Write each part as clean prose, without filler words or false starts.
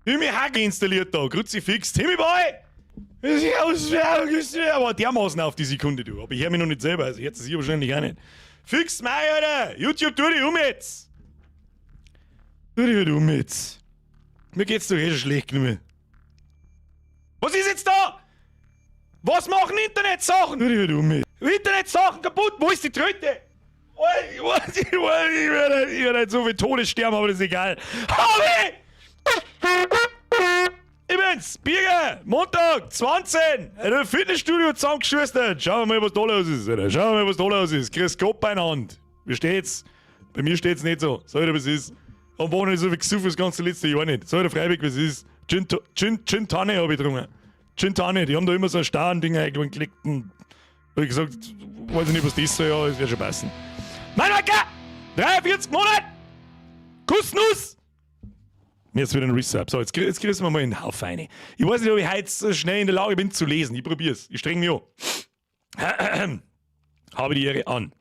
Ich hab mir Hacke installiert da, Kruzifix, Timmy Boy! Aber dermaßen auf die Sekunde, du. Aber ich hör mich noch nicht selber, also hört sich wahrscheinlich auch nicht. Fix mei, Alter! YouTube, tu dich um jetzt! Tu dich halt um jetzt. Mir geht's doch eh schon schlecht genug. Was ist jetzt da? Was machen Internetsachen? Tu dich halt um jetzt. Internetsachen kaputt, wo ist die Tröte? Ich werde nicht so viel Todessterben, aber das ist egal. Hobby! Ich bin's, Birger, Montag, 20, ein Fitnessstudio zusammengeschustert. Schauen wir mal, was da los ist. Alter. Schauen wir mal, was da los ist. Chris Kopf in Hand. Wie steht's? Bei mir steht's nicht so. Sag ich dir, was ist. Am Wochenende so viel gesoffen das ganze letzte Jahr nicht. Sag ich dir freiwillig, was ist. Gin, Gin, Gin Tanne hab ich getrunken. Gin Tanne, die haben da immer so ein Starren-Ding eingelegt. Und hab ich gesagt, weiß ich nicht, was das soll, ja, das wird schon passen. Mein Wacker! 43 Monate! Kussnuss! Mir jetzt wieder ein Resub. So, jetzt kriegen wir mal einen Haufen rein. Ich weiß nicht, ob ich heute so schnell in der Lage bin zu lesen. Ich probier's. Ich streng mich an. Habe die Ehre an.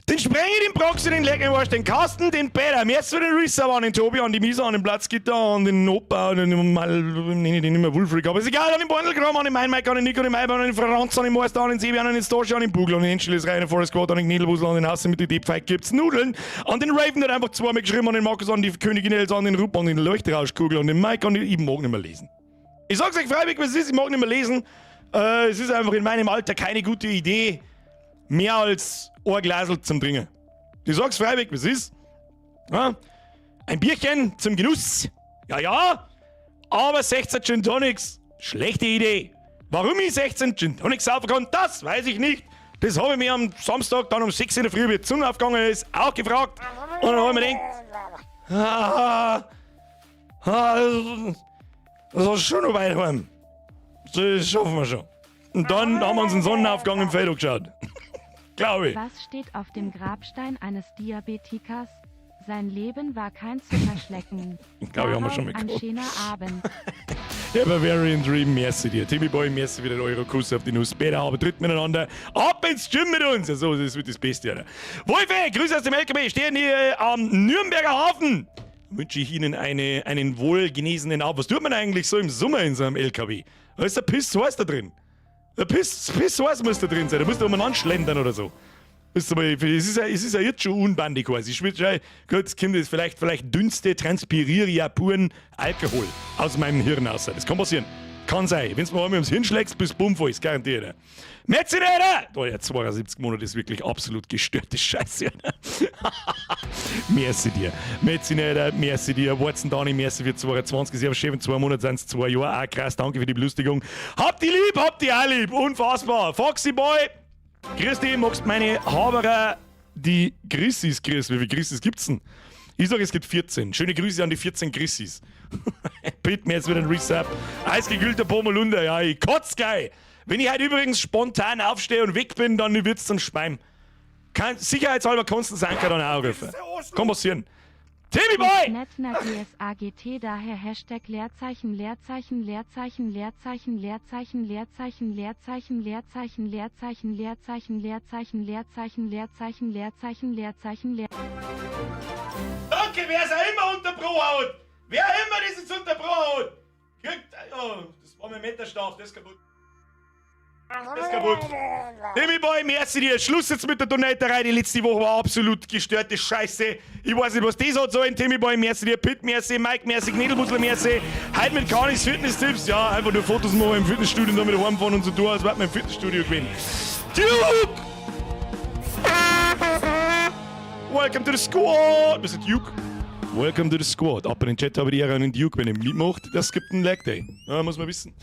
Den Sprengi, den Proxy, den Leckenwasch, den Kasten, den Peter. Mir jetzt wieder den Resub an den Tobi, an die Misa, an den Platzgitter, an den Opa, an den mal, nenne ich den nicht mehr Wulfric, aber ist egal, an den Bornelkram, an den Mike, an den Nico, an den Maiba, an den Franz, an den Meister, an den Sebi, an den Stoshi, an den Bugel, an den Angeles, rein, Forest Squad, an den Knädelbusel, an den Hasse mit den Deepfake gibt's Nudeln, an den Raven, der hat einfach zweimal geschrieben, an den Markus, an die Königin Elsa, an den Rupp, an den Leuchterauschkugel, an den Mike, an den, ich mag nicht mehr lesen. Ich sag's euch freiwillig, was es ist, ich mag nicht mehr lesen. Es ist einfach in meinem Alter keine gute Idee, mehr als ein Glasl zum Trinken. Ich sag's freiwillig, was ist. Ja? Ein Bierchen zum Genuss. Ja, ja. Aber 16 Gin Tonics, schlechte Idee. Warum ich 16 Gin Tonics saufen kann, das weiß ich nicht. Das habe ich mir am Samstag dann um 6 in der Früh, wie die Sonne aufgegangen ist, auch gefragt. Und dann habe ich mir gedacht, ah, ah, das ist schon noch weit heim. Das schaffen wir schon. Und dann haben wir uns den Sonnenaufgang im Feld angeschaut. Glaube ich. Was steht auf dem Grabstein eines Diabetikers? Sein Leben war kein Zuckerschlecken. Glaube ich, haben wir schon mal Darauf ein gehabt. schöner Abend. Ja, Bavarian Dream, merci dir. Timmy Boy, merci wieder Euro Kuss auf die Nuss. Beide aber tritt miteinander. Ab ins Gym mit uns. Also, das wird das Beste, Alter. Wolfe, Grüße aus dem LKW. Stehen hier am Nürnberger Hafen. Wünsche ich Ihnen einen wohlgenesenen Abend. Was tut man eigentlich so im Sommer in so einem LKW? Da ist der Piss heiß da drin. Der Piss heiß muss da drin sein. Da musst du umeinander schlendern oder so. Ist aber, es ist ja jetzt schon unbandig heiß. Ich schwitze schon, gut, das kommt jetzt vielleicht dünste, transpiriere ja puren Alkohol aus meinem Hirn raus. Das kann passieren. Kann sein. Wenn's mir einmal ums Hirn schlägst, bist du bummvoll, ist garantiert. Ja. Metzineder! Da, ja, 72 Monate ist wirklich absolut gestörte Scheiße. Merci dir. Metzineder, merci dir. Watson Dani, merci für 22. Sehr schön, in 2 Monaten sind's 2 Jahre. Auch krass, danke für die Belustigung. Habt die lieb, habt die auch lieb. Unfassbar. Foxy Boy, grüß dich, magst meine Haberer, die Grissis grüßen. Wie viele Grissis gibt's denn? Ich sag, es gibt 14. Schöne Grüße an die 14 Grissis. Bitte mir jetzt wieder ein Resub. Eisgekühlter Pommelunder, ja, ich kotz geil. Wenn ich heute übrigens spontan aufstehe und weg bin, dann wird's zum Speim. Sicherheitshalber kannst du den Anker dann auch rufen. Kann passieren. Timmy Boy! Netner GSAGT daher Hashtag Leerzeichen Leerzeichen Leerzeichen Leerzeichen Leerzeichen Leerzeichen Leerzeichen Leerzeichen Leerzeichen Leerzeichen Leerzeichen Leerzeichen Leerzeichen Leerzeichen Leerzeichen Leer. Danke, wer es auch immer unter Pro haut! Wer immer das jetzt unter Pro haut! Kriegt, oh, das war mein Meterstab, das ist kaputt. Das ist kaputt. Timmy Boy, merci dir. Schluss jetzt mit der Donaterei. Die letzte Woche war absolut gestörte Scheiße. Ich weiß nicht, was das hat sollen. Timmy Boy, merci dir. Pitt, merci. Mike, merci. Knädelbusler, merci. Heute mit Kanis Fitness-Tipps. Ja, einfach nur Fotos machen im Fitnessstudio und dann wieder heimfahren und so tun, als wäre man im Fitnessstudio gewesen. Duke! Welcome to the squad! Mr. Duke. Welcome to the squad. Ab in den Chat habe ich die Ehre an den Duke, wenn er mitmacht. Das gibt einen Leg Day. Ja, muss man wissen.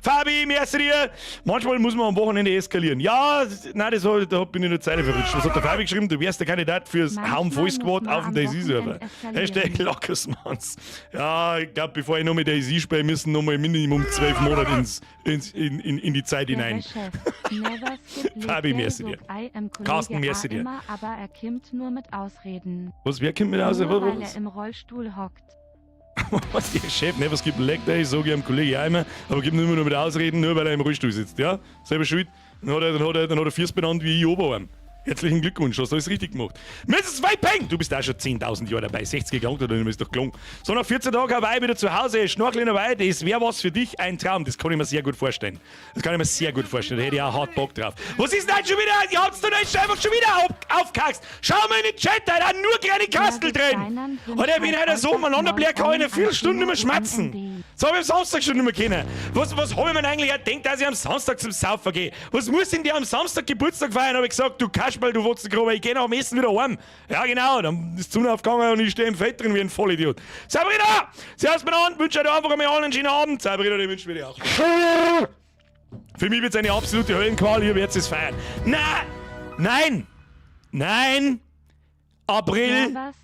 Fabi, merci dir. Manchmal muss man am Wochenende eskalieren. Ja, nein, das hab, da bin ich nur Zeile verrutscht. Was hat der Fabi geschrieben? Du wärst der Kandidat fürs Manchmal Hauen Voll muss Squad man auf dem am DayZ-Server. Wochenende eskalieren. Hashtag Lockersmanns. Ja, ich glaub, bevor ich noch mit DayZ spiele, müssen noch mal Minimum 12 Monate in die Zeit Der hinein. Chef. Never skip leg Fabi, day, merci dir. sog I am Kollege Carsten, merci A dir. immer, aber er kimmt nur mit Ausreden. Was, wer kommt mit Ausreden? Nur Was, weil was? er im Rollstuhl hockt. Was, der Chef, never skip leg day, sag ich am Kollegen auch immer, aber gibt immer nur mit Ausreden, nur weil er im Rollstuhl sitzt, ja? Selber schuld. Dann hat er Füße benannt wie ich Oberarm. Herzlichen Glückwunsch, hast alles richtig gemacht. Mrs. Weipeng, du bist auch schon 10.000 Jahre dabei, 60 gelangt oder nicht, ist doch gelungen. So, nach 14 Tagen Hawaii wieder zu Hause, Schnorcheln in Hawaii, das wäre was für dich, ein Traum. Das kann ich mir sehr gut vorstellen. Das kann ich mir sehr gut vorstellen, da hätte ich auch hart Bock drauf. Was ist denn heute schon wieder? Ihr habt's doch nicht einfach schon wieder aufgehaxt. Schau mal in den Chat, da sind nur kleine Kastel drin. Und ich bin heute so umeinander blärt, kann ich in einer Viertelstunde nicht mehr schmatzen. Das hab ich am Samstag schon nicht mehr können. Was hab ich mir eigentlich gedacht, dass ich am Samstag zum Saufen gehe? Was muss denn der am Samstag Geburtstag feiern? Hab ich gesagt, du Kasperl, du Wotzengrober, ich geh nach dem Essen wieder heim. Ja, genau, dann ist die Sonne aufgegangen und ich stehe im Feld drin wie ein Vollidiot. Sabrina! Servus miteinander, wünsche euch einfach einmal allen einen schönen Abend. Sabrina, den wünschen wir dir auch. Für mich wird's eine absolute Höllenqual, ihr werdet es feiern. Na! Nein! Nein! April! Servus,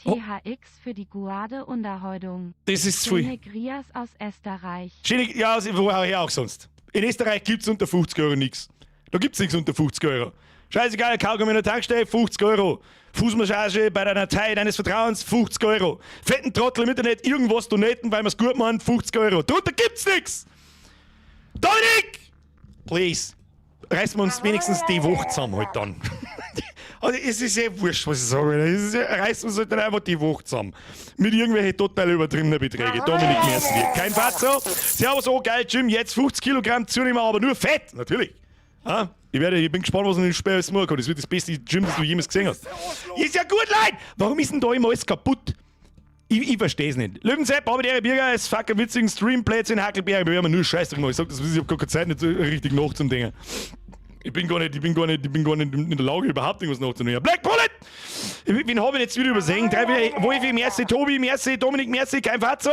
THX für die Guade Unterhaltung. Das ist zu viel. Schöne Grias aus Österreich. Schöne, ja, woher auch sonst. In Österreich gibt's unter 50 Euro nix. Da gibt's nix unter 50 Euro. Scheißegal, Kaugummi in der Tankstelle, 50 Euro. Fußmassage bei der Datei deines Vertrauens, 50 Euro. Fetten Trottel im Internet, irgendwas donaten, weil wir's gut machen, 50 Euro. Drunter gibt's nix! Dominik! Please. Reißen wir uns wenigstens die Woche zusammen halt dann. Also es ist eh wurscht, was ich sage. Es ist, reißen wir uns halt dann einfach die Woche zusammen. Mit irgendwelchen total übertriebenen Beträgen. Dominik, merci dir. Kein Fatzo. Servus, oh geil, Jim. Jetzt 50 Kilogramm zunehmen, aber nur Fett. Natürlich. Ah, ich bin gespannt, was in den Sperr morgen kommt. Das wird das beste Gym, das du jemals gesehen hast. Ist ja gut, Leute! Warum ist denn da immer alles kaputt? Ich versteh's nicht. Löwensepp, aber der Bürger ist fucking witzigen Streamplätze in Hackelberg. Wir haben nur Scheiß gemacht. Ich sag das, ich hab gar keine Zeit, nicht so richtig nachzudenken. Ich bin gar nicht, ich bin gar nicht, ich bin gar nicht in der Lage, überhaupt irgendwas nachzudenken. Black Bullet! Wen hab ich jetzt wieder übersehen? Drei, Wolfi, merci, Tobi, merci, Dominik, merci, kein Fatzo.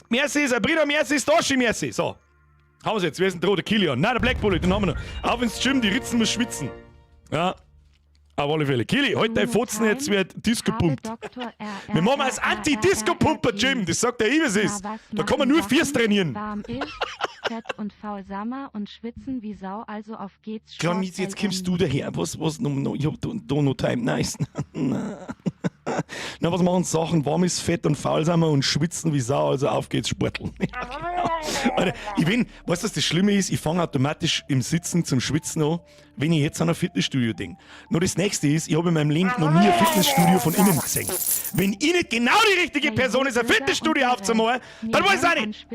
Merci, Sabrina, merci, Stoshi, merci. So. Haben wir's jetzt. Wer ist denn der? Der Kilian. Nein, der Black Bullet, den haben wir noch. Auf ins Gym, die Ritzen muss schwitzen. Ja. Auf alle Fälle. Kili, halt dein Fotzen, jetzt wird Disco pumpt. Wir machen als Anti-Disco-Pumper-Gym, das sagt der ich, es ist. Da kann man nur Füße trainieren. Warm ist, fett und faul Sammer und schwitzen wie Sau, also auf geht's. Klar, Mietz, jetzt kommst du daher. Was, no, no, ich hab da no time. Nice. Na, was machen Sachen? Warm ist, fett und faul sind wir und schwitzen wie Sau, also auf geht's, Sporteln. Ja, genau. Alter, ich bin, weißt du, was das Schlimme ist? Ich fange automatisch im Sitzen zum Schwitzen an, wenn ich jetzt an ein Fitnessstudio denke. Nur das nächste ist, ich habe in meinem Leben noch nie ein Fitnessstudio von innen gesehen. Wenn ich nicht genau die richtige Person ist, ein Fitnessstudio aufzumachen, dann weiß ich auch nicht.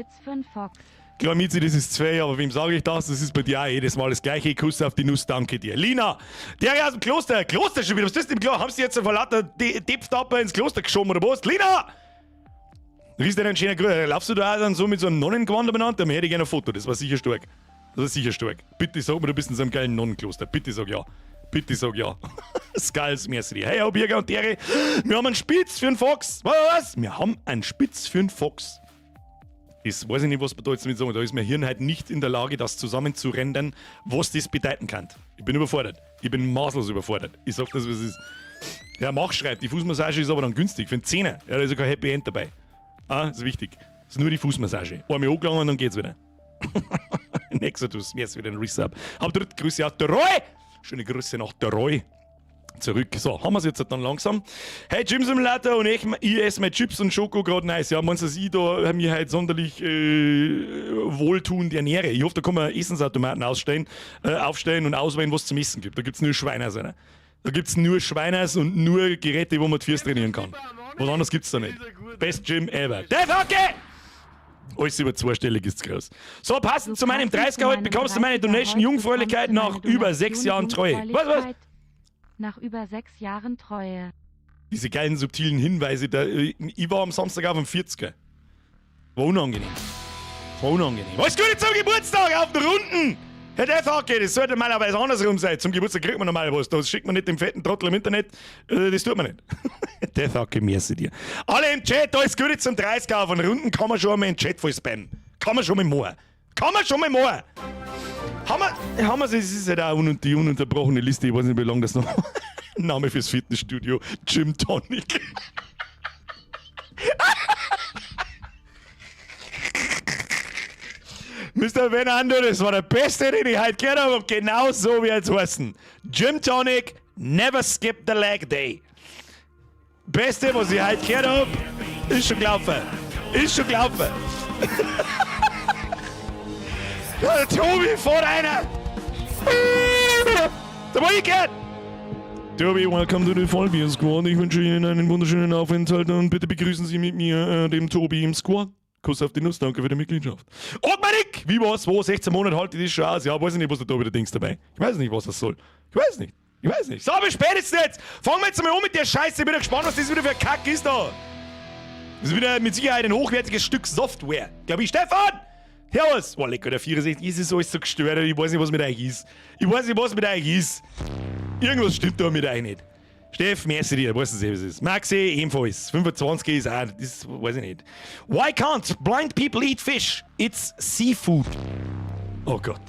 Klar, Mizi, das ist zwei, aber wem sage ich das? Das ist bei dir auch jedes Mal das gleiche. Kuss auf die Nuss, danke dir. Lina, der aus dem Kloster. Kloster schon wieder. Was ist denn im Kloster? Haben sie jetzt vor lauter Depftapper ins Kloster geschoben oder was? Lina! Riss dir einen schönen Gruß. Laufst du da auch dann so mit so einem Nonnengewand umeinander? Da hätte ich gerne ein Foto. Das war sicher stark. Das war sicher stark. Bitte sag mir, du bist in so einem geilen Nonnenkloster. Bitte sag ja. Bitte sag ja. Skulls, merci. Hey, ho, Birger und Dere. Wir haben einen Spitz für einen Fox. Was? Was? Wir haben einen Spitz für einen Fox. Das weiß ich nicht, was bedeutet damit sagen. Da ist mein Hirn halt nicht in der Lage, das zusammenzurendern, was das bedeuten kann. Ich bin überfordert. Ich bin maßlos überfordert. Ich sag das, was es ist. Ja, mach, schreibt. Die Fußmassage ist aber dann günstig. Für einen Zehner. Ja, da ist ja kein Happy End dabei. Ah, das ist wichtig. Das ist nur die Fußmassage. Einmal angelangen und dann geht's wieder. Nexodus, mir ist wieder ein Resub. Aber dritte Grüße aus der Roy. Schöne Grüße nach der Roy. Zurück. So, haben wir's jetzt dann langsam. Hey, Gym Simulator und ich esse meine Chips und Schoko grad nice. Ja, meinst du, dass ich da mir halt sonderlich wohltuend ernähre? Ich hoffe, da kann man Essensautomaten aufstellen und auswählen, was es zum Essen gibt. Da gibt's nur Schweine, oder? Da gibt's nur Schweine und nur Geräte, wo man die Füße trainieren kann. Was anderes gibt's da nicht. Best Gym ever. Death Hockey! Alles über zweistellig ist groß. So, passend zu meinem 30er heute bekommst du meine Donation Jungfräulichkeit nach über 6 Jahren Treue. Was, was? Nach über 6 Jahren Treue. Diese geilen subtilen Hinweise, da, ich war am Samstag auf dem 40er. War unangenehm. War unangenehm. Alles Gute zum Geburtstag auf den Runden! Herr Defhacke, das sollte normalerweise andersrum sein. Zum Geburtstag kriegt man normal was. Das schickt man nicht dem fetten Trottel im Internet. Das tut man nicht. Defhacke, merci dir. Alle im Chat, alles Gute zum 30er auf den Runden kann man schon einmal in den Chat voll spammen. Kann man schon mal machen. Kann man schon mal machen. Haben wir, es ist halt auch die ununterbrochene Liste, ich weiß nicht, wie lange das noch. Name fürs Fitnessstudio, Gym Tonic. Mister Fernando, das war der beste, den ich heute gehört habe, und genau so wie es heißen. Gym Tonic, never skip the leg day. Beste, was ich heute gehört hab, ist schon gelaufen. Ist schon gelaufen. Ja, der Tobi vor einer. Da war ich gehört. Tobi, welcome to the Vollbier Squad. Ich wünsche Ihnen einen wunderschönen Aufenthalt und bitte begrüßen Sie mit mir dem Tobi im Squad. Kuss auf die Nuss, danke für die Mitgliedschaft. Ogmanik! Wie war's? Wo? 16 Monate halte ich das schon aus? Ja, weiß ich nicht, was der Tobi da Dings dabei. Ich weiß nicht, was das soll. Ich weiß nicht. Ich weiß nicht. So, aber spätestens jetzt! Fangen wir jetzt mal an mit der Scheiße. Ich bin ja gespannt, was das wieder für ein Kack ist da. Das ist wieder mit Sicherheit ein hochwertiges Stück Software. Glaube ich. Stefan! Servus! Oh, lecker, der 64 ist es alles so gestört. Ich weiß nicht, was mit euch ist. Ich weiß nicht, was mit euch ist. Irgendwas stimmt da mit euch nicht. Steff, merci dir, weißt du, wie es ist. Maxi, ebenfalls. 25 ist auch, das weiß ich nicht. Why can't blind people eat fish? It's seafood. Oh Gott.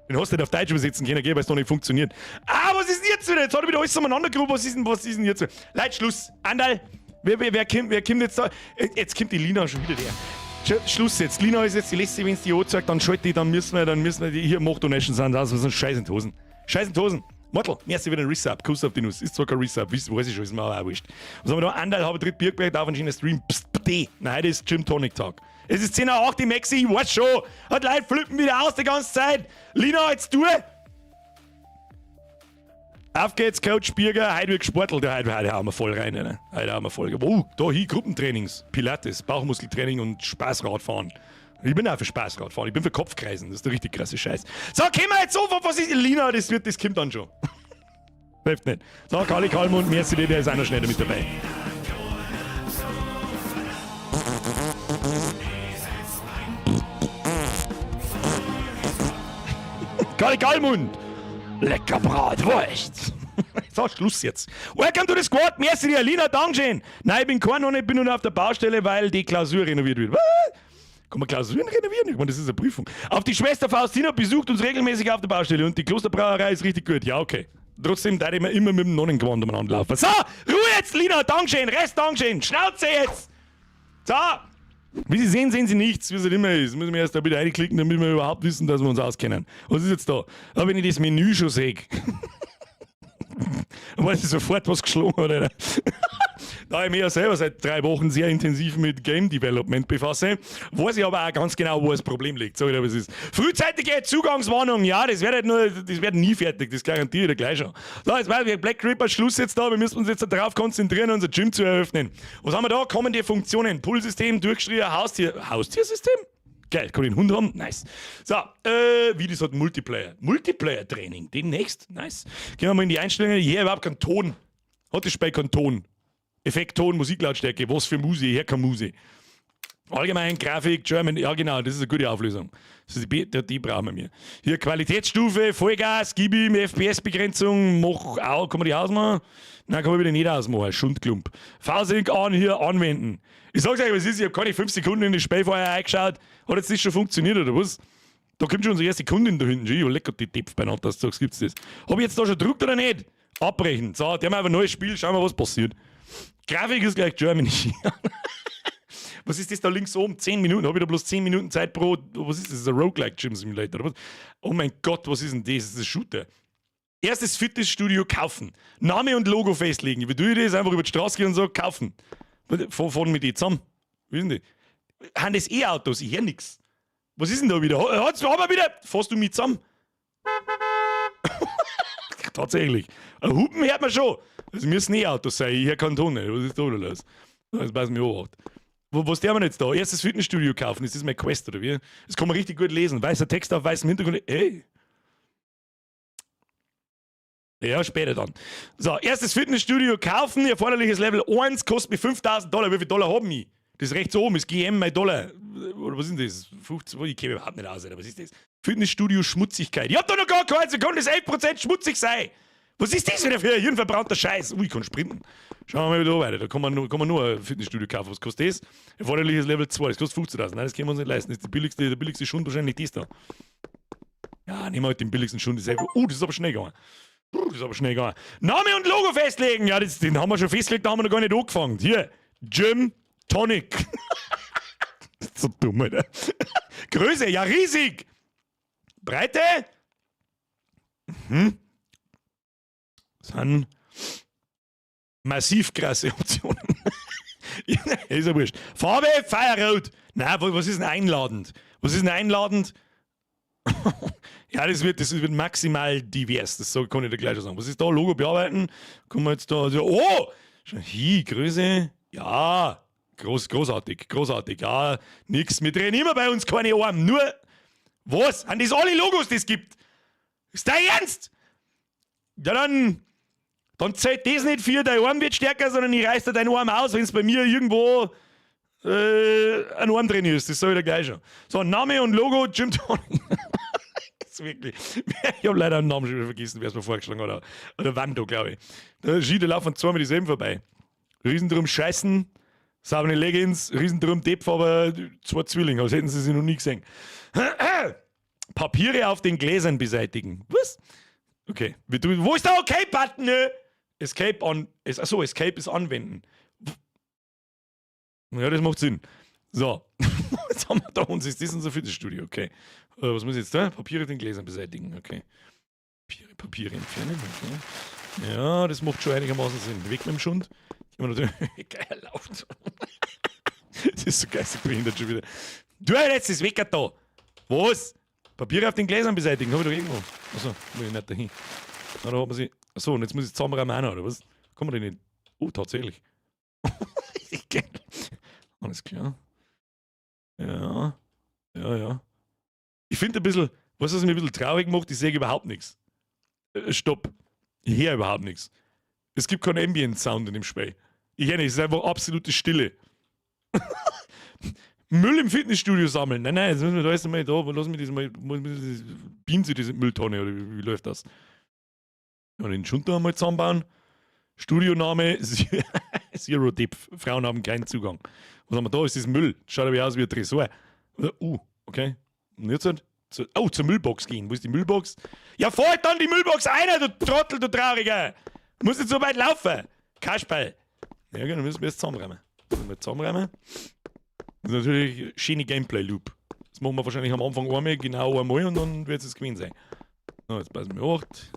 Den hast du nicht auf Deutsch übersetzen können, gell, weil es noch nicht funktioniert. Ah, was ist denn jetzt wieder? Jetzt hat er wieder alles umeinander gerufen. Was ist denn jetzt? Leute, Schluss. Andal, wer kommt jetzt da? Jetzt kommt die Lina schon wieder der. Schluss jetzt. Lina ist jetzt die letzte, wenn es die anzeigt, dann schalte ich, dann müssen wir die hier mach Donations sind, das sind Scheiß in die Hosen. Scheiß in die Hosen. Mortel, merci wieder ein Resub. Kuss auf die Nuss. Ist zwar kein Resub, weiß ich schon, ist mir aber auch wurscht. Was haben wir da? Andal habe dritt Bierberg auf einen Stream. Psst, D. Nein, heute ist Gym Tonic Tag. Es ist 10.08 Uhr, die Maxi, ich weiß schon. Hat Leute flippen wieder aus die ganze Zeit. Lina, jetzt du. Auf geht's, Coach Birger. Heute wird gesportelt. Ja, heute hauen wir voll rein. Ne? Heute hauen wir voll. Oh, da hier Gruppentrainings. Pilates, Bauchmuskeltraining und Spaßradfahren. Ich bin auch für Spaßradfahren. Ich bin für Kopfkreisen. Das ist der richtig krasse Scheiß. So, kommen wir jetzt so. Was ist Lina? Das kommt dann schon. Hilft nicht. So, Kali Kalmund, merci dir, der ist auch noch schneller mit dabei. Kali Kalmund! Lecker Bratwurst! So, Schluss jetzt. Welcome to the squad. Merci dir, Lina, Dankeschön. Nein, ich bin kein noch nicht, ich bin nur auf der Baustelle, weil die Klausur renoviert wird. Was? Kann man Klausuren renovieren? Ich meine, das ist eine Prüfung. Auf die Schwester Faustina besucht uns regelmäßig auf der Baustelle und die Klosterbrauerei ist richtig gut. Ja, okay. Trotzdem darf ich mir immer mit dem Nonnengewand umeinander laufen. So, Ruhe jetzt, Lina, Dankeschön, Rest Dankeschön. Schnauze jetzt. So. Wie Sie sehen, sehen Sie nichts, wie es halt immer ist. Müssen wir erst da bitte reinklicken, damit wir überhaupt wissen, dass wir uns auskennen. Was ist jetzt da? Aber wenn ich das Menü schon sehe, dann weiß ich sofort, was geschlagen hat. Alter. Da ich mich ja selber seit 3 Wochen sehr intensiv mit Game Development befasse, weiß ich aber auch ganz genau, wo das Problem liegt. Sag ich dir, was ist. Frühzeitige Zugangswarnung, ja, das wird halt nur, das wird nie fertig, das garantiere ich dir gleich schon. So, jetzt war Black Reaper Schluss jetzt da, wir müssen uns jetzt darauf konzentrieren, unser Gym zu eröffnen. Was haben wir da? Kommende Funktionen, Pullsystem, durchgestrichen, Haustier, Haustiersystem? Geil, kann ich einen Hund haben? Nice. So, wie das hat Multiplayer. Multiplayer-Training, demnächst. Nice. Gehen wir mal in die Einstellungen. Hier überhaupt keinen Ton. Hat das Spiel keinen Ton? Effekt, Ton, Musiklautstärke, was für Musik? Hier keine Musik. Allgemein, Grafik, German, ja genau, das ist eine gute Auflösung. Das ist die brauchen wir. Hier Qualitätsstufe, Vollgas, gib ihm, FPS-Begrenzung, mach auch, kann man die ausmachen? Nein, kann man wieder nicht ausmachen, Schundklump. V-Sync an, hier anwenden. Ich sag's euch, was ist, ich habe keine 5 Sekunden in das Spiel vorher eingeschaut. Hat jetzt nicht schon funktioniert, oder was? Da kommt schon unsere erste Kundin da hinten. Oh, lecker, die Depf beieinander, dass du sagst, gibt's das. Hab ich jetzt da schon gedruckt oder nicht? Abbrechen. So, die haben einfach ein neues Spiel, schauen wir, was passiert. Grafik ist gleich Germany. Was ist das da links oben? 10 Minuten. Habe ich da bloß 10 Minuten Zeit pro. Was ist das? Das ist ein Roguelike Gym Simulator. Oder was? Oh mein Gott, was ist denn das? Das ist ein Shooter. Erstes Fitnessstudio kaufen. Name und Logo festlegen. Wie tue ich das? Einfach über die Straße gehen und so kaufen. Fahren mit die zusammen. Wie sind die? Haben das E-Autos? Ich höre nix. Was ist denn da wieder? Hat's, haben wir wieder? Fährst du mit zusammen? Tatsächlich. Ein Hupen hört man schon. Das müssen E-Autos sein. Ich höre keinen Ton nicht. Was ist da los? Das weiß mich auch. Was der wir jetzt da? Erstes Fitnessstudio kaufen. Ist das meine Quest oder wie? Das kann man richtig gut lesen. Weißer Text auf weißem Hintergrund. Ey. Ja, später dann. So, erstes Fitnessstudio kaufen, erforderliches Level 1, kostet mich 5000 Dollar. Wie viel Dollar haben ich? Das rechts oben ist GM, mein Dollar. Oder was ist denn das? 15, ich kenne überhaupt nicht aus, Alter. Was ist das? Fitnessstudio Schmutzigkeit. Ich hab da noch gar keins, wie kann das 11% schmutzig sein? Was ist das wieder für ein hirnverbrannter Scheiß? Ui, ich kann sprinten. Schauen wir mal wieder weiter. Da kann man nur ein Fitnessstudio kaufen. Was kostet das? Erforderliches Level 2, das kostet 15.000. Nein, das können wir uns nicht leisten. Das ist der billigste Schund wahrscheinlich das da. Ja, nehmen wir halt den billigsten Schund. Das ist einfach, oh, das ist aber schnell gegangen. Puh, das ist aber schnell gegangen. Name und Logo festlegen. Ja, den haben wir schon festgelegt, da haben wir noch gar nicht angefangen. Hier, Gym Tonic. Das ist so dumm, Alter. Größe, ja, riesig. Breite? Mhm. Das sind massiv krasse Optionen. Ist ja wurscht. Farbe, Feuerrot. Nein, was ist denn einladend? Was ist denn einladend? Ja, das wird maximal divers. Das kann ich dir gleich schon sagen. Was ist da? Logo bearbeiten. Kommen wir jetzt da. Also, oh! Schon hier, Größe. Ja, großartig, großartig. Ja, nix. Wir drehen immer bei uns keine Arme. Nur. Was? Sind das alle Logos, die es gibt? Ist dein Ernst? Ja, dann. Dann zählt das nicht für, dein Arm wird stärker, sondern ich reiß dir deinen Arm aus, wenn es bei mir irgendwo ein Arm drin ist. Das sag ich dir gleich schon. So, Name und Logo, Gym Tonic. Das ist wirklich. Ich habe leider einen Namen schon wieder vergessen, wer es mir vorgeschlagen hat. Oder Wando, glaube ich. Da, da laufen zweimal dieselben vorbei. Riesendrum scheißen, saubere Leggings, Riesendrum Depf, aber zwei Zwillinge, als hätten sie sich noch nie gesehen. Papiere auf den Gläsern beseitigen. Was? Okay. Wo ist der Okay-Button? Ne? Escape on. Achso, Escape ist anwenden. Ja, das macht Sinn. So. Jetzt haben wir da uns. Ist das unser Fitnessstudio? Okay. Was muss ich jetzt da? Papiere auf den Gläsern beseitigen. Okay. Papiere entfernen. Okay. Ja, das macht schon einigermaßen Sinn. Weg mit dem Schund. Gehen wir natürlich. Geil läuft. Das ist so geistig behindert schon wieder. Du, jetzt ist weg da. Was? Papiere auf den Gläsern beseitigen, habe ich doch irgendwo. Achso, muss ich nicht dahin. Na, da hat man sie. Achso, und jetzt muss ich zusammenräumen auch noch, oder was? Kann man den nicht? Oh, tatsächlich. Alles klar. Ja. Ja. Ich finde ein bisschen, was mich ein bisschen traurig macht, ich sehe überhaupt nichts. Stopp. Ich höre überhaupt nichts. Es gibt keinen Ambient Sound in dem Spiel. Ich höre nicht, es ist einfach absolute Stille. Müll im Fitnessstudio sammeln. Nein, nein, jetzt müssen wir da erst einmal da, lass mich das mal, beamen Sie diese Mülltonne oder wie läuft das? Und den Schund da einmal zusammenbauen. Studioname Zero Depth. Frauen haben keinen Zugang. Was haben wir da? Ist das Müll? Schaut aber aus wie ein Tresor. Okay. Und jetzt halt? Oh, zur Müllbox gehen. Wo ist die Müllbox? Ja, fahr halt dann die Müllbox ein, du Trottel, du Trauriger! Muss nicht so weit laufen. Kasperl. Ja, genau, müssen wir jetzt zusammenräumen. Müssen wir zusammenräumen. Das ist natürlich schöne Gameplay-Loop. Das machen wir wahrscheinlich am Anfang einmal, genau einmal, und dann wird es gewesen sein. So, jetzt passen wir acht.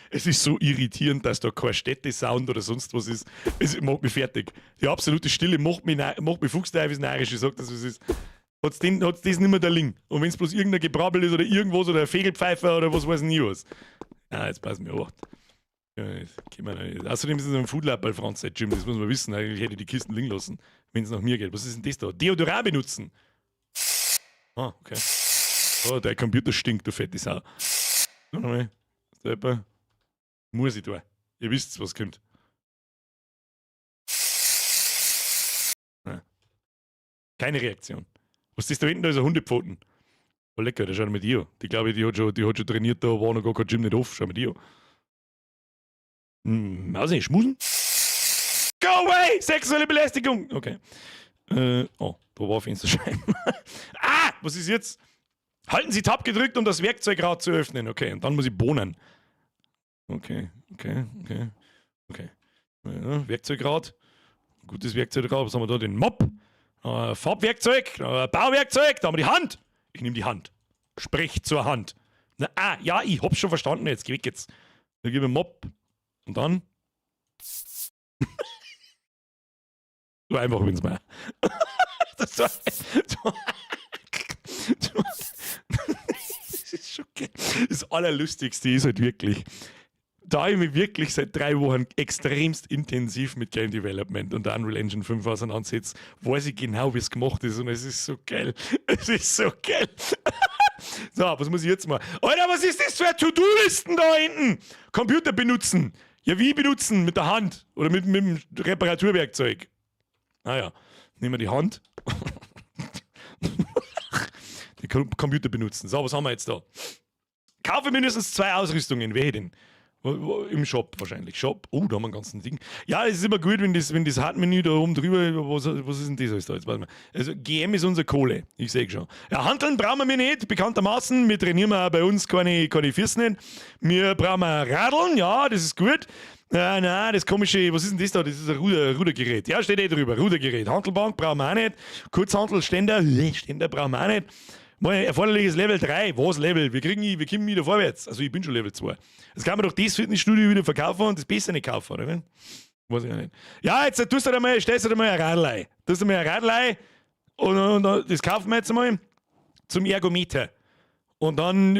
Es ist so irritierend, dass da kein Städte-Sound oder sonst was ist. Es macht mich fertig. Die absolute Stille macht mich fuchsteufelsnarrisch. Ich sag das, was es ist. Hat's das nicht mehr der Link. Und wenn es bloß irgendein Gebrabbel ist oder irgendwas oder ein Vegelpfeifer oder was weiß ich nie was. Ah, jetzt passen wir acht. Ja, das. Außerdem ist es ein Foodlab bei Franz Gym, das muss man wissen. Eigentlich hätte ich die Kisten liegen lassen, wenn es nach mir geht. Was ist denn das da? Deodorant benutzen. Ah, okay. Oh, der Computer stinkt, du fette Sau. Nochmal. Muss ich da. Ihr wisst, was kommt. Ja. Keine Reaktion. Was ist da hinten? Da ist ein Hundepfoten. Oh, lecker, der schaut mit dir. Die glaube ich, die hat schon trainiert, da war noch gar kein Gym nicht auf. Schau mit dir. Weiß nicht, schmusen? Go away! Sexuelle Belästigung! Okay. Oh, da war Fensterscheiben. Ah! Was ist jetzt? Halten Sie Tab gedrückt, um das Werkzeugrad zu öffnen. Okay, und dann muss ich bohnen. Okay. Ja, Werkzeugrad. Gutes Werkzeugrad. Was haben wir da? Den Mopp. Farbwerkzeug. Bauwerkzeug. Da haben wir die Hand. Ich nehme die Hand. Sprich zur Hand. Na, ah, ja, ich hab's schon verstanden. Jetzt geh weg jetzt. Dann gebe ich Mopp. Und dann? So einfach bin's mal. Das war, so, das ist schon geil. Das Allerlustigste ist halt wirklich, da ich mich wirklich seit 3 Wochen extremst intensiv mit Game Development und der Unreal Engine 5 auseinandersetze, weiß ich genau, wie es gemacht ist, und es ist so geil. Es ist so geil. So, was muss ich jetzt mal? Alter, was ist das für To-Do-Listen da hinten? Computer benutzen. Ja, wie benutzen? Mit der Hand oder mit dem Reparaturwerkzeug? Naja, nehmen wir die Hand. Den Computer benutzen. So, was haben wir jetzt da? Kaufe mindestens zwei Ausrüstungen. Welche denn? Im Shop wahrscheinlich. Shop. Oh, da haben wir einen ganzen Ding. Ja, es ist immer gut, wenn das HUD-Menü da oben drüber. Was ist denn das alles da? Jetzt weiß man. Also, GM ist unsere Kohle. Ich sehe schon. Ja, Hanteln brauchen wir nicht, bekanntermaßen. Wir trainieren auch bei uns keine Füße nicht. Wir brauchen Radeln, ja, das ist gut. Ja, nein, das komische, was ist denn das da? Das ist ein Rudergerät. Ja, steht eh drüber. Rudergerät. Hantelbank brauchen wir auch nicht. Kurzhantelständer, Ständer brauchen wir auch nicht. Mal erforderliches Level 3. Was Level? Wir kommen wieder vorwärts. Also ich bin schon Level 2. Jetzt kann man doch das Fitnessstudio wieder verkaufen und das besser nicht kaufen, oder? Weiß ich auch nicht. Ja, jetzt tust du da mal, stellst du da mal ein Radl ein. Tust du mal ein Radl ein. Und das kaufen wir jetzt einmal zum Ergometer. Und dann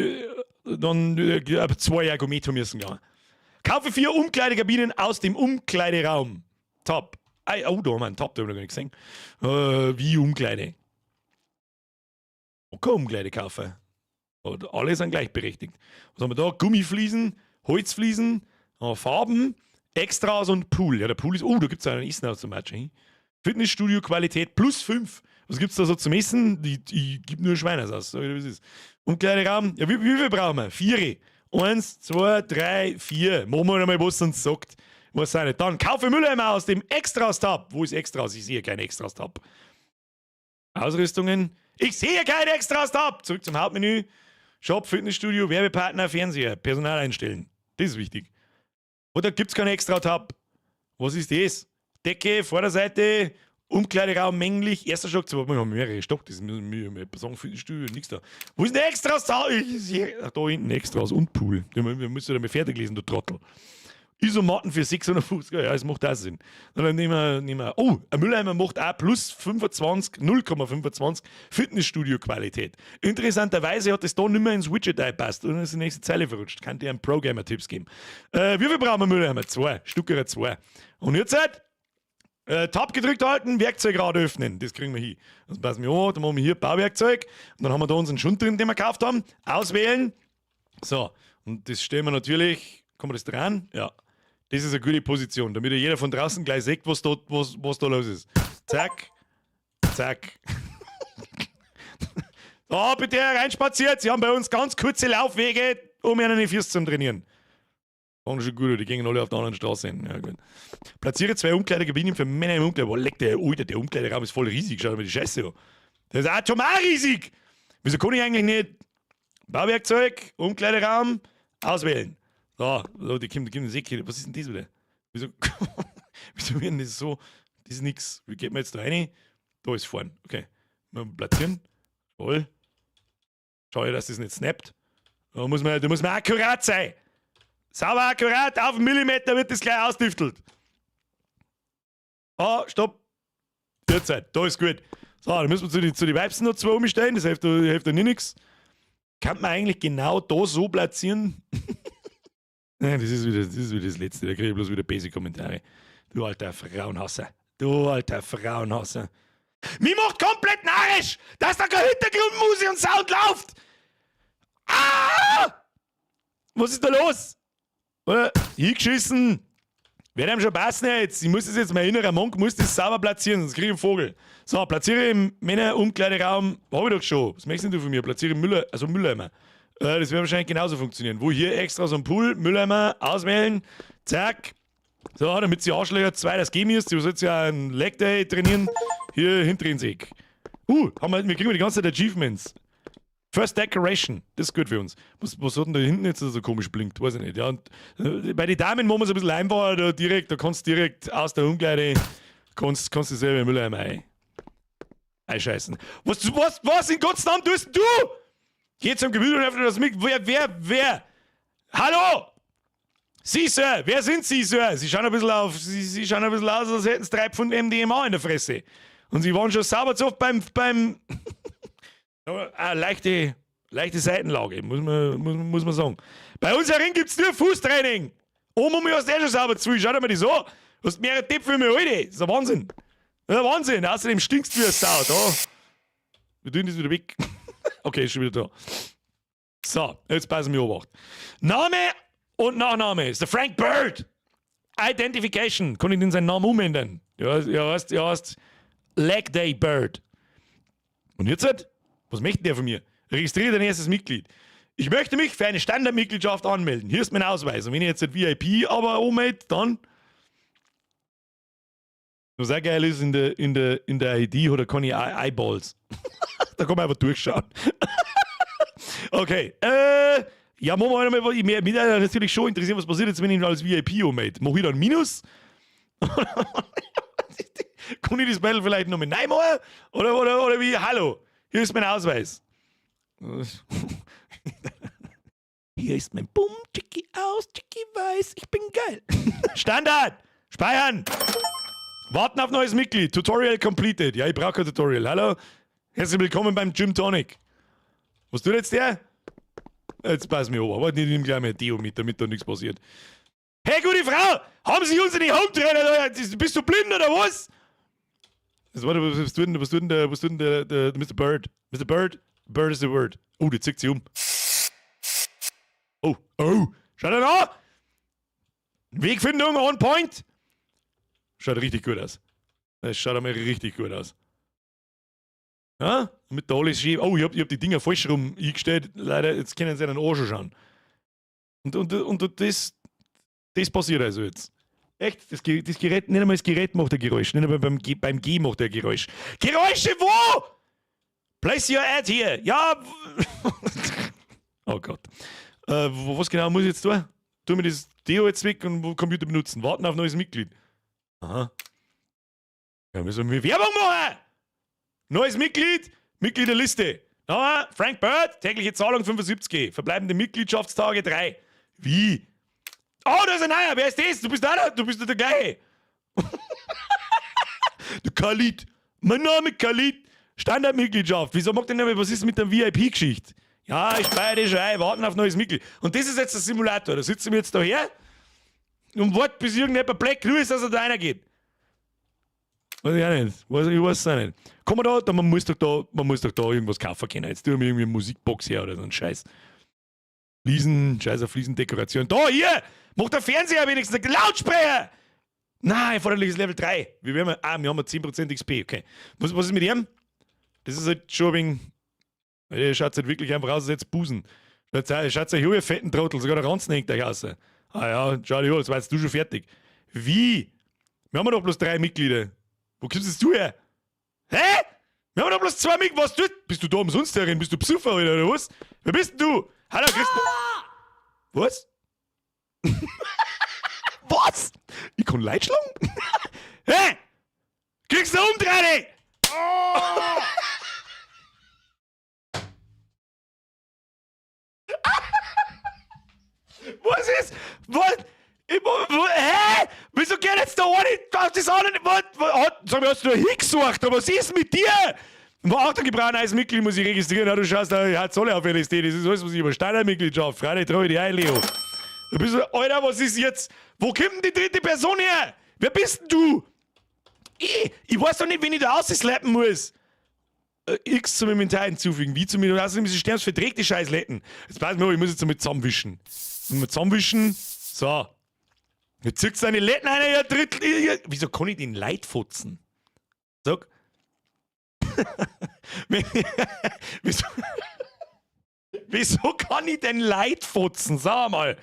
zwei Ergometer müssen gehen. Kaufe vier Umkleidekabinen aus dem Umkleideraum. Top. Oh, da haben wir einen Tab, da habe ich noch gar nicht gesehen. Wie Umkleide? Okay, Umkleide kaufen. Und alle sind gleichberechtigt. Was haben wir da? Gummifliesen, Holzfliesen, Farben, Extras und Pool. Ja, der Pool ist. Oh, da gibt es einen Essen automatisch. Hm? Fitnessstudio Qualität plus 5. Was gibt es da so zum Essen? Die gibt nur Schweine aus. Sag ich dir, wie es ist. Umkleideraum. Ja, wie viel brauchen wir? Vier. Eins, zwei, drei, vier. Machen wir mal, was uns sagt. Was auch nicht. Dann kaufe Mülleimer aus dem Extras-Tab. Wo ist Extras? Ich sehe kein Extras-Tab. Ausrüstungen. Ich sehe kein Extras-Tab. Zurück zum Hauptmenü. Shop, Fitnessstudio, Werbepartner, Fernseher, Personal einstellen. Das ist wichtig. Oder gibt es keinen Extra-Tab? Was ist das? Decke, Vorderseite, Umkleideraum männlich, erster Stock, wir haben mehrere Stock, das müssen wir sagen, Fitnessstudio, nichts da. Wo ist denn der Extras da? Ich sehe, ach, da hinten Extras und Pool. Wir müssen ja mal fertig lesen, du Trottel. Isomatten für 650, ja, das macht auch Sinn. Dann nehmen wir, oh, ein Mülleimer macht auch plus 25, 0,25 Fitnessstudio-Qualität. Interessanterweise hat das da nicht mehr ins Widget einpasst und dann ist die nächste Zeile verrutscht. Kann dir einen Programmer-Tipps geben. Wie viel brauchen wir Mülleimer? Zwei. Stückere zwei. Und jetzt halt, Tab gedrückt halten, Werkzeugrad öffnen. Das kriegen wir hin. Das passen wir an, dann machen wir hier Bauwerkzeug. Und dann haben wir da unseren Schund drin, den wir gekauft haben. Auswählen. So, und das stellen wir natürlich, kann man das dran? Ja. Das ist eine gute Position, damit jeder von draußen gleich sieht, was da los ist. Zack, zack. So, bitte reinspaziert. Sie haben bei uns ganz kurze Laufwege, um ihnen die Füße zum Trainieren. War schon gut, die gingen alle auf der anderen Straße hin. Ja, gut. Platziere zwei Umkleidekabinen für Männer im Umkleide. Boah, leck, der, Alter, der Umkleideraum ist voll riesig. Schau dir mal die Scheiße an. Der ist atomar riesig. Wieso kann ich eigentlich nicht Bauwerkzeug, Umkleideraum, auswählen? So, die kommt die. Was ist denn das wieder? Wieso werden das so? Das ist nix. Wie geht man jetzt da rein? Da ist vorn. Okay. Mal platzieren. Jawohl. Schau ich, dass das nicht snappt. Da muss man akkurat sein. Sauber akkurat, auf einen Millimeter wird das gleich ausdüftelt. Ah, stopp. Jetzt halt, da ist gut. So, dann müssen wir zu die Vibes noch zwei umstellen, das hilft da nichts. Kann man eigentlich genau da so platzieren? Nein, das ist wieder das Letzte, da kriege ich bloß wieder Basic-Kommentare. Du alter Frauenhasser. Du alter Frauenhasser. Mich macht komplett narrisch, dass da kein Hintergrundmusik und Sound läuft. Ah! Was ist da los? Oder? Hingeschissen. Wird einem schon passen jetzt. Ich muss das jetzt, mein innerer Monk muss das sauber platzieren, sonst kriege ich einen Vogel. So, platziere im Männerumkleideraum. Hab ich doch schon. Was möchtest du von mir? Platziere im Müller, also Mülleimer. Das wird wahrscheinlich genauso funktionieren. Wo hier extra so ein Pool, Mülleimer, auswählen, zack. So, damit sie Arschlöcher zwei das geben müsst. Du sollst ja einen Leg Day trainieren. Hier intrinsic. Wir kriegen die ganze Zeit Achievements. First Decoration, das ist gut für uns. Was hat denn da hinten jetzt so komisch blinkt? Weiß ich nicht. Ja, und bei den Damen machen wir es ein bisschen einfacher, da kannst du direkt aus der Umkleide, kannst du selber im Mülleimer einscheißen. Was in Gottes Namen tust du? Geh zum Gebühr und öffne das Mic. Wer? Hallo? Sie, Sir, wer sind Sie, Sir? Sie schauen ein bisschen aus, als hätten Sie 3 Pfund MDMA in der Fresse. Und Sie waren schon sauber zu oft beim, leichte Seitenlage, muss man sagen. Bei uns herin gibt es nur Fußtraining. Oben um mich hast du eh schon sauber zu. Schau dir mal das an. Du hast mehrere Tipps für mich heute. Das ist ein Wahnsinn. Das ist ein Wahnsinn. Außerdem stinkst du wie eine Sau. Da. Wir tun das wieder weg. Okay, ist schon wieder da. So, jetzt passen wir Obacht. Name und Nachname ist der Frank Bird. Identification. Kann ich denn seinen Namen umändern? Ja, heißt Leg Day Bird. Und jetzt halt, was möchte der von mir? Registriere dein erstes Mitglied. Ich möchte mich für eine Standardmitgliedschaft anmelden. Hier ist mein Ausweis. Und wenn ich jetzt nicht VIP aber anmelde, dann. Was auch geil ist, in der ID hat er keine Eyeballs. Da kann man einfach durchschauen. Okay. Ja, machen wir mal, mich natürlich schon interessieren, was passiert jetzt, wenn ich ihn als VIP anmelde. Mach ich dann Minus? Kann ich das Battle vielleicht noch mit neu machen? Oder wie? Hallo, hier ist mein Ausweis. Hier ist mein Bumm, Chicky aus, Chicky weiß, ich bin geil. Standard! Speichern! Warten auf neues Mitglied. Tutorial completed. Ja, ich brauche kein Tutorial. Hallo? Herzlich willkommen beim Gym Tonic. Was tut jetzt der? Jetzt pass mir auf. Aber ich nehme gleich mein Deo mit, damit da nichts passiert. Hey, gute Frau! Haben Sie unsere Hometrainer da? Bist du blind oder was? Das warte, was tut denn, was tut denn der, was tut denn der, der, der Mr. Bird? Mr. Bird? Bird is the word. Oh, die zieht sich um. Oh, oh, schau dir an! Wegfindung on point! Schaut richtig gut aus. Das schaut einmal richtig gut aus. Ja? Mit da alles schön. Oh, ich hab die Dinger falsch rum eingestellt. Leider, jetzt können sie einen Arsch schauen. Und das passiert also jetzt. Echt? Das Gerät, nicht einmal das Gerät macht ein Geräusch. Nicht einmal beim G macht er Geräusch. Geräusche wo? Place your ad here. Ja. Oh Gott. Was genau muss ich jetzt tun? Tu mir das Deo jetzt weg und Computer benutzen. Warten auf neues Mitglied. Aha. Ja, müssen wir Werbung machen! Neues Mitglied, Mitgliederliste. Na, Frank Bird, tägliche Zahlung 75. Verbleibende Mitgliedschaftstage 3. Wie? Oh, da ist ein neuer. Wer ist das? Du bist einer, du bist der gleiche. Du Khalid. Mein Name ist Khalid. Standardmitgliedschaft. Wieso macht denn nicht, was ist mit der VIP-Geschichte? Ja, ich speichere schon ein, warten auf neues Mitglied. Und das ist jetzt der Simulator. Da sitzen wir jetzt da her und warten, bis irgendjemand Black genug ist, dass er da reingeht. Weiß ich auch nicht. Ich weiß es auch nicht. Kann man da, da, man muss doch da, man muss doch da irgendwas kaufen können. Jetzt tun wir irgendwie eine Musikbox her oder so ein Scheiß. Fliesen, Scheiß auf Fliesendekoration. Da, hier! Macht der Fernseher wenigstens einen Lautsprecher! Nein, erforderliches Level 3. Wie werden wir? Ah, wir haben 10% XP, okay. Was ist mit ihm? Das ist halt schon ein wenig. Der schaut halt wirklich einfach aus, als jetzt Busen. Schaut euch an, ihr fetten Trottel, sogar der Ranzen hängt euch raus. Ah ja, schau dir an, jetzt warst du schon fertig. Wie? Wir haben doch bloß 3 Mitglieder. Wo kommst jetzt du her? Hä? Wir haben doch bloß 2 Mitglieder. Was tut? Bist du da umsonst herin? Bist du Besucher oder was? Wer bist denn du? Hallo, kriegst du. Was? Was? Ich kann Leute schlagen? Hä? Kriegst du Umdrehung? Oh! Was ist? Was? Hä? Wieso geht jetzt da eine auf das andere? Was? Sag mal, hast du da hingesucht? Aber was ist mit dir? Achtung, ich brauche ein neues Mitglied, muss ich registrieren. Ja, du schaust, da hat's alle auf LSD. Das ist alles, was ich über Standardmitgliedschaft. Freilich trage ich dich ein, Leo. Du bist, Alter, was ist jetzt? Wo kommt denn die dritte Person her? Wer bist denn du? Ich weiß doch nicht, wen ich da rausslappen muss. X zum Inventar hinzufügen. Wie zum Inventar? Außerdem ist es sterbensverträgt, die Scheißletten. Jetzt pass mal auf, ich muss jetzt einmal zusammenwischen. Mal zusammenwischen. So. Jetzt zieht seine Letten einer, ja, Drittel. Ja. Wieso kann ich den Leid fotzen? Sag. Wieso kann ich denn Leid fotzen? Sag mal.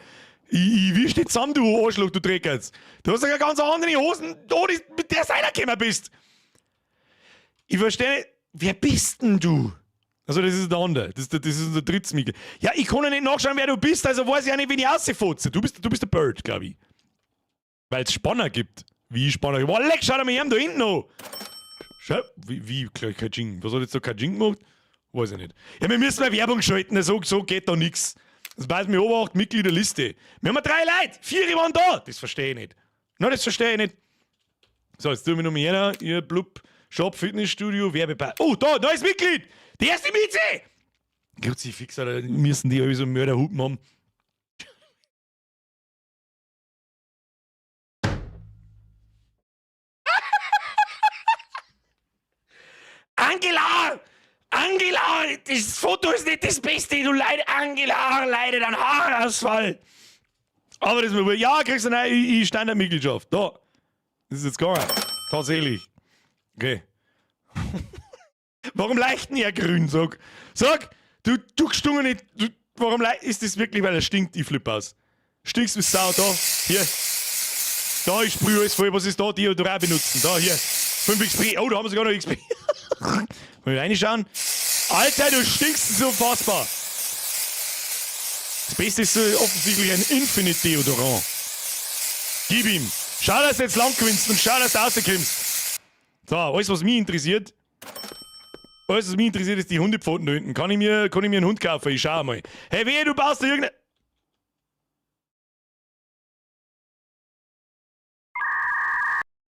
Ich wisch dich zusammen, du Arschloch, du Dreckers. Du hast ja ganz andere Hosen, ohne, mit der du reingekommen bist. Ich verstehe nicht, wer bist denn du? Also, das ist der andere. Das ist unser drittes Mitglied. Ja, ich kann ja nicht nachschauen, wer du bist, also weiß ich auch nicht, wen ich rausfotze. Du bist der Bird, glaub ich. Weil's Spanner gibt. Wie Spanner? Boah, leck, schau dir mal her, da hinten noch. Schau, wie, Kajing? Was hat jetzt da Kajing gemacht? Weiß ich nicht. Ja, wir müssen mal Werbung schalten, so geht da nix. Das weiß mir Obacht, Mitgliederliste. Wir haben 3 Leute, 4 waren da. Das verstehe ich nicht. Na, das verstehe ich nicht. So, jetzt tun wir noch mal her, ihr Blub, Shop, Fitnessstudio, Werbepartner. Oh, da, neues Mitglied! Die erste Miete! Kruzifix, Alter, müssen die alle so Mörderhupen haben. Angela! Angela! Das Foto ist nicht das Beste, du leid, Angela leidet an Haarausfall. Aber das ist mir wohl. Ja, kriegst du eine neue Standardmitgliedschaft. Da. Das ist jetzt gegangen. Tatsächlich. Okay. Warum leichten ja grün, sag? Sag, du gestungen nicht. Du, warum ist das wirklich, weil er stinkt, ich flipp aus. Stinkst wie Sau, da, hier. Da, ich sprühe alles voll. Was ist da? Die oder auch benutzen. Da, hier. 5 XP. Oh, da haben wir sogar noch XP. Mal reinschauen. Alter, du stinkst so unfassbar. Das Beste ist so offensichtlich ein Infinite Deodorant. Gib ihm. Schau, dass du jetzt lang gewinnst und schau, dass du rauskommst. So, alles, was mich interessiert. Alles, was mich interessiert, ist die Hundepfoten da hinten. Kann ich mir einen Hund kaufen? Ich schau mal. Hey, wehe, du baust da irgendeine.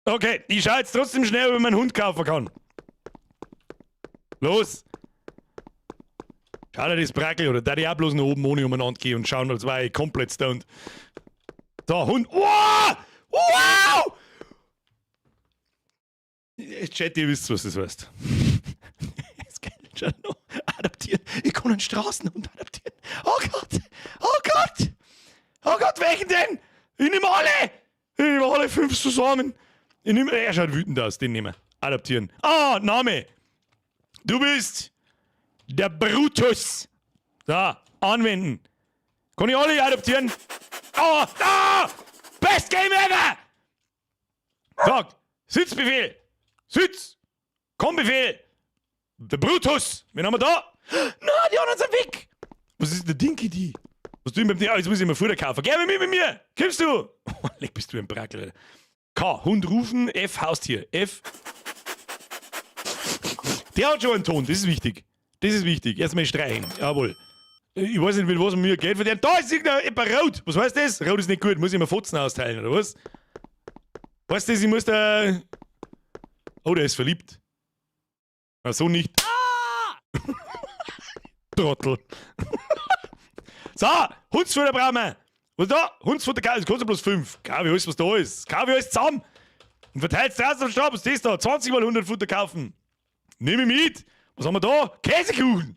Okay, ich schau jetzt trotzdem schnell, ob ich meinen Hund kaufen kann. Los! Schau dir das Brackel oder da die auch bloß noch oben ohne umeinander gehen und schauen, als war ich komplett stoned. So, Hund. Wow! Wow! Chat, ihr wisst, was das heißt. Das ist geil. Schau noch. Adoptieren. Ich kann einen Straßenhund adoptieren. Oh Gott! Oh Gott! Oh Gott, welchen denn? Ich nehme alle! Ich nehme alle fünf zusammen. Ich nehme. Er schaut wütend aus, den nehmen wir. Adoptieren. Ah, Name. Du bist der Brutus. So, anwenden. Kann ich alle adoptieren? Oh, ah! Best Game ever! Sag, Sitzbefehl. Sitz! Komm-Befehl! Der Brutus! Wen haben wir da? Na, die anderen sind weg! Was ist der Dinky die? Was tun wir mit dem? Ah, jetzt muss ich mir Futter kaufen. Geh mit mir! Kommst du? Oh, leck, bist du ein Brackel, Alter. K, Hund rufen, F, Haustier. F. Der hat schon einen Ton, das ist wichtig. Das ist wichtig. Erstmal streichen. Jawohl. Ich weiß nicht, mit was man mir Geld verdient. Da ist irgendein rot. Was heißt das? Rot ist nicht gut. Muss ich mir Fotzen austeilen, oder was? Weißt du, ich muss da. Oh, der ist verliebt. Ach so nicht. Ah! Trottel. So, Hundsfutter brauchen wir. Was da? Hundsfutter, das kostet bloß 5. Kauf ich alles, was da ist. Kauf ich alles zusammen. Und verteilt's draußen am Stab. Was ist das da? 20 mal 100 Futter kaufen. Nimm ich mit. Was haben wir da? Käsekuchen.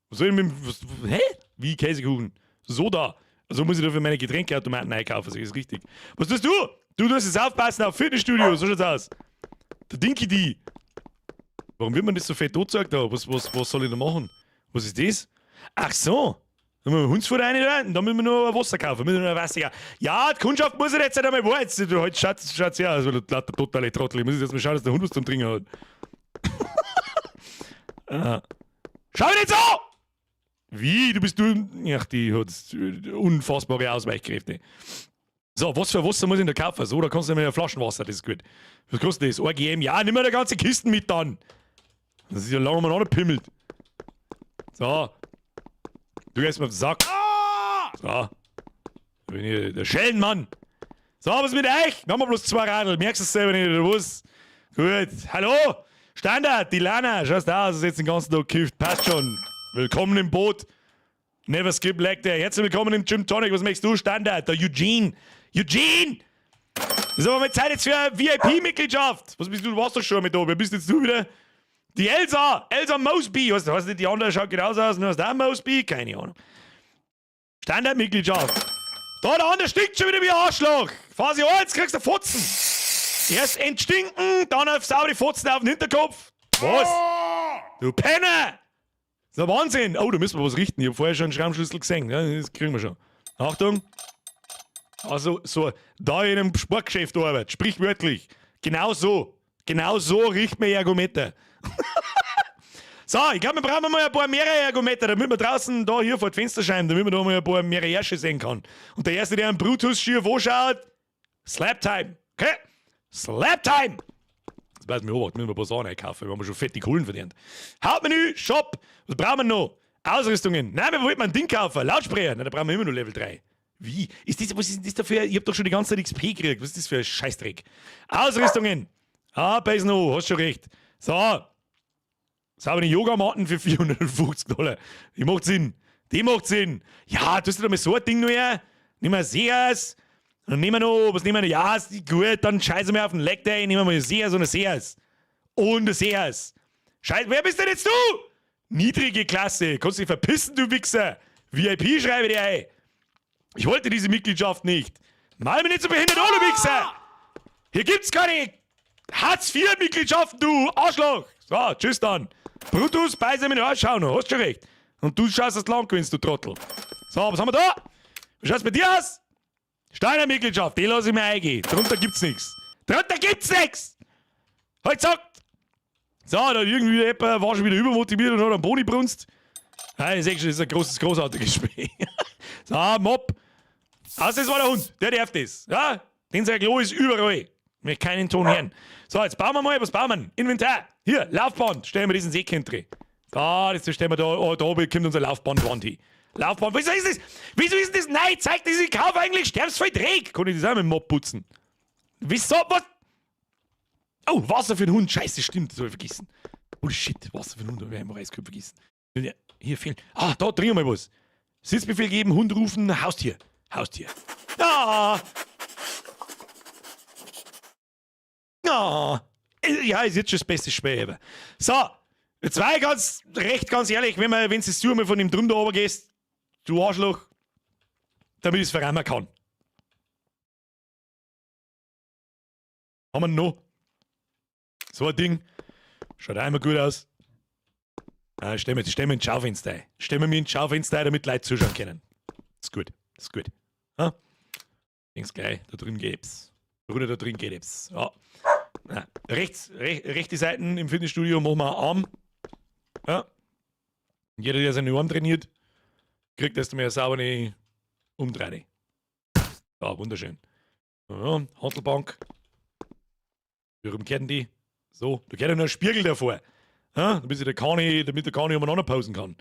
Was soll ich mit dem, was, hä? Wie Käsekuchen? So da. Also muss ich da für meine Getränkeautomaten einkaufen, das ist richtig. Was tust du? Du tust jetzt aufpassen auf Fitnessstudio, so schaut's aus. Der Dinky D. Warum wird man das so fett angezeigt da? Was soll ich da machen? Was ist das? Ach so. Dann müssen wir Hundsfutter rein da und dann müssen wir noch Wasser kaufen. Müssen wir noch Wasser kaufen. Ja, die Kundschaft muss ich jetzt nicht einmal warten. Du, heute schaut ja aus, also lauter totale Trottel. Ich muss jetzt mal schauen, dass der Hund was zum Trinken hat. Ah. Schau mich nicht so! Wie? Du bist du. Ach, die hat unfassbare Ausweichkräfte. So, was für Wasser muss ich denn da kaufen? So, da kannst du mir Flaschenwasser, das ist gut. Was kostet das? OGM? Ja, nimm mir die ganze Kisten mit dann. Das ist ja lange mal pimmelt. So. Du gehst mir auf den Sack. So. Da bin ich der Schellenmann. So, was mit euch? Wir haben bloß zwei Radl. Merkst du es selber nicht, oder was? Gut. Hallo? Standard, die Lana. Schaust da aus, ist jetzt den ganzen Tag gekifft. Passt schon. Willkommen im Boot. Never skip leg day. Herzlich willkommen im Gym Tonic. Was möchtest du? Standard. Der Eugene. Eugene! Das ist aber mal Zeit jetzt für eine VIP-Mitgliedschaft. Was bist du? Du warst doch schon mit da. Wer bist jetzt du wieder? Die Elsa! Elsa Mosby! Was, weißt du, die andere schaut genauso aus. Nur hast du auch Mosby? Keine Ahnung. Standardmitgliedschaft. Da, der andere stinkt schon wieder wie ein Arschloch. Phase 1, kriegst du Fotzen. Erst entstinken, dann auf saubere Fotzen auf den Hinterkopf. Was? Du Penner! Das ist ein Wahnsinn. Oh, da müssen wir was richten. Ich hab vorher schon einen Schraubenschlüssel gesehen. Ja, das kriegen wir schon. Achtung. Also, so, da ich in einem Sportgeschäft arbeite, sprichwörtlich. Genau so. Genau so richtet man Ergometer. So, ich glaube, wir brauchen mal ein paar mehrere Ergometer, damit wir draußen da hier vor die Fensterscheiben, damit man da mal ein paar mehrere Ärsche sehen kann. Und der Erste, der einen Brutus schief anschaut, Slap Time. Okay? Slap Time! Das weiß mir obacht, müssen wir ein paar Sachen einkaufen, wir haben schon fette Kohlen verdient. Hauptmenü, Shop. Was brauchen wir noch? Ausrüstungen. Nein, wir wollten ein Ding kaufen. Lautsprecher. Nein, da brauchen wir immer nur Level 3. Wie? Ist das, was ist denn das da für. Ich hab doch schon die ganze Zeit XP gekriegt. Was ist das für ein Scheißdreck? Ausrüstungen. Ah, Base no, hast schon recht. So. Saubere Yogamatten für 450 Dollar. Die macht Sinn. Die macht Sinn. Ja, tust du da mal so ein Ding noch her? Nimm mal Sears. Dann nehmen wir noch, was nehmen wir noch? Ja, ist gut, dann scheißen wir auf den Leg Day, nehmen wir mal Sears und ein Sears. Und ein Sears. Scheiße, wer bist denn jetzt du? Niedrige Klasse. Kannst dich verpissen, du Wichser. VIP schreibe dir ein. Ich wollte diese Mitgliedschaft nicht. Mal mich nicht so behindert, oh, du Wichser. Hier gibt's keine Hartz-IV-Mitgliedschaften, du Arschloch. So, tschüss dann. Brutus, beiß ihm in den Arsch schauen, hast schon recht. Und du schaust, dass du lang gewinnst, du Trottel. So, was haben wir da? Wie schaut's bei dir aus? Steiner-Mitgliedschaft, die lasse ich mir eingehen. Drunter gibt's nichts. Drunter gibt's nichts! Halt, sagt! So, da irgendwie jemand war schon wieder übermotiviert und hat einen Boni brunst. Nein, ich seh schon, das ist ein großes, großartiges Spiel. So, Mob. Also, das war der Hund, der darf das. Ja, den sein Klo ist überall. Ich möchte keinen Ton hören. So, jetzt bauen wir mal, was bauen wir? Inventar. Hier, Laufband. Stellen wir diesen Seekind drin. Da, das stellen wir da, oh, da oben kommt unser Laufbandwand hin. Laufband, wieso ist das? Wieso ist das? Nein, zeigt das, ich kaufe eigentlich sterbensvoll Dreck. Kann ich das auch mit dem Mob putzen? Wieso? Was? Oh, Wasser für den Hund. Scheiße, stimmt, das habe ich vergessen. Oh shit, Wasser für den Hund habe ich einfach eiskalt vergessen. Hier fehlt. Ah, da drin mal was. Sitzbefehl geben, Hund rufen, Haustier. Haustier. Ah! Ah! Ja, ist jetzt schon das beste Spiel ever. So, jetzt war ich ganz recht, ganz ehrlich, wenn man, wenn du mal von dem Drum da oben gehst, du Arschloch, damit ich es verrammen kann. Haben wir noch? So ein Ding. Schaut auch immer gut aus. Ah, stellen wir, stellen wir ins Schaufenster ein. Stellen wir mir ins Schaufenster ein, damit Leute zuschauen können. Ist gut, ist gut. Ha? Denkst gleich, da drin geht's. Bruder, da drin geht es. Ja. Na, rechts, rechte Seiten im Fitnessstudio machen wir Arm. Ja. Jeder, der seine Arm trainiert, kriegt erst einmal eine saubere Umdrehung. Ja, wunderschön. Ja, Hantelbank. Warum kehren die? So, da gehört ja noch ein Spiegel davor. Ja, damit, der Kani, damit der Kani umeinander posen kann.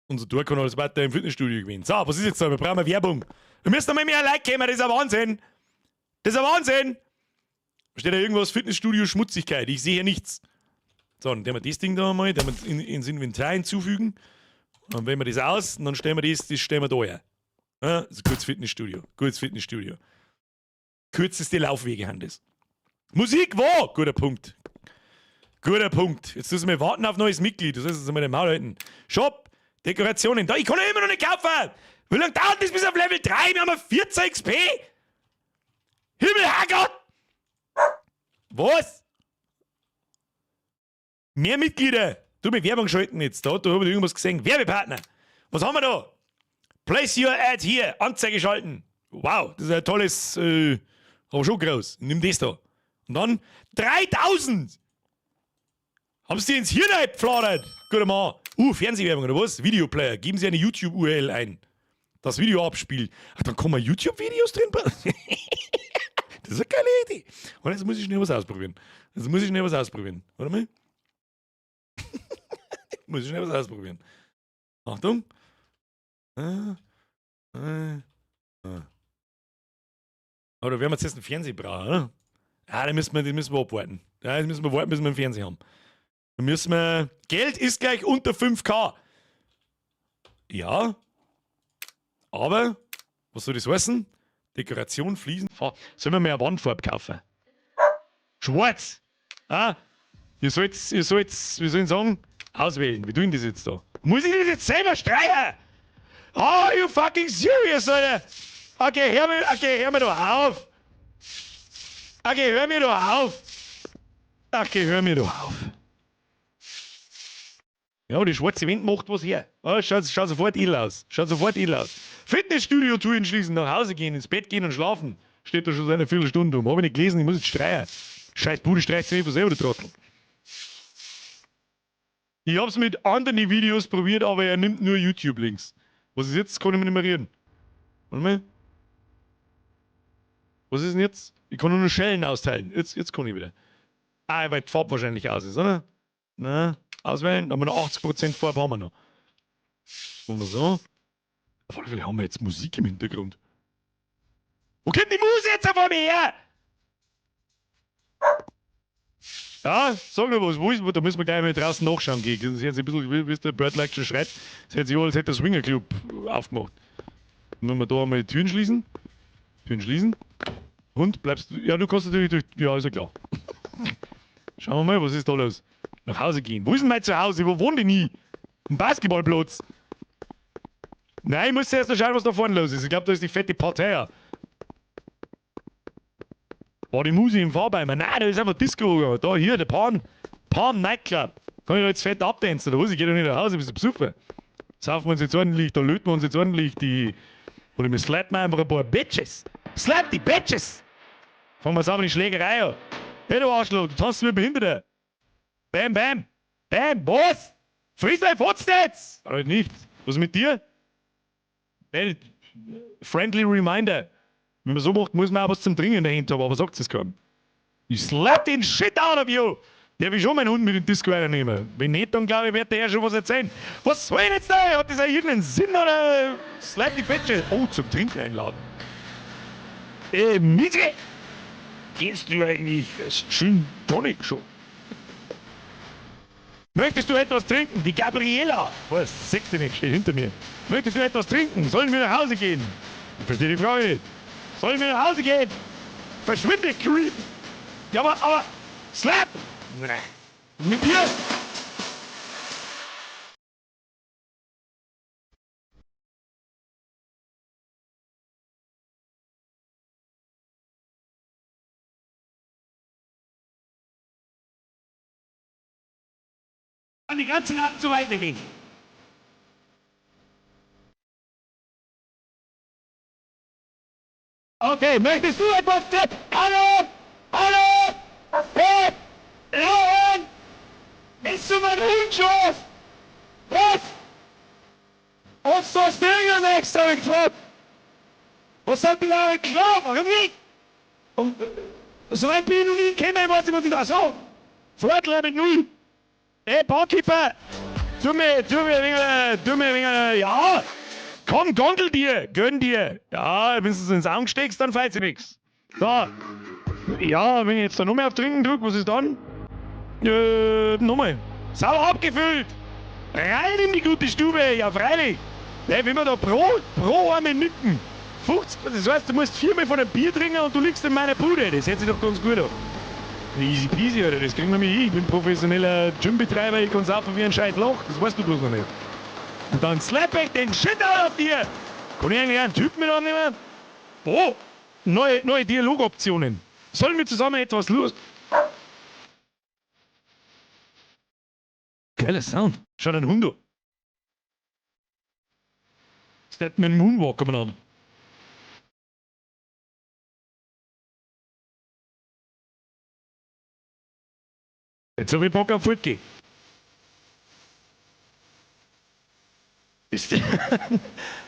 Unser Tor kann alles weiter im Fitnessstudio gewinnen. So, was ist jetzt da? Wir brauchen Werbung. Wir müssen noch mal mehr Like kommen, das ist ein Wahnsinn. Das ist ein Wahnsinn. Steht da irgendwas Fitnessstudio Schmutzigkeit? Ich sehe hier nichts. So, dann wir das Ding da mal, dann wir ins Inventar hinzufügen. Dann wählen wir das aus und dann stellen wir das, das stellen wir da her. Ja, das ist ein gutes Fitnessstudio. Gutes Fitnessstudio. Kürzeste Laufwege haben das. Musik wo? Guter Punkt. Guter Punkt. Jetzt müssen wir warten auf neues Mitglied. Das heißt, jetzt mal den Maul halten. Shop, Dekorationen. Da, ich kann ja immer noch nicht kaufen. Wie lange dauert das bis auf Level 3? Wir haben 14 XP. Himmel, Herrgott! Was? Mehr Mitglieder. Du mit Werbung schalten jetzt. Da, da habe ich irgendwas gesehen. Werbepartner. Was haben wir da? Place your ad here. Anzeige schalten. Wow, das ist ein tolles, aber schon groß. Nimm das da. Und dann 3000! Haben sie ins Hirn eingepfladert? Guter Mann. Fernsehwerbung oder was? Videoplayer. Geben Sie eine YouTube-URL ein. Das Video abspielt. Ach, dann kommen YouTube-Videos drin. Das ist eine geile Idee. Und jetzt muss ich schnell was ausprobieren. Jetzt muss ich schnell was ausprobieren. Warte mal. Muss ich schnell was ausprobieren. Achtung. Aber da werden wir jetzt einen Fernseher brauchen, oder? Ja, den müssen wir, den müssen wir abwarten. Ja, das müssen wir warten, bis wir einen Fernseher haben. Dann müssen wir. Geld ist gleich unter 5K. Ja. Aber, was soll das heißen? Dekoration, Fliesen, Sollen wir mal eine Wandfarbe kaufen? Schwarz! Ah, ihr sollt, wie soll ich sagen, auswählen. Wie tun das jetzt da? Muss ich das jetzt selber streichen? Are you fucking serious, Alter? Okay, hör mir, okay, hör mir doch auf. Okay, hör mir doch auf. Okay, hör mir doch auf. Ja, die schwarze Wand macht was her. Oh, schaut, schaut sofort edel aus. Schaut sofort edel aus. Fitnessstudio Türen schließen, nach Hause gehen, ins Bett gehen und schlafen. Steht da schon seit einer Viertelstunde um. Hab ich nicht gelesen, ich muss jetzt streichen. Scheiß Bude streicht sich einfach selber, der Trottel. Ich hab's mit anderen Videos probiert, aber er nimmt nur YouTube-Links. Was ist jetzt? Kann ich mich nicht mehr reden. Warte mal. Was ist denn jetzt? Ich kann nur noch Schellen austeilen. Jetzt, jetzt kann ich wieder. Ah, weil die Farbe wahrscheinlich aus ist, oder? Na, auswählen. Da haben wir noch 80% Farbe haben wir noch. Machen wir so. Auf alle Fälle haben wir jetzt Musik im Hintergrund. Wo kommt die Musik jetzt auf einmal her? Ja, sag nur was, wo ist, da müssen wir gleich mal draußen nachschauen gehen. Das ist jetzt ein bisschen, wie es der Bird Like schon schreit, das hätte sich an, als hätte der Swinger Club aufgemacht. Wenn wir da einmal die Türen schließen. Türen schließen. Hund, bleibst du. Ja, du kannst natürlich durch. Ja, ist ja klar. Schauen wir mal, was ist da los? Nach Hause gehen. Wo ist denn mein Zuhause? Wo wohnt denn ich? Ein Basketballplatz. Nein, ich muss zuerst noch schauen, was da vorne los ist. Ich glaube, da ist die fette Partei. War die Musi im Fahrbeimer? Nein, da ist einfach Disco. Da, hier, der Pan. Pan Nightclub. Kann ich da jetzt fett abtanzen oder was? Ich gehe doch nicht nach Hause, bist du besoffen. Saufen wir uns jetzt ordentlich, da löten wir uns jetzt ordentlich die. Oder wir slappen einfach ein paar Bitches. Slap die Bitches! Fangen wir zusammen die Schlägerei an. Hey, du Arschloch, du tanzt wie Behinderter. Bam, bam. Bam, was? Friss dein Fotz jetzt! Oder nicht? Was ist mit dir? Hey, friendly Reminder. Wenn man so macht, muss man auch was zum Trinken in der Hand haben, aber sagt es keinem. Ich slap den shit out of you! Der will schon meinen Hund mit in den Disco reinnehmen. Wenn nicht, dann glaube ich, wird der ja schon was erzählen. Was soll denn jetzt da? Hat das auch irgendeinen Sinn oder? Slap die Bitches. Oh, zum Trinken einladen. Miete! Kennst du eigentlich das Gin Tonic schon? Möchtest du etwas trinken? Die Gabriela! Was? Sechste nicht, steht hinter mir. Möchtest du etwas trinken? Sollen wir nach Hause gehen? Ich verstehe die Frage nicht. Sollen wir nach Hause gehen? Verschwinde, Creep! Ja, aber, Slap! Nee. Mit dir? Die ganzen Abend so weitergehen. Okay, möchtest du etwas? Hallo! Hallo! Hey! Lauren! Bist du mein Hund? Was? Was sollst du denn extra geklappt? Was hat die da geklappt? Warum nicht? Und so weit bin ich noch nie gekommen, ich weiß nicht, was ich da sage. Vorteil mit null. Hey, Barkeeper! Tu mir ein wenig, ja! Komm, gondel dir, gönn dir! Ja, wenn du es ins Auge steckst, dann fällt sie nix. So. Ja, wenn ich jetzt da noch mehr auf Trinken drück, was ist dann? Nochmal. Sauber abgefüllt! Rein in die gute Stube, ja freilich! Hey, wenn wir da pro Arme nicken, 50, das heißt, du musst viermal von einem Bier trinken und du liegst in meiner Bude, das hört sich doch ganz gut an. Easy peasy, Alter, das kriegen wir mit hin. Ich bin professioneller Gymbetreiber, ich kann saufen wie ein scheiß Loch, das weißt du bloß noch nicht. Und dann slap ich den Shit out of dir! Kann ich eigentlich einen Typen mit annehmen? Oh! Neue Dialogoptionen. Sollen wir zusammen etwas los? Geiler Sound. Schaut ein Hund an. Step mit dem Moonwalk an. Jetzt hab ich Bock auf Fortgehen.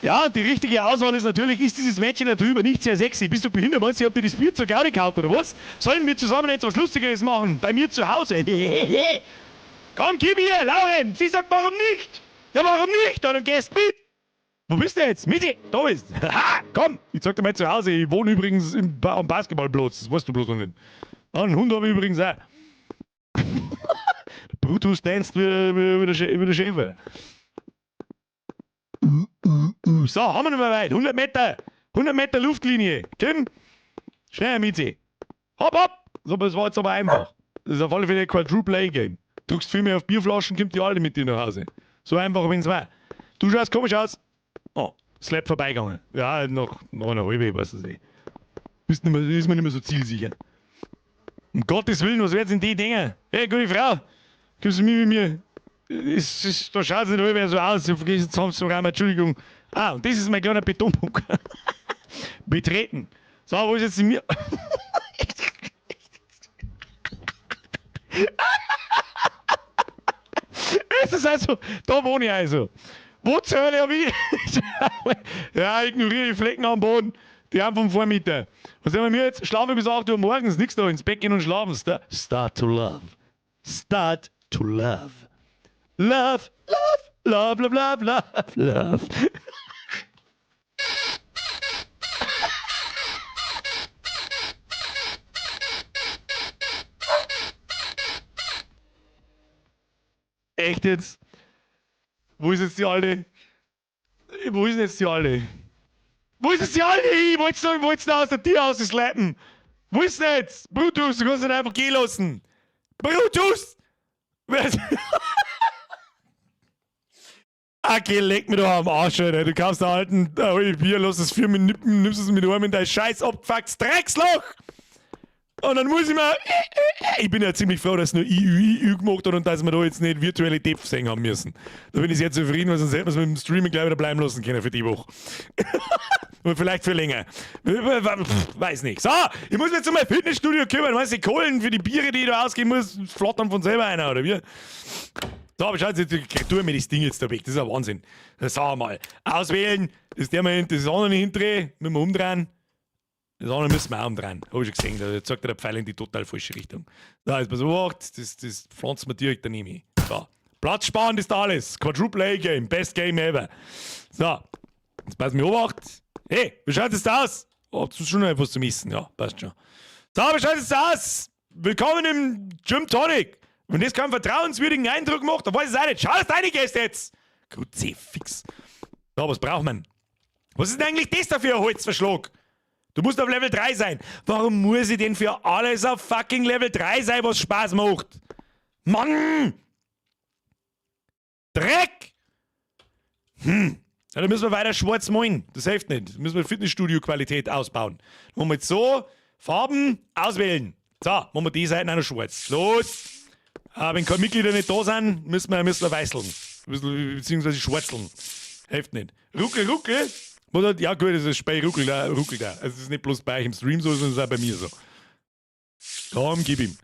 Ja, die richtige Auswahl ist natürlich, ist dieses Mädchen da drüber nicht sehr sexy? Bist du behindert? Meinst du, ich hab dir das Bier zur Gaudi gekauft oder was? Sollen wir zusammen etwas Lustigeres machen? Bei mir zu Hause? Komm, gib ihr, Lauren! Sie sagt, warum nicht? Ja, warum nicht? Dann gehst mit! Wo bist du jetzt? Mitti, da bist. Ha, komm, ich zeig dir mal zu Hause. Ich wohne übrigens am Basketballplatz, das weißt du bloß noch nicht. Einen Hund habe ich übrigens auch. Brutus tanzt wie der Schäfer. So, haben wir nicht mehr weit. 100 Meter. 100 Meter Luftlinie. Tim, schnell, Mizi. Hopp, hopp. So, das war jetzt aber einfach. Das ist auf alle Fälle ein Quadruple A-Game. Drückst viel mehr auf Bierflaschen, kommt die Alte mit dir nach Hause. So einfach, wenn's war. Du schaust komisch aus. Oh, Slap vorbeigegangen. Ja, noch eine halbe, ich weiß es nicht. Ist man nicht mehr so zielsicher. Um Gottes Willen, was werden denn die Dinger? Hey, gute Frau, gibst du mir mit mir? Da schaut es nicht mehr so aus. Ich vergesse jetzt zusammenzuräumen, Entschuldigung. Ah, und das ist mein kleiner Betonbunker. Betreten. So, wo ist jetzt die mir? Es ist also, da wohne ich also. Wo zur Hölle hab ich? Ja, ignoriere die Flecken am Boden. Die haben vom Vormieter. Was haben wir jetzt? Schlafen bis 8 Uhr morgens, nix da, ins Bett gehen und schlafen. Start to love. Start to love. Love, love, love, love, love, love, love. Echt jetzt? Wo ist jetzt die Alte? Wo ist denn jetzt die Alte? Wo ist jetzt die Alte? Ich wollte noch aus der Tür rausschleppen. Wo ist denn jetzt? Brutus, du kannst ihn einfach gehen lassen. Brutus! Okay, leck mir doch am Arsch, Alter. Du kaufst da alten Bier, lass es 4 Minuten, nimmst es mit heim in dein scheiß abgefucktes Drecksloch! Und dann muss ich mir. Ich bin ja ziemlich froh, dass nur I, Ü, I, Ü gemacht hat und dass wir da jetzt nicht virtuelle Depth sehen haben müssen. Da bin ich sehr zufrieden, weil sonst hätten wir es mit dem Streaming gleich wieder bleiben lassen können für die Woche. Und vielleicht für länger. Weiß nicht. So, ich muss mich jetzt um mein Fitnessstudio kümmern. Weißt du, die Kohlen für die Biere, die ich da ausgeben muss, flattern von selber einer, oder wie? So, aber schaut, jetzt tue mir das Ding jetzt da weg. Das ist ein Wahnsinn. Das sagen wir mal. Auswählen, das der mal das andere hindrehen, müssen wir umdrehen. Das andere müssen wir auch umdrehen. Hab ich schon gesehen, da zeigt der Pfeil in die total falsche Richtung. Da ist man so, das pflanzt man direkt daneben. So. Platz sparen ist da alles. Quadruple A Game, best Game ever. So, jetzt pass mir Obacht. Hey, wie schaut es da aus? Oh, das ist schon noch etwas zu missen. Ja, passt schon. So, wie schaut es aus? Willkommen im Gym Tonic. Wenn das keinen vertrauenswürdigen Eindruck macht, dann weiß ich es auch nicht. Schau, dass deine Gäste jetzt. Kruzifix. So, was braucht man? Was ist denn eigentlich das da für ein Holzverschlag? Du musst auf Level 3 sein. Warum muss ich denn für alles auf fucking Level 3 sein, was Spaß macht? Mann! Dreck! Ja, da müssen wir weiter schwarz malen. Das hilft nicht. Da müssen wir Fitnessstudio-Qualität ausbauen. Machen wir jetzt so, Farben auswählen. So, machen wir die Seiten auch noch schwarz. Los! Ah, wenn keine Mitglieder nicht da sind, müssen wir weißeln. Beziehungsweise schwarzeln. Hilft nicht. Ruckel, ruckel. Ja gut, das ist Spey ruckelt da, ruckelt da. Also es ist nicht bloß bei euch im Stream so, sondern es ist auch bei mir so. Komm, gib ihm.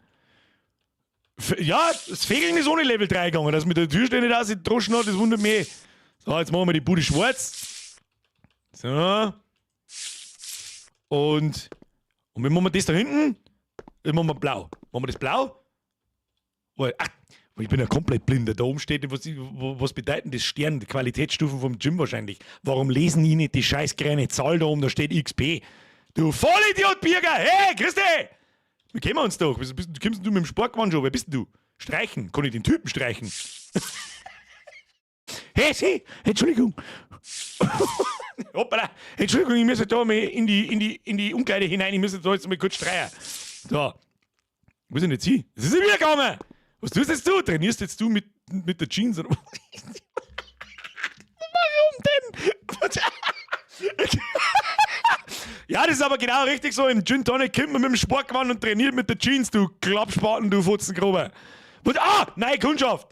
Ja, das Fegeln ist ohne Level 3 gegangen. Dass mit der Türsteher nicht ausgedroschen hat, das wundert mich. So, jetzt machen wir die Bude schwarz. So. Und wie machen wir das da hinten? Das machen wir blau. Machen wir das blau? Oh, ach, ich bin ja komplett blind. Da oben steht, was bedeutet das Stern, die Qualitätsstufen vom Gym wahrscheinlich. Warum lesen die nicht die scheiß kleine Zahl da oben? Da steht XP. Du Vollidiot, Birger! Hey, Christi! Wir kennen uns doch. Wieso bist du, kommst du mit dem Sportgewand schon? Wer bist denn du? Streichen. Kann ich den Typen streichen? Hey, Sie! Entschuldigung. Hoppala. Entschuldigung, ich muss da mal in die Umkleide hinein. Ich muss da jetzt mal kurz streichen. So. Wo ist denn jetzt hin? Es ist wieder gegangen. Was tust jetzt du? Trainierst jetzt du mit der Jeans? Oder was? Warum denn? Ja, das ist aber genau richtig so. Im Gin Tonic kommt man mit dem Sportgewand und trainiert mit der Jeans, du Klappspaten, du Fotzengrube. Und, ah, neue Kundschaft.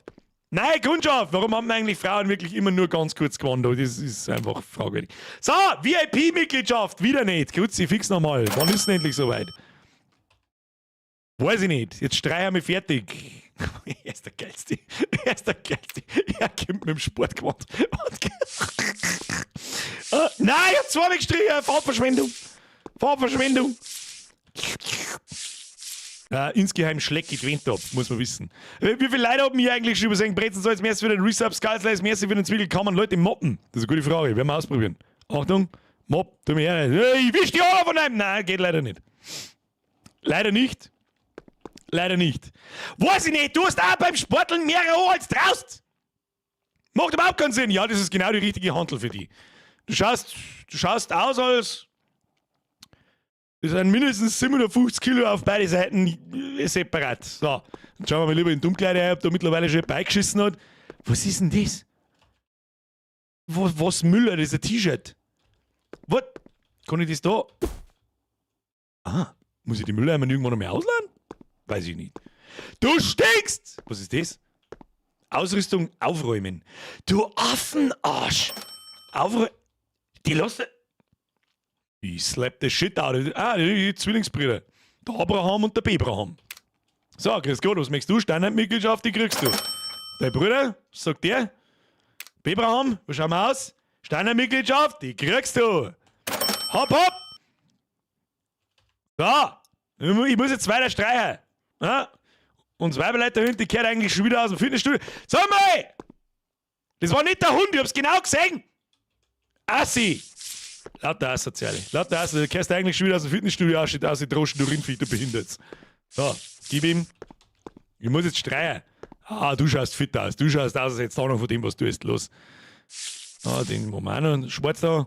Neue Kundschaft. Warum haben eigentlich Frauen wirklich immer nur ganz kurz Gewand? Das ist einfach fragwürdig. So, VIP-Mitgliedschaft. Wieder nicht. Kruzifix nochmal. Wann ist denn endlich soweit? Weiß ich nicht. Jetzt streich ich mich fertig. Er ist der Geilste. Er ist der Geilste. Er kommt mit dem Sportgewand. Ah, nein, ich hab zweimal gestrichen. Farbverschwendung. Farbverschwendung. Ja, insgeheim schleck ich die Wände ab, muss man wissen. Wie viele Leute haben mich eigentlich schon übersehen? Brezen soll jetzt merci für den Resub, Skulls, merci für den Zwickel. Kann man Leute mobben? Das ist eine gute Frage. Werden wir ausprobieren. Achtung, Mob, tu mir her. Ich wisch die Haare von einem. Nein, geht leider nicht. Leider nicht. Leider nicht. Weiß ich nicht, du hast auch beim Sporteln mehr an als traust. Macht überhaupt keinen Sinn. Ja, das ist genau die richtige Hantel für die. Du schaust aus, als. Das sind mindestens 750 Kilo auf beide Seiten separat. So, dann schauen wir mal lieber in die Umkleide rein, ob da mittlerweile schon beigeschissen hat. Was ist denn das? Was Müller, das ist ein T-Shirt. Was? Kann ich das da? Ah, muss ich die Mülleimer irgendwann noch mehr ausladen? Weiß ich nicht. Du stinkst! Was ist das? Ausrüstung aufräumen. Du Affenarsch! Aufräumen. Die lassen. Ich slap the shit out of. Ah, die Zwillingsbrüder. Der Abraham und der Bebraham. So, grüß Gott, was möchtest du? Standardmitgliedschaft, die kriegst du. Dein Bruder, was sagt der? Bebraham, wo schauen wir aus? Standardmitgliedschaft, die kriegst du. Hopp, hopp! So, ich muss jetzt weiter streichen. Ja? Und das Weiberleiter hinten, die kehrt eigentlich schon wieder aus dem Fitnessstudio. Sag mal! Das war nicht der Hund, ich hab's genau gesehen! Assi! Lauter Asoziale. Lauter Asoziale. Du kehrst eigentlich schon wieder aus dem Fitnessstudio aus, aus die Droschen, du Rindviech, du behindert. So, gib ihm. Ich muss jetzt streichen. Ah, du schaust fit aus. Du schaust aus, als hättest du Ahnung von dem, was du tust. Los. Ah, den Moment schwarz da.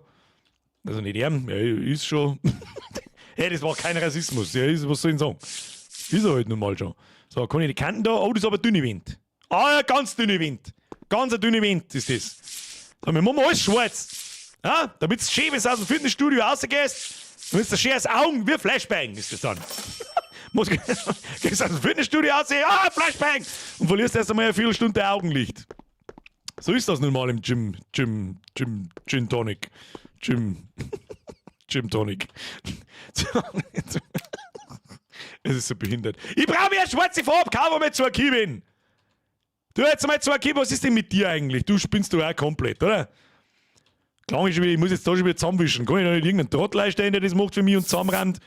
Also nicht er, er ist schon. Hey, das war kein Rassismus. Ja, ist, was soll ich sagen? Ist er halt nun mal schon. So, kann ich die Kanten da? Oh, das ist aber dünne Wand. Ah ja, ganz dünne Wand. Ganz eine dünne Wand ist das. So, wir machen alles schwarz. Ja, damit es schön, wenn du aus dem Fitnessstudio rausgehst, dann ist das schön als Augen wie Flashbang, ist das dann. Gehst aus dem Fitnessstudio raus, ah, Flashbang! Und verlierst erst einmal eine Viertelstunde Augenlicht. So ist das nun mal im Gym, Gym, Gym, Gin Tonic. Gym, Gym Tonic. Es ist so behindert. Ich brauche mehr schwarze Farbe, kauf mir zwei Kibin. Du jetzt mal zwei Kibi, was ist denn mit dir eigentlich? Du spinnst du auch komplett, oder? Klang ich schon wieder, ich muss jetzt da schon wieder zusammenwischen. Kann ich da nicht irgendeinen Trottel einstellen, der das macht für mich und zusammenrammt?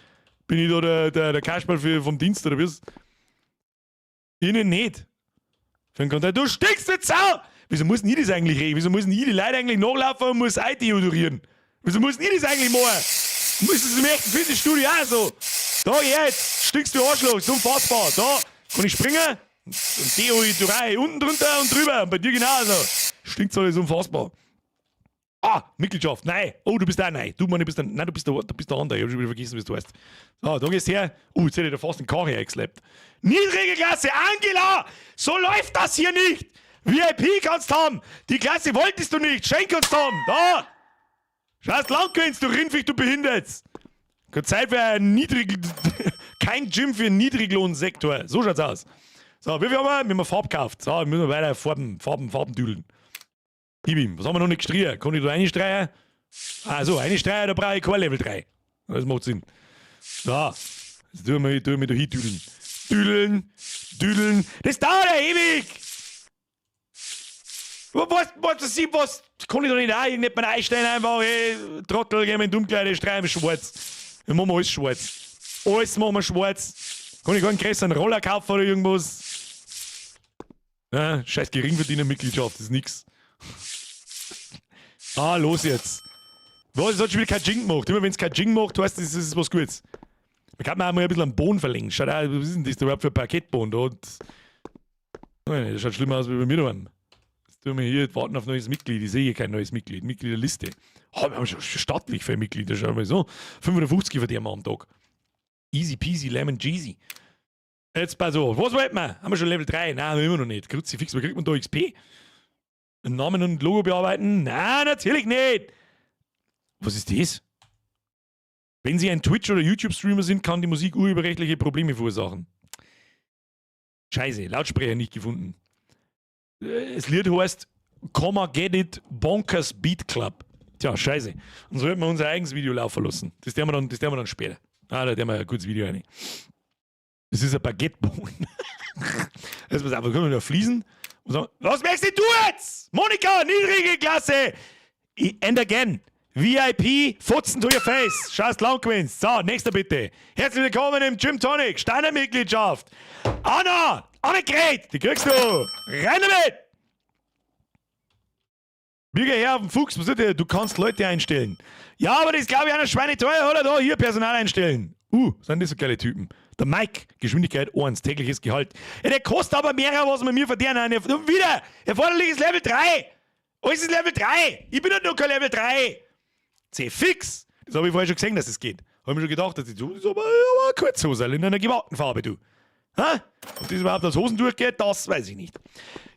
Bin ich da der Kasperl vom Dienst oder was? Ihnen nicht. Für den Kontakt, du stinkst nicht Sau! Wieso muss denn ich das eigentlich reden? Wieso muss denn ich die Leute eigentlich nachlaufen und muss deodorieren? Wieso muss denn ich das eigentlich machen? Muss das im echten Fitnessstudio auch so? Da, jetzt! Stinkst du Arschloch, ist unfassbar. Da, kann ich springen? Und die hol ich drei unten drunter und drüber. Und bei dir genauso. Stinkt alles unfassbar. Ah, Mitgliedschaft, nein. Oh, du bist auch nein. Du, Mann, du bist der, nein, du bist der andere. Ich hab schon wieder vergessen, wie du heißt. So, da gehst du her. Jetzt hätte ich da fast einen Karre eingeschleppt. Niedrige Klasse, Angela! So läuft das hier nicht! VIP kannst haben! Die Klasse wolltest du nicht! Schenk uns haben! Da! Scheiß lang gewinnst, du Rindviech, du behindert! Keine Zeit für ein niedrig. Kein Gym für einen Niedriglohnsektor. So schaut's aus. So, wie viel haben wir? Wir haben Farbe gekauft. So, müssen wir weiter Farben, Farben, Farben düdeln. Gib ihm. Was haben wir noch nicht gestrichen? Kann ich da reinstreichen? Also, reinstreichen, da brauche ich kein Level 3. Das macht Sinn. So, jetzt tun wir da hin düdeln. Düdeln, düdeln. Das dauert ja ewig! Was, kann ich da nicht auch irgendjemand einstellen einfach, ey, Trottel, geh mir in die Umkleide, streichen wir schwarz. Dann machen wir alles schwarz. Alles machen wir schwarz. Kann ich keinen größeren Roller kaufen oder irgendwas? Ja, scheiß Geringverdienermitgliedschaft, das ist nix. Ah, los jetzt. Was, es hat schon wieder kein Jing gemacht. Immer wenn es kein Jing macht, heißt das, das ist was Gutes. Man kann auch mal ein bisschen am Boden verlegen. Schaut auch, was ist denn das da überhaupt für ein Parkettboden? Da und, das schaut schlimmer aus wie bei mir daheim. Jetzt tun wir hier warten auf neues Mitglied. Ich sehe hier kein neues Mitglied. Mitgliederliste. Oh, wir haben schon stattlich viele Mitglieder. Schau mal so. 550 verdienen wir am Tag. Easy peasy, lemon cheesy. Jetzt pass auf. Was wollten wir? Haben wir schon Level 3? Nein, haben wir immer noch nicht. Kruzifix, wo kriegt man da XP? Einen Namen und Logo bearbeiten? Nein, natürlich nicht. Was ist das? Wenn Sie ein Twitch- oder YouTube-Streamer sind, kann die Musik urheberrechtliche Probleme verursachen. Scheiße, Lautsprecher nicht gefunden. Das Lied heißt Come Get It Bonkers Beat Club. Tja, scheiße. Und so hätten wir unser eigenes Video laufen lassen. Das tun wir dann, das tun wir dann später. Ah, da tun wir ein gutes Video rein. Das ist ein Baguetteboden. Jetzt pass auf, wir können wir da fließen. Und sagen, was merkst du jetzt? Monika, niedrige Klasse. And again. VIP, Fotzen to your face. Scheiß lang gewinnst. So, nächster bitte. Herzlich willkommen im Gym Tonic, Standardmitgliedschaft. Anna, Annegret, die kriegst du. Rein damit. Bürger her auf den Fuchs, was ist der? Du kannst Leute einstellen. Ja, aber das ist, glaube ich, einer schweineteuer, oder? Da, hier Personal einstellen. Sind das so geile Typen. Der Mike, Geschwindigkeit 1, tägliches Gehalt. Ja, der kostet aber mehr, was wir mir verdienen. Und wieder, erforderliches Level 3. Alles ist Level 3. Ich bin doch noch kein Level 3. C fix. Das habe ich vorher schon gesehen, dass es geht. Habe mir schon gedacht, dass das ist aber eine Kurzhose in einer gewagten Farbe, du. Ha? Ob das überhaupt als Hosen durchgeht, das weiß ich nicht.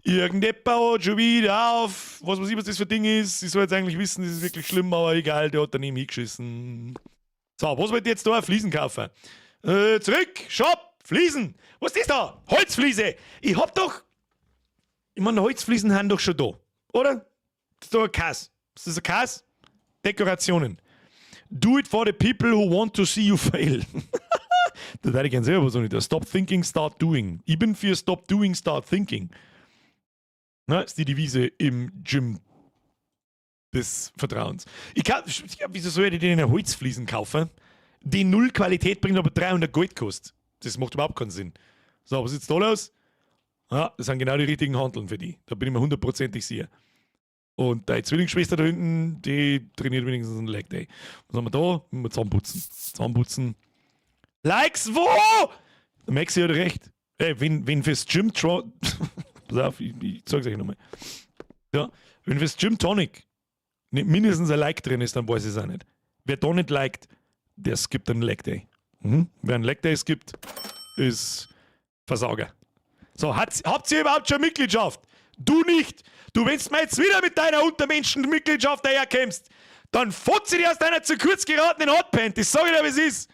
Irgendjemand hat schon wieder auf, was weiß ich, was das für ein Ding ist. Ich soll jetzt eigentlich wissen, das ist wirklich schlimm, aber egal, der hat daneben hingeschissen. So, was wollt ihr jetzt da? Fliesen kaufen. Zurück, Shop, Fliesen. Was ist das da? Holzfliese. Ich hab doch. Ich meine, Holzfliesen sind doch schon da, oder? Das ist doch ein Kass. Ist das ein Kass? Dekorationen. Do it for the people who want to see you fail. Da hätte ich gern selber so nicht. Stop thinking, start doing. Ich bin für Stop doing, start thinking. Na, ist die Devise im Gym des Vertrauens. Wieso soll ich denn eine Holzfliesen kaufen, die null Qualität bringt, aber 300 Gold kostet? Das macht überhaupt keinen Sinn. So, was ist jetzt da los? Ja, das sind genau die richtigen Hanteln für die. Da bin ich mir hundertprozentig sicher. Und deine Zwillingsschwester da hinten, die trainiert wenigstens einen Leg Day. Was haben wir da? Müssen wir zusammenputzen. Zusammenputzen. Likes wo? Der Maxi hat recht. Ey, wenn fürs Gym. Pass auf, ich zeig's euch nochmal. Ja, wenn fürs Gym Tonic nicht mindestens ein Like drin ist, dann weiß ich es auch nicht. Wer da nicht liked, der skippt einen Leg Day. Wer einen Leg Day skippt, ist Versager. So, habt ihr überhaupt schon Mitgliedschaft? Du nicht! Du, wenn's mir jetzt wieder mit deiner Untermenschen-Mitgliedschaft daherkommst, dann fotze ich dir aus deiner zu kurz geratenen Hotpant. Das sag ich dir, wie es ist.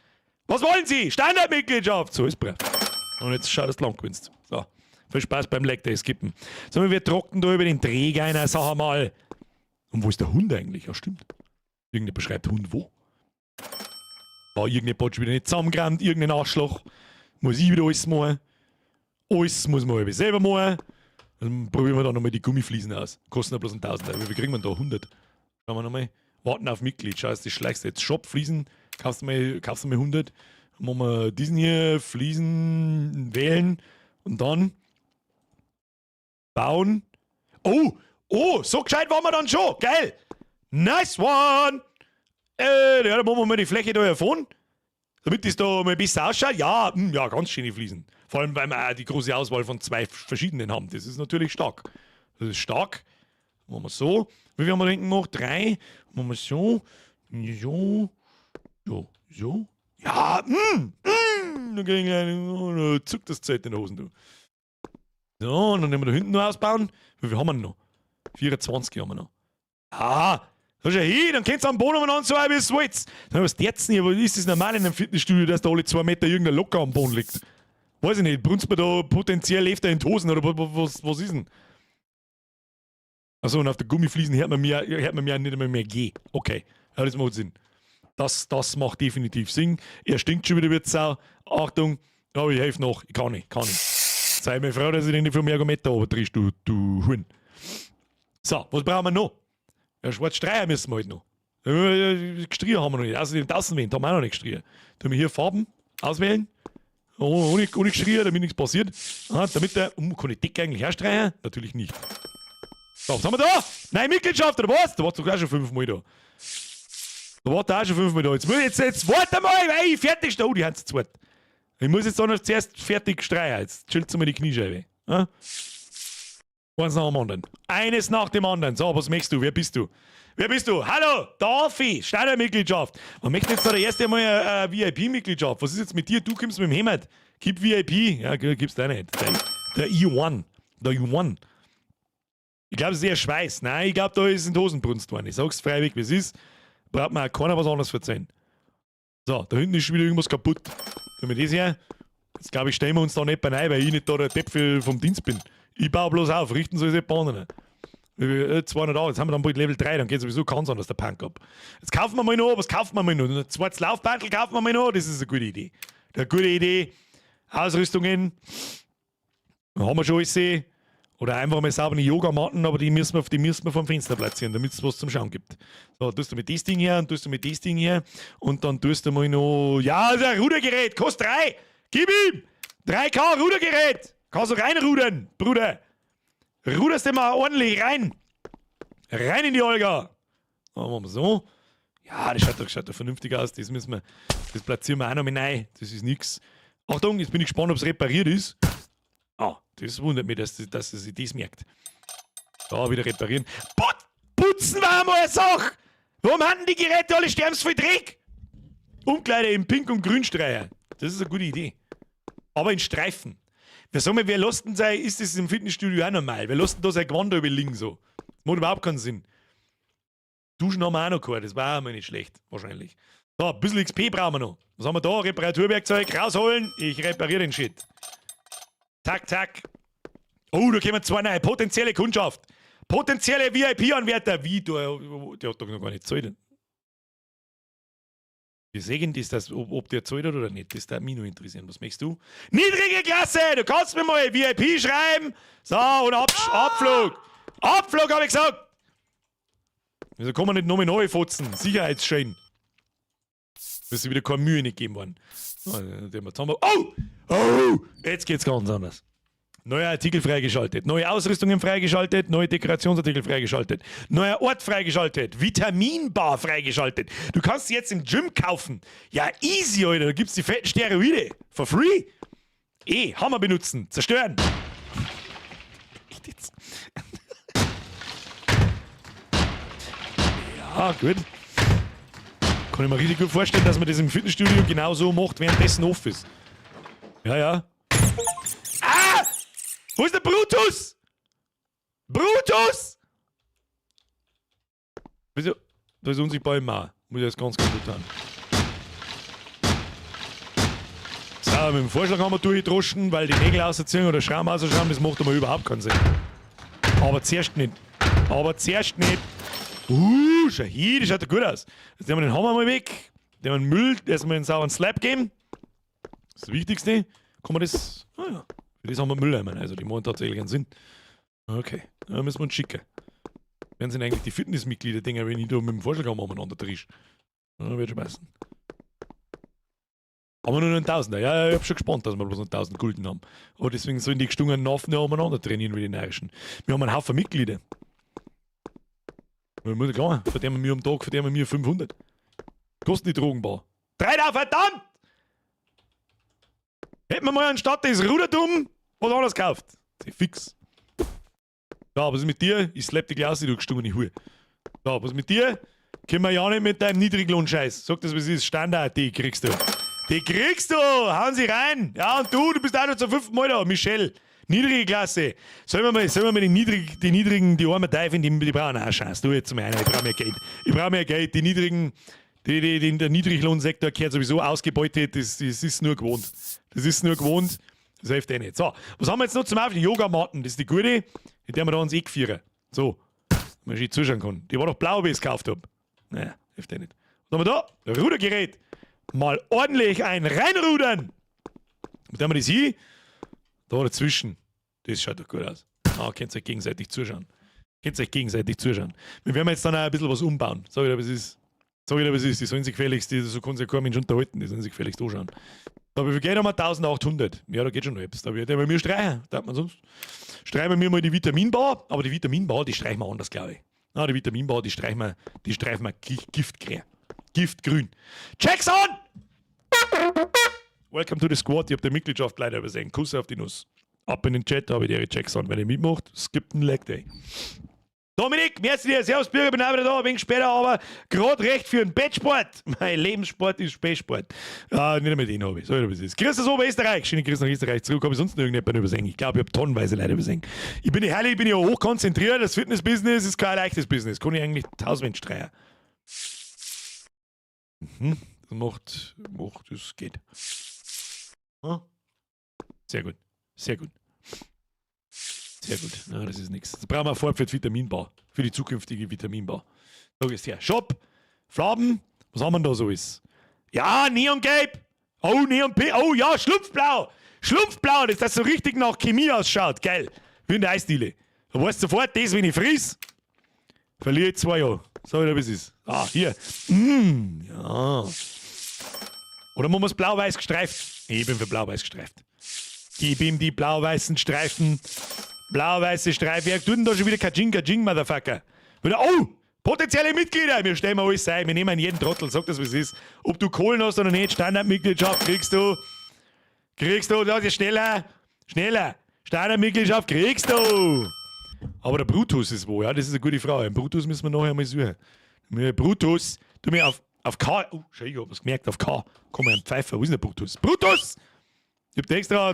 Was wollen Sie? Standardmitgliedschaft. So ist brav. Und jetzt schau, dass du lang gewinnst. So. Viel Spaß beim Leg Day skippen. So, wir trocknen da über den Träger einer, sag mal. Und wo ist der Hund eigentlich? Ja, stimmt. Irgendjemand beschreibt Hund wo? War irgendjemand schon wieder nicht zusammengerannt, irgendein Arschloch. Muss ich wieder alles machen. Alles muss man halb selber machen. Dann probieren wir da nochmal die Gummifliesen aus. Kosten ja bloß ein Tausender. Wie viel kriegen wir da? 100. Schauen wir nochmal. Warten auf Mitglied. Schau, das schleichst du jetzt. Shop, Fliesen. Kaufst du mal 100. Dann machen wir diesen hier. Fliesen wählen. Und dann bauen. Oh, so gescheit waren wir dann schon. Geil. Nice one. Ja, dann machen wir mal die Fläche da hervor. Damit das da mal besser ausschaut. Ja, ja, ganz schöne Fliesen. Vor allem, weil wir auch die große Auswahl von zwei verschiedenen haben. Das ist natürlich stark. Das ist stark. Machen wir so. Wie viel haben wir denn gemacht? 3. Machen wir so. So. So. So. Ja, Dann krieg ich gleich, zuckt das Zelt in den Hosen, du. So, und dann nehmen wir da hinten noch ausbauen. Wie viel haben wir denn noch? 24 haben wir noch. Ah, da schau hin, dann könnt ihr am Boden umeinander so wie es wollt. Dann was jetzt nicht, aber ist das normal in einem Fitnessstudio, dass da alle 2 Meter irgendein Locker am Boden liegt? Weiß ich nicht, brunzt man da potenziell öfter in die Hosen oder was ist denn? Achso, und auf der Gummifliesen hört man mir nicht einmal mehr gehen. Okay, ja, das macht Sinn. Das macht definitiv Sinn. Er stinkt schon wieder wie Sau. Achtung, aber ich helfe noch. Ich kann nicht, kann nicht. Sei mir froh, dass ich den nicht vom Ergometer runtertrisch, du Huhn. So, was brauchen wir noch? Ja, schwarz Streier müssen wir halt noch. Gestrichen haben wir noch nicht. Außerdem die Außenwände haben wir auch noch nicht gestrichen. Tun wir hier Farben auswählen. Oh, ohne gestrichen, damit nichts passiert. Ah, damit der. Kann ich Decke eigentlich herstreichen? Natürlich nicht. So, was haben wir da? Nein, Mitgliedschaft, oder was? Da warst du auch schon 5-mal da. Da war da auch schon 5-mal da. Jetzt warte mal, weil ich fertig stehe. Oh, die haben zu zweit. Ich muss jetzt auch noch zuerst fertig streichen. Jetzt chillst du mal die Kniescheibe. Ja? Eins nach dem anderen. Eines nach dem anderen. So, was möchtest du? Wer bist du? Wer bist du? Hallo, Dafi, Standardmitgliedschaft. Man möchte jetzt da der erste Mal eine VIP-Mitgliedschaft. Was ist jetzt mit dir? Du kommst mit dem Hemd. Gib VIP. Ja, gibst du auch nicht. Der E1. Der E1. Ich glaube, es ist eher Schweiß. Nein, ich glaube, da ist in die Hosen brunst worden. Ich sag's freiwillig, wie es ist. Braucht mir auch keiner was anderes verzeihen. So, da hinten ist schon wieder irgendwas kaputt. Wenn wir das her. Jetzt glaube ich, stellen wir uns da nicht rein, weil ich nicht da der Depp vom Dienst bin. Ich baue bloß auf, richten soll es nicht anderen. 200 jetzt haben wir dann bald Level 3, dann geht sowieso ganz anders der Punk ab. Jetzt kaufen wir mal noch, was kaufen wir mal noch? Ein zweites Laufbandel kaufen wir mal noch, das ist eine gute Idee. Eine gute Idee. Ausrüstungen. Haben wir schon alles gesehen. Oder einfach mal saubere Yogamatten, aber die müssen wir vom Fenster platzieren, damit es was zum Schauen gibt. So, tust du mit das Ding her und tust du mit das Ding her und dann tust du mal noch. Ja, das ist ein Rudergerät, kostet 3! Gib ihm! 3K Rudergerät! Kannst du reinrudern, Bruder! Ruderst du mal ordentlich rein! Rein in die Olga! So, machen wir so. Ja, das schaut doch vernünftig aus. Das müssen wir, das platzieren wir auch noch mit rein. Das ist nix. Achtung, jetzt bin ich gespannt, ob's repariert ist. Ah, das wundert mich, dass sie sich das merkt. Da wieder reparieren. Putzen war mal eine Sache! Warum haben die Geräte alle sterbensvoll Dreck? Umkleide in Pink und Grünstreicher. Das ist eine gute Idee. Aber in Streifen. Wer sag mal, wer lässt denn sein, ist das im Fitnessstudio auch normal? Wer lässt denn da sein Gewand überliegen so? Das macht überhaupt keinen Sinn. Duschen haben wir auch noch gehabt, das war auch mal nicht schlecht, wahrscheinlich. So, ein bisschen XP brauchen wir noch. Was haben wir da? Reparaturwerkzeug rausholen. Ich repariere den Shit. Zack, zack. Oh, da kommen zwei neue. Potenzielle Kundschaft. Potenzielle VIP-Anwärter. Wie? Du, der hat doch noch gar nicht gezahlt. Wir sehen das, ob der zahlt hat oder nicht. Das darf mich nur interessieren. Was möchtest du? Niedrige Klasse! Du kannst mir mal VIP schreiben. So, und Abflug. Abflug, hab ich gesagt. Wieso kann man nicht nochmal neu fotzen? Sicherheitsschein. Das ist wieder keine Mühe nicht gegeben worden. So, den wir zusammen. Oh! Oh! Jetzt geht's ganz anders. Neuer Artikel freigeschaltet, neue Ausrüstungen freigeschaltet, neue Dekorationsartikel freigeschaltet, neuer Ort freigeschaltet, Vitaminbar freigeschaltet. Du kannst sie jetzt im Gym kaufen. Ja, easy, Alter. Da gibt's die fetten Steroide. For free. Hammer benutzen. Zerstören. Echt jetzt? Ja, gut. Kann ich mir richtig gut vorstellen, dass man das im Fitnessstudio genauso macht, währenddessen off ist. Ja, ja. Ah! Wo ist der Brutus? Brutus! Wieso? Da ist unsichtbar im Mauer. Muss ich jetzt ganz gut tun. So, mit dem Vorschlag haben wir durchgedroschen, weil die Nägel ausziehen oder Schrauben ausschrauben, das macht aber überhaupt keinen Sinn. Aber zuerst nicht. Aber zuerst nicht. Schau hier, das schaut doch gut aus. Jetzt nehmen wir den Hammer mal weg. Nehmen wir den Müll, erstmal einen sauberen Slab geben. Das ist das Wichtigste. Kann man das. Ah ja. Für das haben wir Mülleimer, also die machen tatsächlich einen Sinn. Okay, da müssen wir uns schicken. Werden sind eigentlich die Fitnessmitglieder-Dinger, wenn ich da mit dem Vorschlaghammer umeinander trisch? Ja, wird schon passen. Haben wir nur noch einen Tausender? Ja, ja, ich hab schon gespannt, dass wir bloß noch 1000 Gulden haben. Aber deswegen sollen die gestungenen Naffen ja umeinander trainieren wie die Närrischen. Wir haben einen Haufen Mitglieder. Wir müssen klar, verdienen wir am Tag, verdienen wir 500. Kostet die Drogenbar. 3000, verdammt! Hätten wir mal anstatt das Rudertum was anderes gekauft. Fix. Ja, was ist mit dir? Ich slap dich gleich aus, du gestungene Hure. Ja, was ist mit dir? Können wir ja nicht mit deinem Niedriglohnscheiß. Sag das, was ist. Standard, die kriegst du. Die kriegst du! Hauen sie rein! Ja, und du bist auch noch zum fünften Mal da, Michelle. Niedrige Klasse. Sollen wir mal die niedrigen, die armen Teufel, die brauchen auch eine Chance. Du jetzt mal einer, ich brauche mehr Geld. Ich brauche mehr Geld. Die niedrigen, die, die, die, der Niedriglohnsektor gehört sowieso ausgebeutet. Das ist nur gewohnt. Das ist nur gewohnt. Das hilft eh nicht. So, was haben wir jetzt noch zum Aufstehen? Yogamatten, das ist die gute, in der wir da uns eh führen. So, man schön zuschauen kann. Die war doch blau, wie ich es gekauft habe. Naja, hilft eh nicht. Was haben wir da? Rudergerät. Mal ordentlich ein reinrudern. Mit dem wir das hier. Da dazwischen. Das schaut doch gut aus. Ah, könnt ihr euch gegenseitig zuschauen. Könnt ihr euch gegenseitig zuschauen. Wir werden jetzt dann auch ein bisschen was umbauen. Sag ich dir, was ist. Sag ich dir, was ist. Die sollen sich gefälligst, die, so kann sich kein Mensch unterhalten, die sollen sich gefälligst anschauen. Da wie viel Geld haben wir? 1800. Ja, da geht schon noch etwas. Da wird ja bei mir streichen. Da man sonst. Streichen wir mal die Vitaminbar, aber die Vitaminbar, die streichen wir anders, glaube ich. Na, die Vitaminbar, die streichen wir giftgrün. Giftgrün. Jackson! Welcome to the squad. Ich hab die Mitgliedschaft leider übersehen. Kuss auf die Nuss. Ab in den Chat, habe ich die Jackson. Wenn ihr mitmacht, skippt einen Leg Day. Dominik, merci dir. Servus, Birger, bin auch wieder da, ein wenig später, aber gerade recht für einen Bettsport. Mein Lebenssport ist Spätsport. Ja, nicht einmal den habe ich. So, was ist. Grüß aus Oberösterreich. Schöne Grüße nach Österreich zurück. Habe ich sonst noch irgendjemanden übersehen? Ich glaube, ich habe tonnenweise Leute übersehen. Ich bin herrlich, ich bin ja hochkonzentriert. Das Fitness-Business ist kein leichtes Business. Kann ich eigentlich tausend streichen. Das macht, das geht. Hm? Sehr gut. Sehr gut. Sehr gut. Na, das ist nichts. Das brauchen wir Farbe für die Vitaminbar. Für die zukünftige Vitaminbar. Da ist her. Shop. Farben. Was haben wir denn da so ist? Ja, Neongelb. Oh, Neon P. Oh ja, Schlumpfblau. Schlumpfblau, dass das so richtig nach Chemie ausschaut. Geil. Wie in der Eisdiele. Da weißt du sofort, das, wenn ich friss, verliere ich 2 Jahre. Sag ich dir, wie es ist. Ah, hier. Ja. Oder machen wir es blau-weiß gestreift? Ich bin für blau-weiß gestreift. Gib ihm die blau-weißen Streifen. Blau-weiße Streifen. Wer tut denn da schon wieder Kajing, Kajing, Motherfucker? Wieder, oh! Potenzielle Mitglieder! Wir stellen mal alles ein. Wir nehmen jeden Trottel. Sag das, wie es ist. Ob du Kohlen hast oder nicht, Standardmitgliedschaft kriegst du. Kriegst du, das ist schneller. Schneller. Standardmitgliedschaft kriegst du. Aber der Brutus ist wo? Ja, das ist eine gute Frage. Den Brutus müssen wir nachher mal suchen. Brutus, tu mir auf K. Oh, schau, ich hab was gemerkt. Auf K. Komm mal, ein Pfeifer. Wo ist denn der Brutus? Brutus! Ich hab da extra.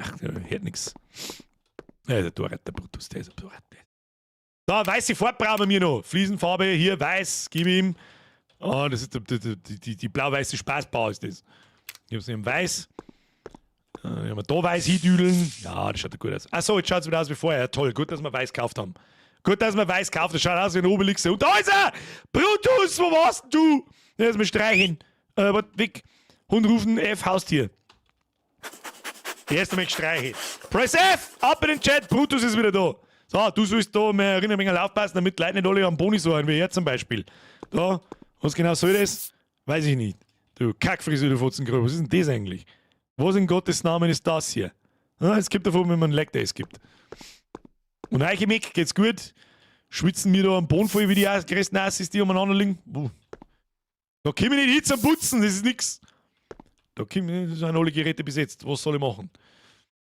Ach, der hört nix. Ja, der Torwart, der Brutus, der ist ein Torwart. Da, weiße Farbe brauchen wir noch. Fliesenfarbe, hier, weiß, gib ihm. Ah, das ist die blau-weiße Spaßbau ist das. Ich hab's in weiß. Haben wir da weiß hindüdeln. Ja, das schaut doch gut aus. Achso, jetzt schaut es wieder aus wie vorher. Ja, toll, gut, dass wir weiß gekauft haben. Gut, dass wir weiß gekauft haben. Das schaut aus wie ein Obelix. Und da ist er! Brutus, wo warst denn du? Jetzt mal streichen. Warte, weg. Hund rufen, F, Haustier. Erst einmal gestreichelt. Press F! Ab in den Chat, Brutus ist wieder da. So, du sollst da mal erinnern, ein wenig aufpassen, damit die Leute nicht alle am Boni so wie er zum Beispiel. Da, was genau soll das? Weiß ich nicht. Du Kackfrisur, du Fotzengrube, was ist denn das eigentlich? Was in Gottes Namen ist das hier? Ja, es gibt davon, wenn man Leg Days gibt. Und euch, Mick, geht's gut? Schwitzen wir da am Boden voll wie die größten Assis, die umeinander liegen? Puh. Da komme ich nicht hin zum Putzen, das ist nix. Da komme ich, sind alle Geräte besetzt. Was soll ich machen?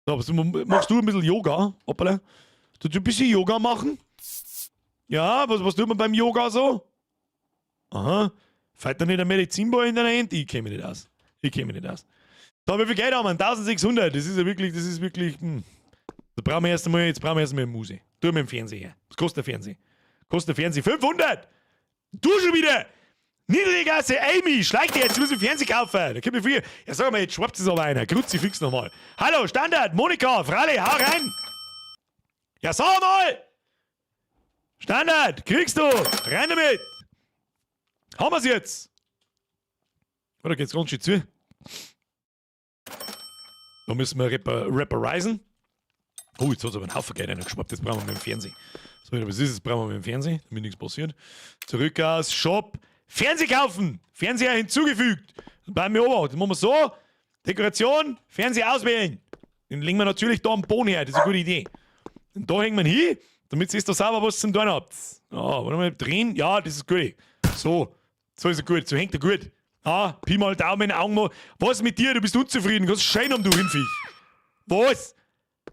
So, was, machst du ein bisschen Yoga? Hoppala. Du ein bisschen Yoga machen? Ja, was tut man beim Yoga so? Aha. Fällt da nicht ein Medizinball in deiner Hand? Ich kenne mich nicht aus. Ich kenne mich nicht aus. Da, wie viel Geld haben wir? 1600. Das ist ja wirklich, das ist wirklich. Da brauchen wir erst einmal, jetzt brauchen wir erst einmal eine Muse. Tu mir den Fernseher. Was kostet der Fernseher? Kostet der Fernseher 500? Du schon wieder! Niedrigasse Amy, schleich dir jetzt, ich muss den Fernseher kaufen. Da kommt mir viel. Ja, sag mal, jetzt schwappt es aber einer. Kruzifix nochmal. Hallo, Standard, Monika, Fralle, hau rein! Ja, sag mal! Standard, kriegst du! Rein damit! Haben wir's jetzt! Oder geht's ganz schön zu? Da müssen wir reparisen. Oh, jetzt hat es aber einen Haufen Geld reingeschwappt. Das brauchen wir mit dem Fernsehen. So, was ist das? Brauchen wir mit dem Fernsehen, damit nichts passiert. Zurück aus Shop. Fernseh kaufen! Fernseher hinzugefügt. Dann bleiben wir oben. Das machen wir so. Dekoration, Fernseher auswählen. Den legen wir natürlich da am Boden her. Das ist eine gute Idee. Und da hängen wir hin, damit ihr da sauber was zum tun habt. Ja, warte mal, drehen. Ja, das ist gut. So. So ist er gut. So hängt er gut. Ah, Pi mal Daumen, Augen mal. Was mit dir? Du bist unzufrieden. Kannst schön um, du Hinviech. Was?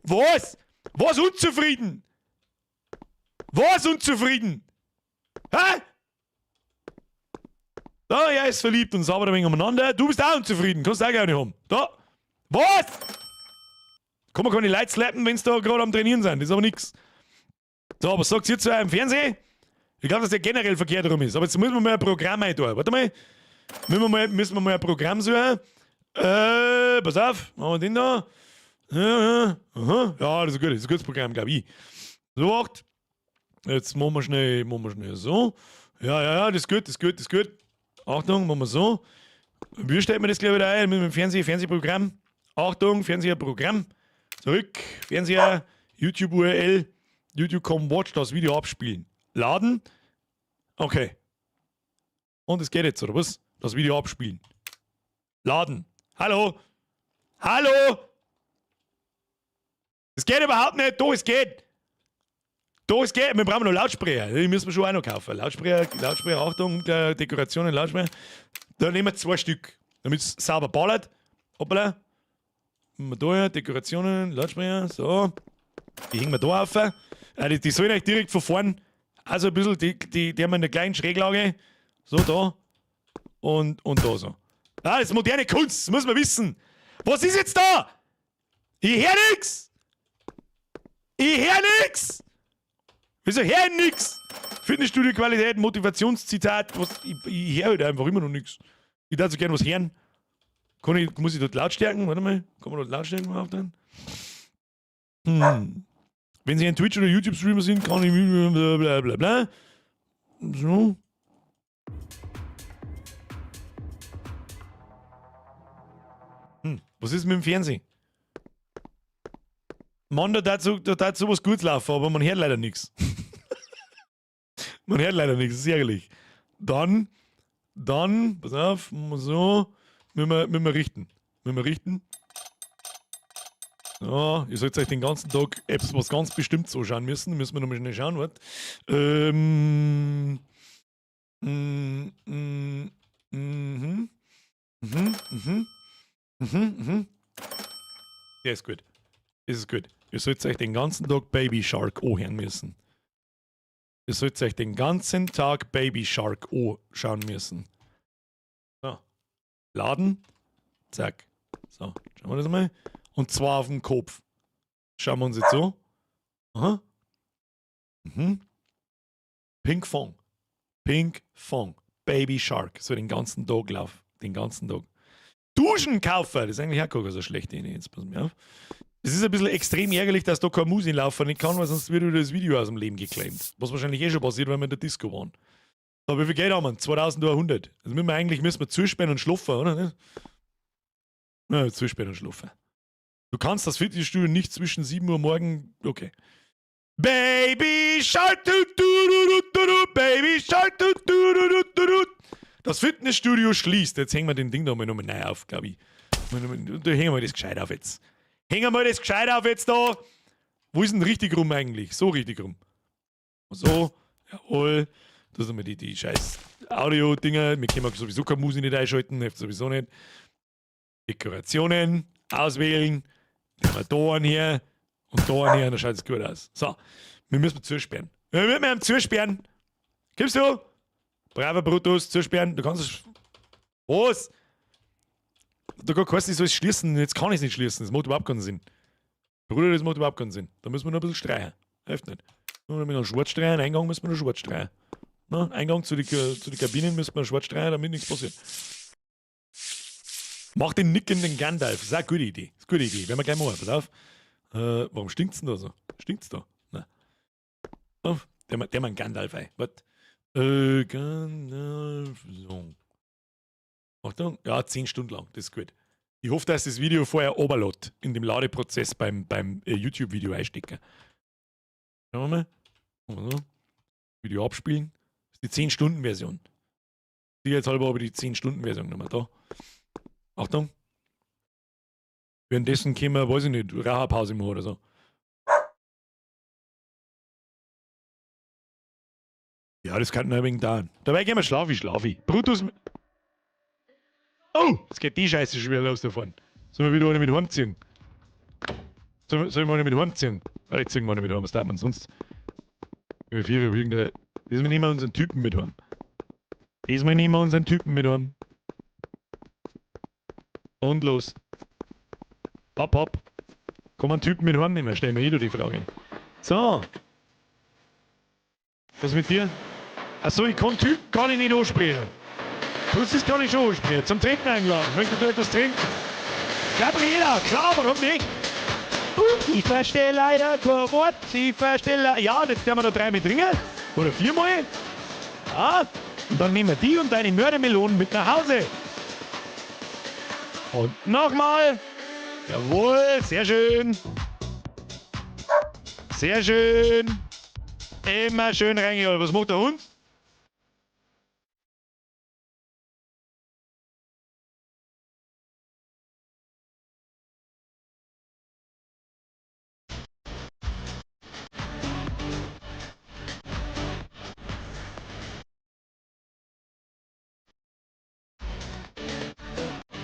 Was? Was unzufrieden? Was unzufrieden? Hä? Da, er ist verliebt und sabbert ein wenig umeinander. Du bist auch unzufrieden. Kannst auch gerne haben. Da. Was? Kann man keine Leute slappen, wenn sie da gerade am Trainieren sind. Das ist aber nix. So, was sagt ihr zu eurem Fernsehen? Ich glaube, dass der generell verkehrt rum ist. Aber jetzt müssen wir mal ein Programm rein. Warte mal. Müssen wir mal ein Programm suchen. Pass auf. Machen wir den da. Ja, aha. Ja, das ist gut. Das ist ein gutes Programm, glaube ich. So, acht. Jetzt machen wir schnell so. Ja, ja, ja, das ist gut, das ist gut, das ist gut. Achtung, machen wir so. Wie stellt man das gleich wieder ein? Mit dem Fernseh, Fernsehprogramm. Achtung, Fernseherprogramm. Zurück. Fernseher, YouTube-URL, YouTube.com Watch, das Video abspielen. Laden. Okay. Und es geht jetzt, oder was? Das Video abspielen. Laden. Hallo? Hallo? Es geht überhaupt nicht. Doch, es geht. Doch, es geht. Wir brauchen noch Lautsprecher. Die müssen wir schon auch noch kaufen. Lautsprecher, Lautsprecher, Achtung, Dekorationen, Lautsprecher. Da nehmen wir 2 Stück, damit es sauber ballert. Hoppala. Machen wir da her, Dekorationen, Lautsprecher, so. Die hängen wir da auf. Die sollen eigentlich direkt von vorn, also ein bisschen, die haben wir in der kleinen Schräglage. So, da. Und da so. Ah, das ist moderne Kunst, das muss man wissen. Was ist jetzt da? Ich hör nix! Ich hör nix! Wieso hör ich nix? Fitnessstudio-Qualität, Motivationszitat, was, ich hör halt einfach immer noch nix. Ich darf so gern was hören. Muss ich dort Lautstärken? Warte mal, kann man dort Lautstärken auf dann? Wenn Sie ein Twitch- oder YouTube-Streamer sind, kann ich bla bla bla bla. So. Was ist mit dem Fernsehen? Mann, da darf sowas gut laufen, aber man hört leider nix. Man hört leider nix, das ist ärgerlich. Dann, pass auf, so, müssen wir richten. Müssen wir richten. So, ihr sollt euch den ganzen Tag etwas was ganz bestimmt anschauen müssen. Müssen wir nochmal schnell schauen, warte. Der ist gut. Das ist gut. Ihr sollt euch den ganzen Tag Baby Shark anhören müssen. Ihr sollt euch den ganzen Tag Baby Shark anschauen müssen. So. Laden. Zack. So, schauen wir das mal. Und zwar auf dem Kopf. Schauen wir uns jetzt so. Aha. Mhm. Pinkfong. Pinkfong. Baby Shark. So den ganzen Tag laufen. Den ganzen Tag. Duschen kaufen. Das ist eigentlich auch keine so schlechte Idee. Jetzt pass mal auf. Es ist ein bisschen extrem ärgerlich, dass da keine Musik laufen nicht kann, weil sonst wird wieder das Video aus dem Leben geclaimt. Was wahrscheinlich eh schon passiert, wenn wir in der Disco waren. Aber wie viel Geld haben wir? 2100. Also müssen wir eigentlich zusperren und schlafen, oder? Ja, zusperren und schlafen. Du kannst das Fitnessstudio nicht zwischen 7 Uhr morgen. Okay. Baby Shark, du, du, du, du, du, Baby Shark, du, du, du, du, du. Das Fitnessstudio schließt. Jetzt hängen wir den Ding da mal nochmal neu auf, glaub ich. Da hängen wir das gescheit auf jetzt. Hängen wir das gescheit auf jetzt da. Wo ist denn richtig rum eigentlich? So richtig rum. So, jawohl. Das sind wir die scheiß Audio-Dinger. Wir können sowieso keine Musik nicht einschalten, hilft sowieso nicht. Dekorationen auswählen. Nehmen wir da einen her und da einen her, dann schaut es gut aus. So, wir müssen zusperren. Wir müssen zusperren. Gibst du? Braver Brutus, zusperren. Du kannst es. Was? Da kannst du nicht so schließen. Jetzt kann ich es nicht schließen. Das macht überhaupt keinen Sinn. Bruder, das macht überhaupt keinen Sinn. Da müssen wir noch ein bisschen streichen. Hilft nicht. Nur mit einem schwarz streichen. Eingang müssen wir noch schwarz streichen. Na, Eingang zu den Kabinen müssen wir schwarz streichen, damit nichts passiert. Mach den nickenden Gandalf. Das ist auch eine gute Idee. Das ist eine gute Idee. Werden wir gleich machen. Pass auf. Warum stinkt's denn da so? Stinkt's da? Nein. Auf. Der macht Gandalf ein. Warte. Gandalf. So. Achtung. Ja, 10 Stunden lang. Das ist gut. Ich hoffe, dass das Video vorher oberlädt in dem Ladeprozess beim YouTube-Video einstecken. Schauen wir mal. So. Video abspielen. Das ist die 10-Stunden-Version. Sicherheitshalber habe ich die 10-Stunden-Version nochmal da. Achtung. Währenddessen können wir, weiß ich nicht, Raucherpause machen oder so. Ja, das kann noch ein wenig dauern. Dabei gehen wir schlafi, schlafi. Brutus. Oh, jetzt geht die Scheiße schon wieder los davon. Sollen wir wieder eine mit heimziehen? Sollen wir eine mit heimziehen? Ah, jetzt ziehen wir eine mit heim, was darf man sonst? Wir vier, irgendeine. Diesmal nehmen wir unseren Typen mit heim. Diesmal nehmen wir unseren Typen mit heim. Und los. Hopp, hopp. Kann man einen Typen mit heimnehmen? Stellen wir eh die Frage. So. Was mit dir? Achso, ich kann Typen kann ich nicht ansprechen. Das kann ich schon ansprechen. Zum Trinken eingeladen. Möchtest du etwas trinken? Gabriela, klar, warum nicht? Ich verstehe leider kein Wort. Ich verstehe leider. Ja, jetzt werden wir noch dreimal trinken. Oder viermal. Ja, und dann nehmen wir die und deine Mördermelonen mit nach Hause. Und nochmal. Jawohl, sehr schön. Sehr schön. Immer schön reingeholt. Was macht der Hund?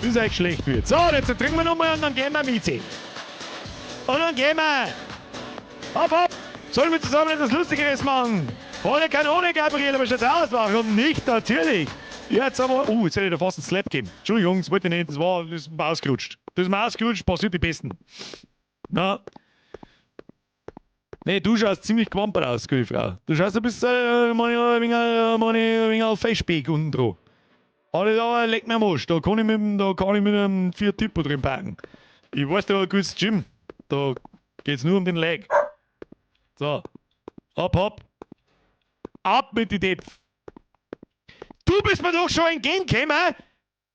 Bis euch schlecht wird. So, jetzt trinken wir nochmal und dann gehen wir, Mizi. Und dann gehen wir. Hopp, hopp. Sollen wir zusammen etwas Lustigeres machen? Volle Kanone, Gabriele, aber schaut's aus? Warum nicht? Natürlich. Jetzt aber. Jetzt hätte ich da fast einen Slap gegeben. Entschuldigung, das wollte ich nicht. Das ist mir ausgerutscht. Das ist mir ausgerutscht, passiert die Besten. Na. Nee, du schaust ziemlich gewampert aus, gute Frau. Du schaust ein bisschen, meine, ein wenig Feschbeek unten dran. Aber da leck mir am Arsch. Da kann ich mit einem 4 Tipo drin packen. Ich weiß, da ein gutes Gym. Da geht's nur um den Leg. So. Hopp, hopp. Ab mit die Depf. Du bist mir doch schon entgegengekommen.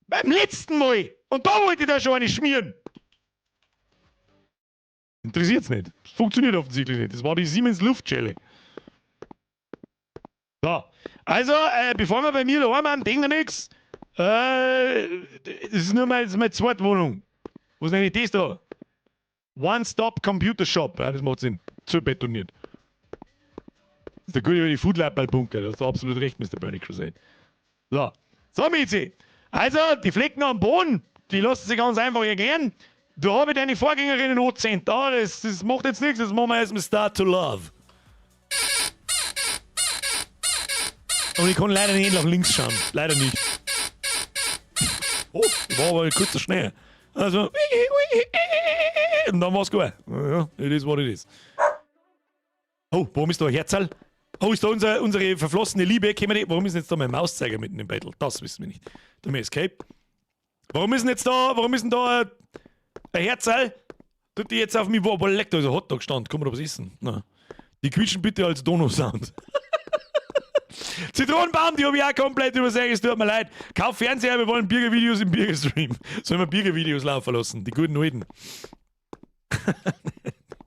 Beim letzten Mal. Und da wollte ich da schon eine schmieren. Interessiert's nicht. Das funktioniert offensichtlich nicht. Das war die Siemens Luftschelle. So. Also, bevor wir bei mir daheim haben, denkt ihr nix. Das ist nur meine, das ist meine zweite Wohnung. Was ist denn eigentlich das da? One-Stop Computer Shop. Ja, das macht Sinn. Zu betoniert. Das ist der gute alte Food Lab Bunker. Da hast du absolut recht, Mister Burning Crusade. So. So, Mizi. Also, die Flecken am Boden, die lassen sich ganz einfach erklären. Da habe ich deine Vorgängerin in O10. Da, das macht jetzt nichts, das machen wir erstmal Start to Love. Und ich kann leider nicht nach links schauen. Leider nicht. Oh, war aber kurz so schnell. Also, und dann war's gut. Ja, it is what it is. Oh, warum ist da ein Herzl? Oh, ist da unsere verflossene Liebe? Können wir die, warum ist denn jetzt da mein Mauszeiger mitten im Battle? Das wissen wir nicht. Da mir Escape. Warum ist denn jetzt da, warum ist denn da ein Herzl? Tut die jetzt auf mich, wo, leck, da ist ein Hotdog gestanden. Kann man da was essen? Na. Die quietschen bitte als Dono-Sound. Zitronenbaum, die hab ich auch komplett übersehen, es tut mir leid. Kauf Fernseher, wir wollen Birger-Videos im Birger-Stream. Sollen wir Birger-Videos laufen lassen? Die guten alten.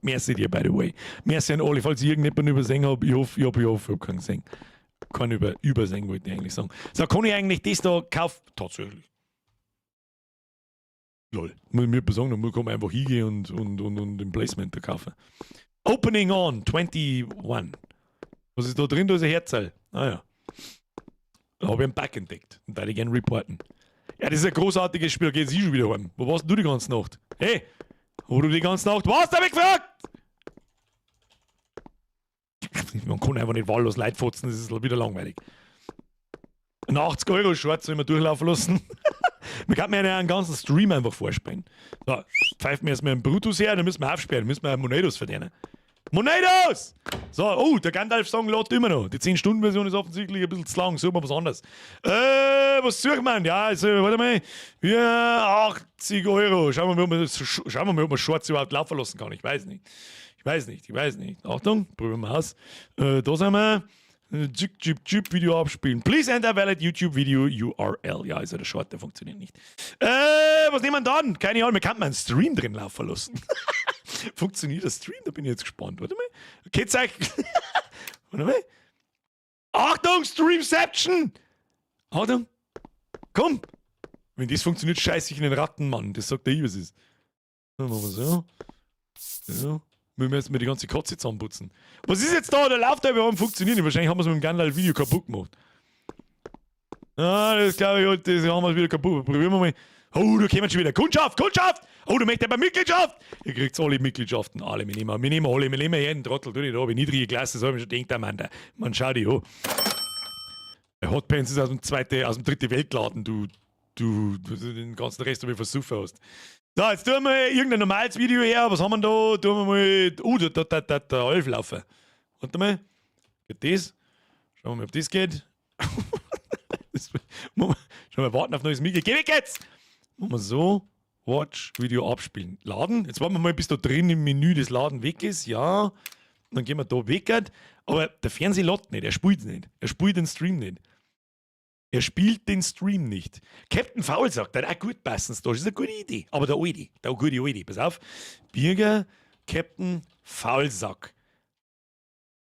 Merci dir, by the way. Merci an alle, falls ich irgendjemanden übersehen hab. Ich hoffe, ich hab keinen gesehen. Keinen übersehen, wollte ich eigentlich sagen. So, kann ich eigentlich das da kaufen? Tatsächlich. Lol. Muss ich mir sagen, da kann man einfach hingehen und den Placement da kaufen. Opening on 21. Was ist da drin? Da ist ein Herzl. Ah ja. Da hab ich einen Bug entdeckt. Und da ich gerne reporten. Ja, das ist ein großartiges Spiel. Da geht's eh schon wieder heim. Wo warst denn du die ganze Nacht? Hey! Wo du die ganze Nacht warst, hab ich gefragt! Man kann einfach nicht wahllos Leute fotzen, das ist wieder langweilig. Ein 80 Euro Short soll ich mir durchlaufen lassen. Man kann mir ja einen ganzen Stream einfach vorspielen. So, pfeift mir erstmal einen Brutus her, dann müssen wir aufsperren, müssen wir Monedos verdienen. Monedos! So, oh, der Gandalf-Song lädt immer noch. Die 10-Stunden-Version ist offensichtlich ein bisschen zu lang. Suchen wir was anderes. Was sucht man? Ja, also, warte mal. Ja, 80 Euro. Schauen wir mal, ob man das, schauen wir mal, ob man Shorts überhaupt laufen lassen kann. Ich weiß nicht. Ich weiß nicht, ich weiß nicht. Achtung, probieren wir aus. Da sind wir. Jip, jip, jip, Video abspielen. Please enter valid YouTube Video URL. Ja, ist ja der Short, der funktioniert nicht. Was nehmen wir dann? Keine Ahnung, wir könnten mal einen Stream drin laufen lassen. Funktioniert der Stream? Da bin ich jetzt gespannt. Warte mal. Okay, zeig. Warte mal. Achtung, Streamception! Achtung. Komm! Wenn das funktioniert, scheiße ich in den Ratten, Mann. Das sagt der ich, was ist. Dann machen wir so. So. Müssen wir jetzt mal die ganze Kotze zusammenputzen. Was ist jetzt da? Der läuft da, warum funktioniert nicht? Wahrscheinlich haben wir es mit dem Gandalf-Video kaputt gemacht. Ah, das glaube ich, das haben wir wieder kaputt. Probieren wir mal. Oh, da kommen schon wieder. Kundschaft, Kundschaft! Oh, du möchtest aber Mitgliedschaft! Ihr kriegt alle Mitgliedschaften, alle. Wir nehmen alle, wir nehmen jeden Trottel. Du nicht da, niedrige Klasse, so habe ich schon gedacht, Mann, man schau dich an. Hotpants ist aus dem zweiten, aus dem dritten Weltladen, du den ganzen Rest habe ich versucht hast. So, jetzt tun wir irgendein normales Video her. Was haben wir da? Tun wir mal. Oh, da, da, da, da, der Alf laufen. Warte mal. Geht das? Schauen wir mal, ob das geht. Das, schauen wir, warten auf neues Mikro. Geh weg jetzt! Machen wir so. Watch, Video abspielen. Laden. Jetzt warten wir mal, bis da drin im Menü das Laden weg ist. Ja. Dann gehen wir da weg. Aber der Fernseher lädt nicht. Er spielt nicht. Er spielt den Stream nicht. Er spielt den Stream nicht. Captain Faulsack, der hat auch gut passen. Das ist eine gute Idee. Aber der alte, der gute alte. Pass auf. Birger, Captain Faulsack.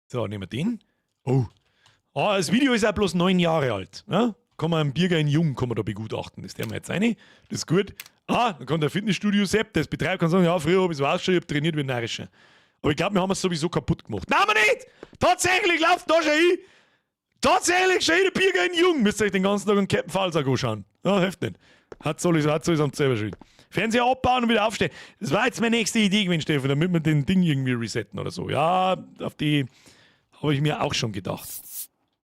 So, nehmen wir den. Oh. Ah, das Video ist auch bloß 9 Jahre alt. Ne? Kann man einen Birger in Jung kann man da begutachten. Das der wir jetzt rein. Das ist gut. Ah, dann kann der Fitnessstudio Sepp, der es betreibt, kann sagen, ja, früher habe ich so ausgeschaut, ich habe trainiert wie ein Narrischer. Aber ich glaube, wir haben es sowieso kaputt gemacht. Nein, wir nicht! Tatsächlich läuft da schon hin! Tatsächlich schon der Birger in Jung. Müsst ihr euch den ganzen Tag einen Captain Faulsack anschauen. Ja, hilft nicht. Hat alles am selber schuld. Fernseher abbauen und wieder aufstellen. Das war jetzt meine nächste Idee gewesen, Stefan, damit wir den Ding irgendwie resetten oder so. Ja, auf die habe ich mir auch schon gedacht.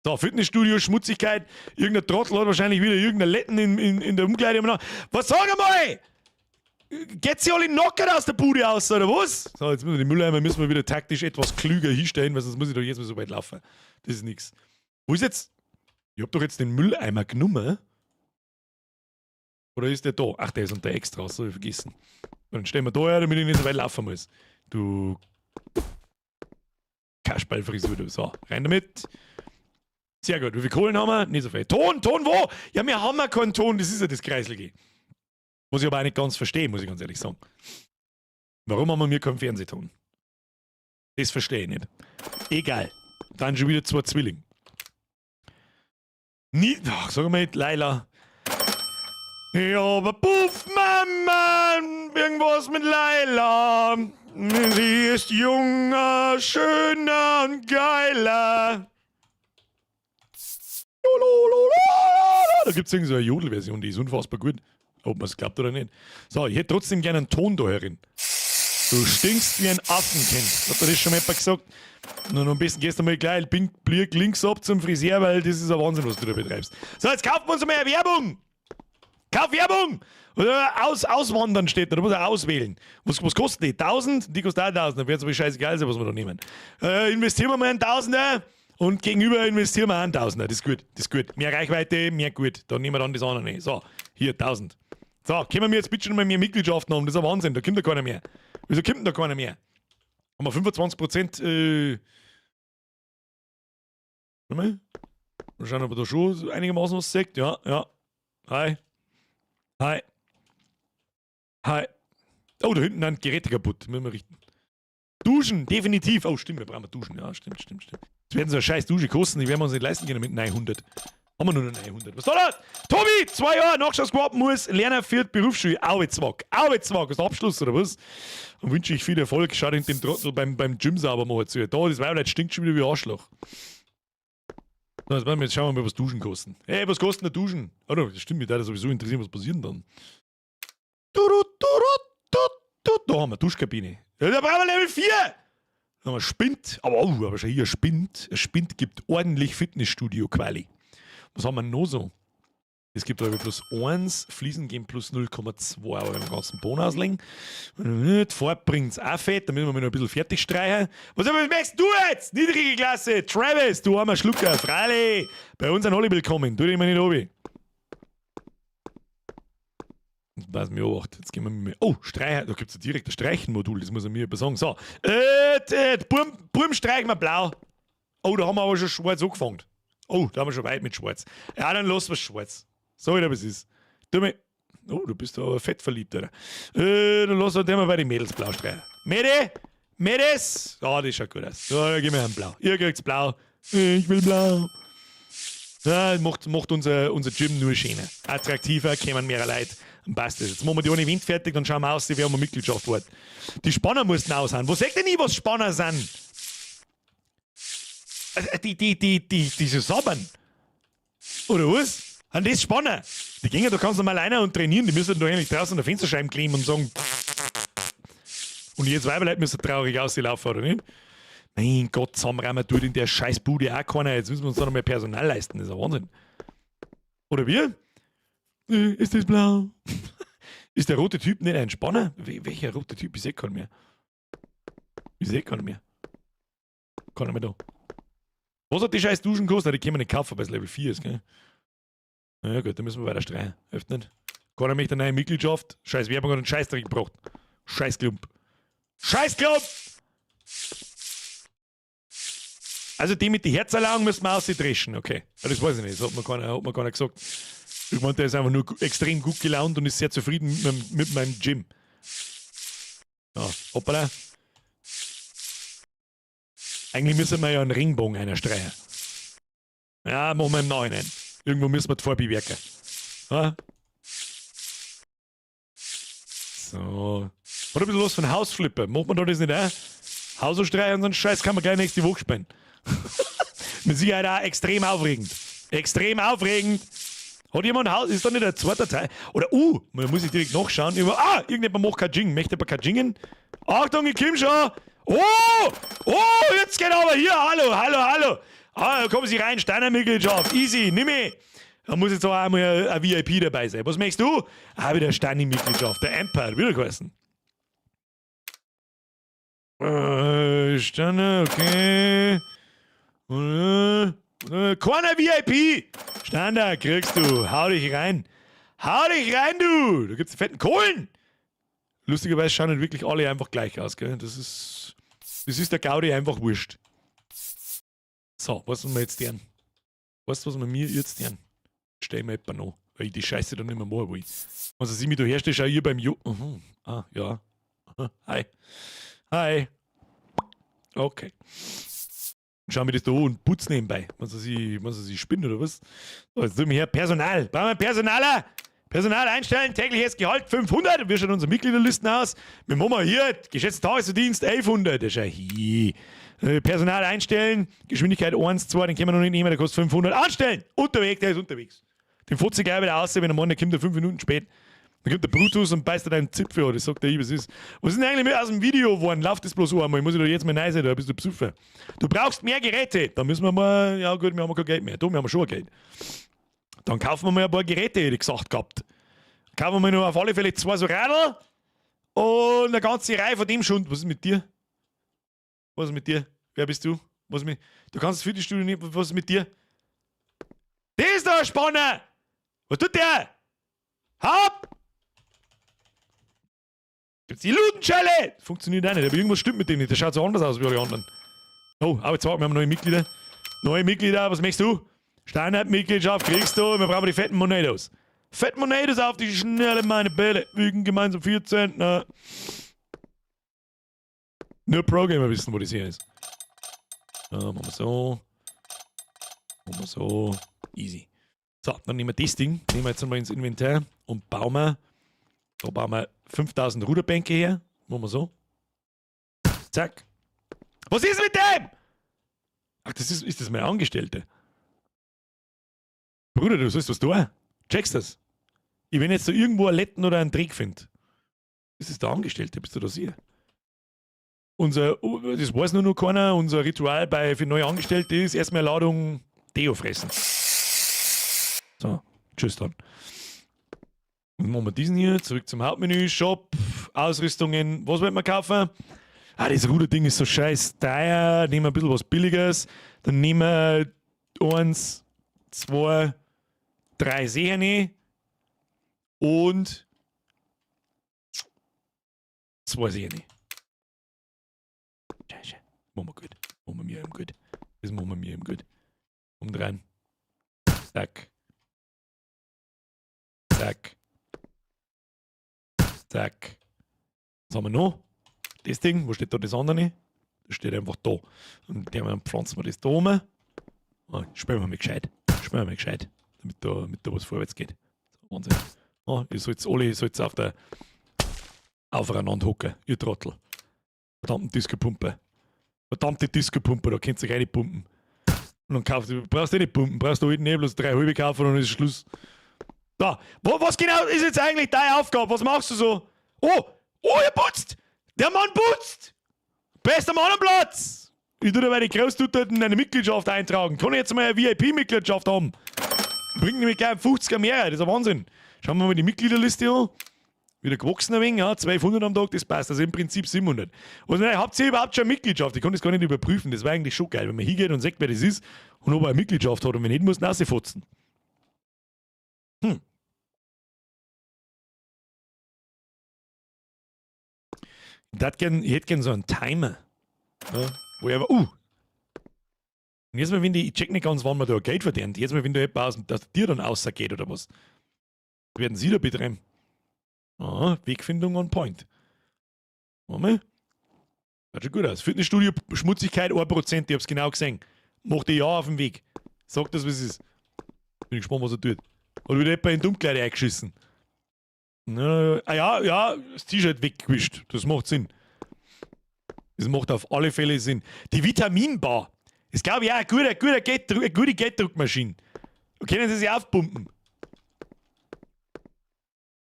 So, Fitnessstudio, Schmutzigkeit. Irgendein Trottel hat wahrscheinlich wieder irgendein Letten in der Umkleide. Was sag mal? Geht sie alle knockert aus der Bude aus, oder was? So, jetzt müssen wir die Mülleimer müssen wir wieder taktisch etwas klüger hinstellen, weil sonst muss ich doch jetzt mal so weit laufen. Das ist nix. Wo ist jetzt? Ich hab doch jetzt den Mülleimer genommen. Oder ist der da? Ach, der ist unter extra, so, ich vergessen. Dann stellen wir da her, damit ich nicht so weit laufen muss. Du Kasperlfrisur, du. So, rein damit. Sehr gut. Wie viel Kohlen haben wir? Nicht so viel. Ton, Ton wo? Ja, wir haben ja keinen Ton, das ist ja das Kreislige. Was ich aber auch nicht ganz verstehe, muss ich ganz ehrlich sagen. Warum haben wir mir keinen Fernsehton? Das verstehe ich nicht. Egal. Dann schon wieder zwei Zwillinge. Nie, ach, sag mal, Laila. Ja, aber Puff, Mama, irgendwas mit Laila. Sie ist junger, schöner und geiler. Da gibt es irgendwie so eine Jodelversion, die ist unfassbar gut. Ob man es glaubt oder nicht. So, ich hätte trotzdem gerne einen Ton da herin. Du stinkst wie ein Affenkind. Hat dir das schon mal jemand gesagt? Und am besten gehst du mal gleich Blick links ab zum Friseur, weil das ist ein Wahnsinn, was du da betreibst. So, jetzt kaufen wir uns mal Werbung! Kauf Werbung! Oder auswandern steht da, da muss er auswählen. Was kostet die? 1000? Die kostet auch 1000. Dann wird es aber scheißegal sein, was wir da nehmen. Investieren wir mal einen Tausender und gegenüber investieren wir einen Tausender. Das ist gut, das ist gut. Mehr Reichweite, mehr gut. Da nehmen wir dann das andere nicht. So, hier, 1000. So, können wir jetzt bitte schon mal mehr Mitgliedschaften haben? Das ist ein Wahnsinn, da kommt ja keiner mehr. Wieso kommt denn da keiner mehr? Haben wir 25%, warte mal. Mal schauen, ob er da schon einigermaßen was sagt. Ja. Hi. Hi. Hi. Oh, da hinten sind Geräte kaputt. Müssen wir richten. Duschen, definitiv. Oh, stimmt, wir brauchen Duschen. Ja, stimmt. Das werden so eine scheiß Dusche kosten, die werden wir uns nicht leisten können mit 900. Haben wir nur noch 900. Was soll das? Tobi, 2 Jahre, Nachschausgeworben muss, Lerner führt Berufsschule. Auezwack. Auezwack. Ist der Abschluss oder was? Dann wünsche ich viel Erfolg. Schau den dem Trottel beim Gym sauber machen zu. Da, das Weiblein stinkt schon wieder wie Arschloch. So, jetzt schauen wir mal, was Duschen kosten. Hey, was kostet denn Duschen? Oh, das stimmt, mich da sowieso interessieren, was passiert denn dann? Da haben wir Duschkabine. Ja, da brauchen wir Level 4! Da haben wir Spind. Aber, oh, aber schon hier Spind. Ein Spind gibt ordentlich Fitnessstudio-Quali. Was haben wir noch so? Es gibt aber plus 1, Fliesen geben plus 0,2, aber wenn wir den ganzen Boden auslegen. Die Farbe bringt es auch fett, da müssen wir noch ein bisschen fertig streichen. Was möchtest du jetzt? Niedrige Klasse, Travis, du armer Schlucker, freilich. Bei uns sind alle willkommen, tu dich mal nicht runter. Pass mir Obacht, jetzt gehen wir mit. Oh, Streicher, da gibt es ja direkt ein Streichenmodul, das muss er mir sagen. So, Burm, Burm streichen wir blau. Oh, da haben wir aber schon schwarz angefangen. Oh, da haben wir schon weit mit schwarz. Ja, dann lassen wir schwarz. So, wie das ist. Tu mir. Oh, du bist aber fett verliebt, oder? Dann lassen wir den mal bei den Mädels blau streichen. Mäde? Mädels? Ja, das schaut gut aus. So, dann geben wir ein Blau. Ihr kriegt's blau. Ich will blau. Ja, macht unser Gym nur schöner. Attraktiver, kommen mehr Leute. Passt das. Jetzt machen wir die ohne Wind fertig, dann schauen wir aus, wie wir Mitgliedschaft wird. Die Spanner mussten aushauen. Wo sagt denn ich, was Spanner sind? Die, die, die, die, die so sabbern. Oder was? An das Spanner. Die gehen da ganz normal rein und trainieren. Die müssen doch eigentlich draußen an der Fensterscheibe kleben und sagen. Und jetzt Weiberleute müssen traurig auslaufen, oder nicht? Mein Gott, zusammenräumen tut in der Scheißbude auch keiner. Jetzt müssen wir uns da noch mehr Personal leisten. Das ist ein Wahnsinn. Oder wir? Ist das blau? Ist der rote Typ nicht ein Spanner? Welcher rote Typ? Ich seh keinen mehr. Ich seh keinen mehr. Keiner mehr da. Was hat die scheiß Duschen gekostet? Die können wir nicht kaufen, weil es Level 4 ist, gell? Na ja, gut, dann müssen wir weiter streichen. Hilft nicht. Keiner möchte eine neue Mitgliedschaft. Scheiß Werbung hat einen Scheißdreck gebracht. Scheiß Klump. Scheiß Klump! Also die mit den Herzerlaugen müssen wir ausdreschen, okay. Ja, das weiß ich nicht, das hat mir keiner gesagt. Ich meinte, der ist einfach nur extrem gut gelaunt und ist sehr zufrieden mit meinem Gym. Ja, hoppala. Eigentlich müssen wir ja einen Ringbogen einer streichen. Ja, machen wir im Nachhinein. Irgendwo müssen wir die Farbe werken. Ja? So. Hat ein bisschen was von Hausflipper. Macht man da das nicht auch? Hausstreichen und so einen Scheiß kann man gleich nächste Woche spielen. Mit Sicherheit auch extrem aufregend. Extrem aufregend. Hat jemand ein Haus? Ist da nicht ein zweiter Teil? Oder, man muss ich direkt nachschauen. Ah, irgendjemand macht Kajing. Möchte jemand Kajingen? Achtung, ich komm schon. Oh, oh, jetzt geht aber hier. Hallo, hallo, hallo. Ah, da kommen Sie rein. Steiner Mitgliedschaft. Easy, nimm mich. Da muss jetzt auch einmal ein VIP dabei sein. Was möchtest du? Ah, wieder Steini-Mitgliedschaft. Der Empire, wieder geheißen. Steiner, okay. Keiner VIP! Standard kriegst du. Hau dich rein. Hau dich rein, du! Da gibt's die fetten Kohlen! Lustigerweise schauen nicht wirklich alle einfach gleich aus, gell? Das ist der Gaudi einfach wurscht. So, was wollen wir jetzt tun? Weißt du, was wir mir jetzt tun? Stell mir etwa noch, weil ich die Scheiße dann nicht mehr machen will. Also, sie mich da herstelle, schau ich beim Jo. Mhm. Ah, ja. Hi. Hi. Okay. Schau mir das da an und putz nebenbei. Was sie spinnt oder was? So, jetzt tun wir her. Personal. Brauchen wir Personaler? Personal einstellen, tägliches Gehalt 500. Wir schauen unsere Mitgliederlisten aus. Wir machen mal hier, geschätzter Tagesverdienst 1100. Das ist ja hier. Personal einstellen, Geschwindigkeit 1, 2, den können wir noch nicht nehmen, der kostet 500. Anstellen! Unterwegs, der ist unterwegs. Den fotze ich gleich wieder aus, wenn der Mann, der kommt da 5 Minuten spät. Dann kommt der Brutus und beißt dir deinen Zipfel an, das sagt der ich, was ist. Was ist denn eigentlich mit aus dem Video geworden? Lauft das bloß einmal, ich muss ich da jetzt mal rein sein, da bist du besoffen. Du brauchst mehr Geräte. Da müssen wir mal, ja gut, wir haben kein Geld mehr. Da, wir haben schon Geld. Dann kaufen wir mal ein paar Geräte, hätte ich gesagt gehabt. Kaufen wir mal noch auf alle Fälle zwei so Radl und eine ganze Reihe von dem schon. Was ist mit dir? Was ist mit dir? Wer bist du? Was ist mit... Du kannst das Fitnessstudio nicht. Was ist mit dir? Das ist doch ein Spanner! Was tut der? Hab! Gibt's die Ludenschelle? Funktioniert auch nicht, aber irgendwas stimmt mit dem nicht. Der schaut so anders aus wie alle anderen. Oh, aber jetzt warten, wir haben neue Mitglieder. Neue Mitglieder, was möchtest du? Standard-Mitgliedschaft kriegst du. Wir brauchen die fetten Monetos. Fetten Monetos auf die Schnelle, meine Bälle. Wiegen gemeinsam 14. Na. Nur Pro-Gamer wissen, wo das hier ist. Ja, machen wir so. Machen wir so. Easy. So, dann nehmen wir das Ding, nehmen wir jetzt einmal ins Inventar und bauen wir, da bauen wir 5000 Ruderbänke her. Machen wir so. Zack. Was ist mit dem? Ach, ist das mein Angestellte? Bruder, du sollst was tun. Checkst das? Ich wenn jetzt da irgendwo einen Letten oder einen Dreck finde. Das ist der Angestellte, bist du da sicher? Unser, das weiß nur noch keiner, unser Ritual für neue Angestellte ist erstmal eine Ladung Deo fressen. So, tschüss dann. Dann machen wir diesen hier, zurück zum Hauptmenü, Shop, Ausrüstungen, was wollen wir kaufen? Ah, das Ruderding ist so scheiß teuer, nehmen wir ein bisschen was Billiges. Dann nehmen wir eins, zwei, drei Sehne und zwei Sehne. Scheiße. Machen wir gut. Machen wir mir eben gut. Das machen wir mir eben gut. Umdrehen. Zack. Zack. Zack. Was haben wir noch? Das Ding, wo steht da das andere? Das steht einfach da. Und dann pflanzen wir das da oben. Oh, spielen wir mal gescheit. Spielen wir mal gescheit. Damit da was vorwärts geht. Wahnsinn. Oh, ihr sollt alle sollt's aufeinander hocken, ihr Trottel. Verdammten Disco-Pumpe. Verdammte Disco-Pumpe, da könnt ihr euch reinpumpen. Und dann kaufst du, brauchst du eh nicht pumpen, brauchst du halt eh bloß drei halbe kaufen und dann ist Schluss. Da, was genau ist jetzt eigentlich deine Aufgabe? Was machst du so? Oh, oh, er putzt! Der Mann putzt! Bester Mann am Platz! Ich tue dir bei die Großtuten eine Mitgliedschaft eintragen. Kann ich jetzt mal eine VIP-Mitgliedschaft haben? Bringt nämlich gleich 50er mehr, das ist ein Wahnsinn. Schauen wir mal die Mitgliederliste an. Wieder gewachsen ein wenig, ja, 1200 am Tag, das passt, also im Prinzip 700. Und nein, habt ihr überhaupt schon eine Mitgliedschaft? Ich kann das gar nicht überprüfen, das wäre eigentlich schon geil, wenn man hingeht und sagt, wer das ist und ob er eine Mitgliedschaft hat und wenn nicht, muss er fotzen. Ich hätte gern so einen Timer. Ja, wo ich einfach, Und jetzt mal, wenn die, ich check nicht ganz, wann man da Geld verdient. Jetzt mal, wenn da jemand aus, dass dir dann rausgeht oder was. Werden sie da betreiben? Aha, Wegfindung on point. Warte mal. Schaut schon gut aus. Fitnessstudio, Schmutzigkeit 1%, ich hab's genau gesehen. Macht die ja auf dem Weg. Sagt das, was es ist. Bin ich gespannt, was er tut. Hat wieder jemand in die Umkleide eingeschissen. Na, ah ja, ja, das T-Shirt weggewischt. Das macht Sinn. Das macht auf alle Fälle Sinn. Die Vitaminbar. Ist, glaube ich, auch eine gute Gelddruckmaschine. Da können sie sich aufpumpen.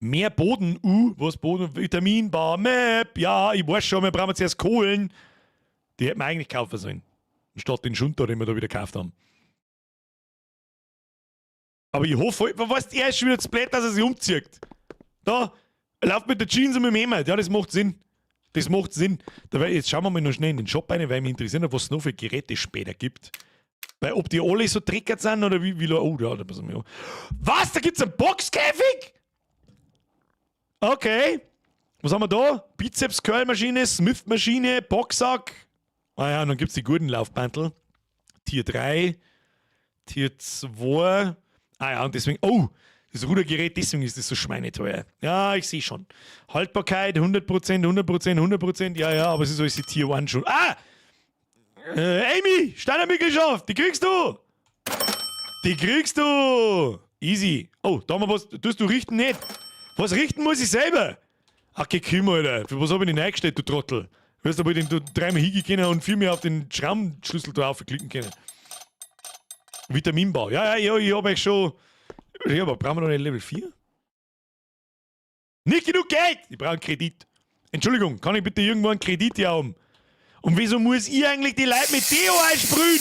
Mehr Boden, was Boden? Vitaminbar, Map. Ja, ich weiß schon, wir brauchen zuerst Kohlen. Die hätten wir eigentlich kaufen sollen. Statt den Schund da, den wir da wieder gekauft haben. Aber ich hoffe, weißt du, er ist schon wieder zu blöd, dass er sich umzieht. Da, er läuft mit der Jeans und mit dem Hemd. Ja, das macht Sinn. Das macht Sinn. Dabei, jetzt schauen wir mal noch schnell in den Shop rein, weil mich interessiert, was es noch für Geräte später gibt. Weil ob die alle so dreckert sind oder wie, wie, oh, ja, da passen wir auf. Was? Da gibt's einen Boxkäfig? Okay. Was haben wir da? Bizeps-Curl-Maschine, Smith-Maschine, Boxsack. Ah ja, und dann gibt's die guten Laufbandel. Tier 3, Tier 2. Ah ja, und deswegen, oh, das Rudergerät, deswegen ist das so schweineteuer. Ja, ich seh schon. Haltbarkeit 100%, 100%, 100%. Ja, ja, aber es ist alles die Tier 1 schon. Ah! Amy, Standardmitgliedschaft, die kriegst du! Die kriegst du! Easy. Oh, da haben wir was. Tust du richten nicht? Was richten muss ich selber? Ach, geh kümmern, Alter. Für was hab ich denn eingestellt, du Trottel? Du wirst aber den du dreimal hingehen können und viermal auf den Schraubenschlüssel da aufklicken können. Vitaminbau. Ja, ja, ja, ich hab euch schon. Ja, aber brauchen wir noch nicht Level 4? Nicht genug Geld! Ich brauche einen Kredit. Entschuldigung, kann ich bitte irgendwo einen Kredit hier haben? Und wieso muss ich eigentlich die Leute mit Deo einsprühen?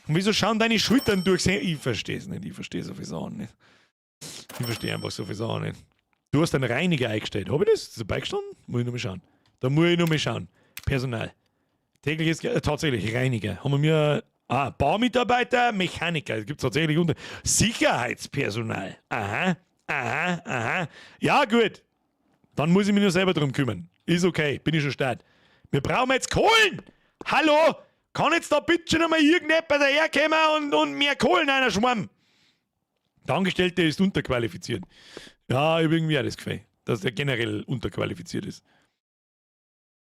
Und wieso schauen deine Schultern durch? Ich versteh's nicht, ich versteh so viele Sachen nicht. Ich versteh einfach so viele Sachen nicht. Du hast einen Reiniger eingestellt. Hab ich das? Ist das dabei gestanden? Muss ich noch mal schauen. Da muss ich noch mal schauen. Personal. Tägliches, tatsächlich Reiniger. Haben wir mir, ah, Baumitarbeiter, Mechaniker. Es gibt tatsächlich unter Sicherheitspersonal. Aha, aha, aha. Ja, gut. Dann muss ich mich nur selber drum kümmern. Ist okay, bin ich schon stark. Wir brauchen jetzt Kohlen! Hallo! Kann jetzt da bitte schon einmal irgendjemand daherkommen und mehr Kohlen reinschmeißen? Der Angestellte ist unterqualifiziert. Ja, ich hab irgendwie auch das Gefühl, dass der generell unterqualifiziert ist.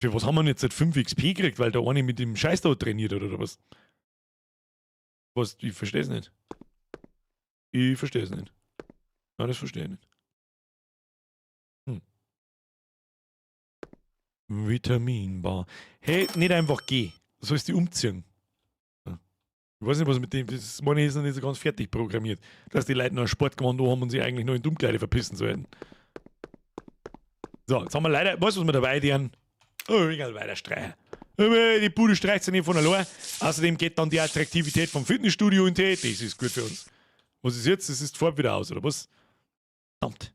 Für was haben wir denn jetzt seit 5 XP gekriegt, weil der eine mit dem Scheiß da trainiert hat oder was? Was? Ich versteh's nicht. Ich versteh's nicht. Ja, das verstehe ich nicht. Vitaminbar. Hey, nicht einfach geh. Du sollst die umziehen. Ja. Ich weiß nicht, was mit dem. Das meine ich, ist noch nicht so ganz fertig programmiert. Dass die Leute noch einen Sportgewand haben und sich eigentlich nur in die Umkleide verpissen sollten. So, jetzt haben wir leider. Weißt du, was wir dabei tun? Oh, egal, weiter streichen. Die Bude streicht sich nicht von allein. Außerdem geht dann die Attraktivität vom Fitnessstudio in die. Das ist gut für uns. Was ist jetzt? Das ist die Farbe wieder aus, oder was? Verdammt.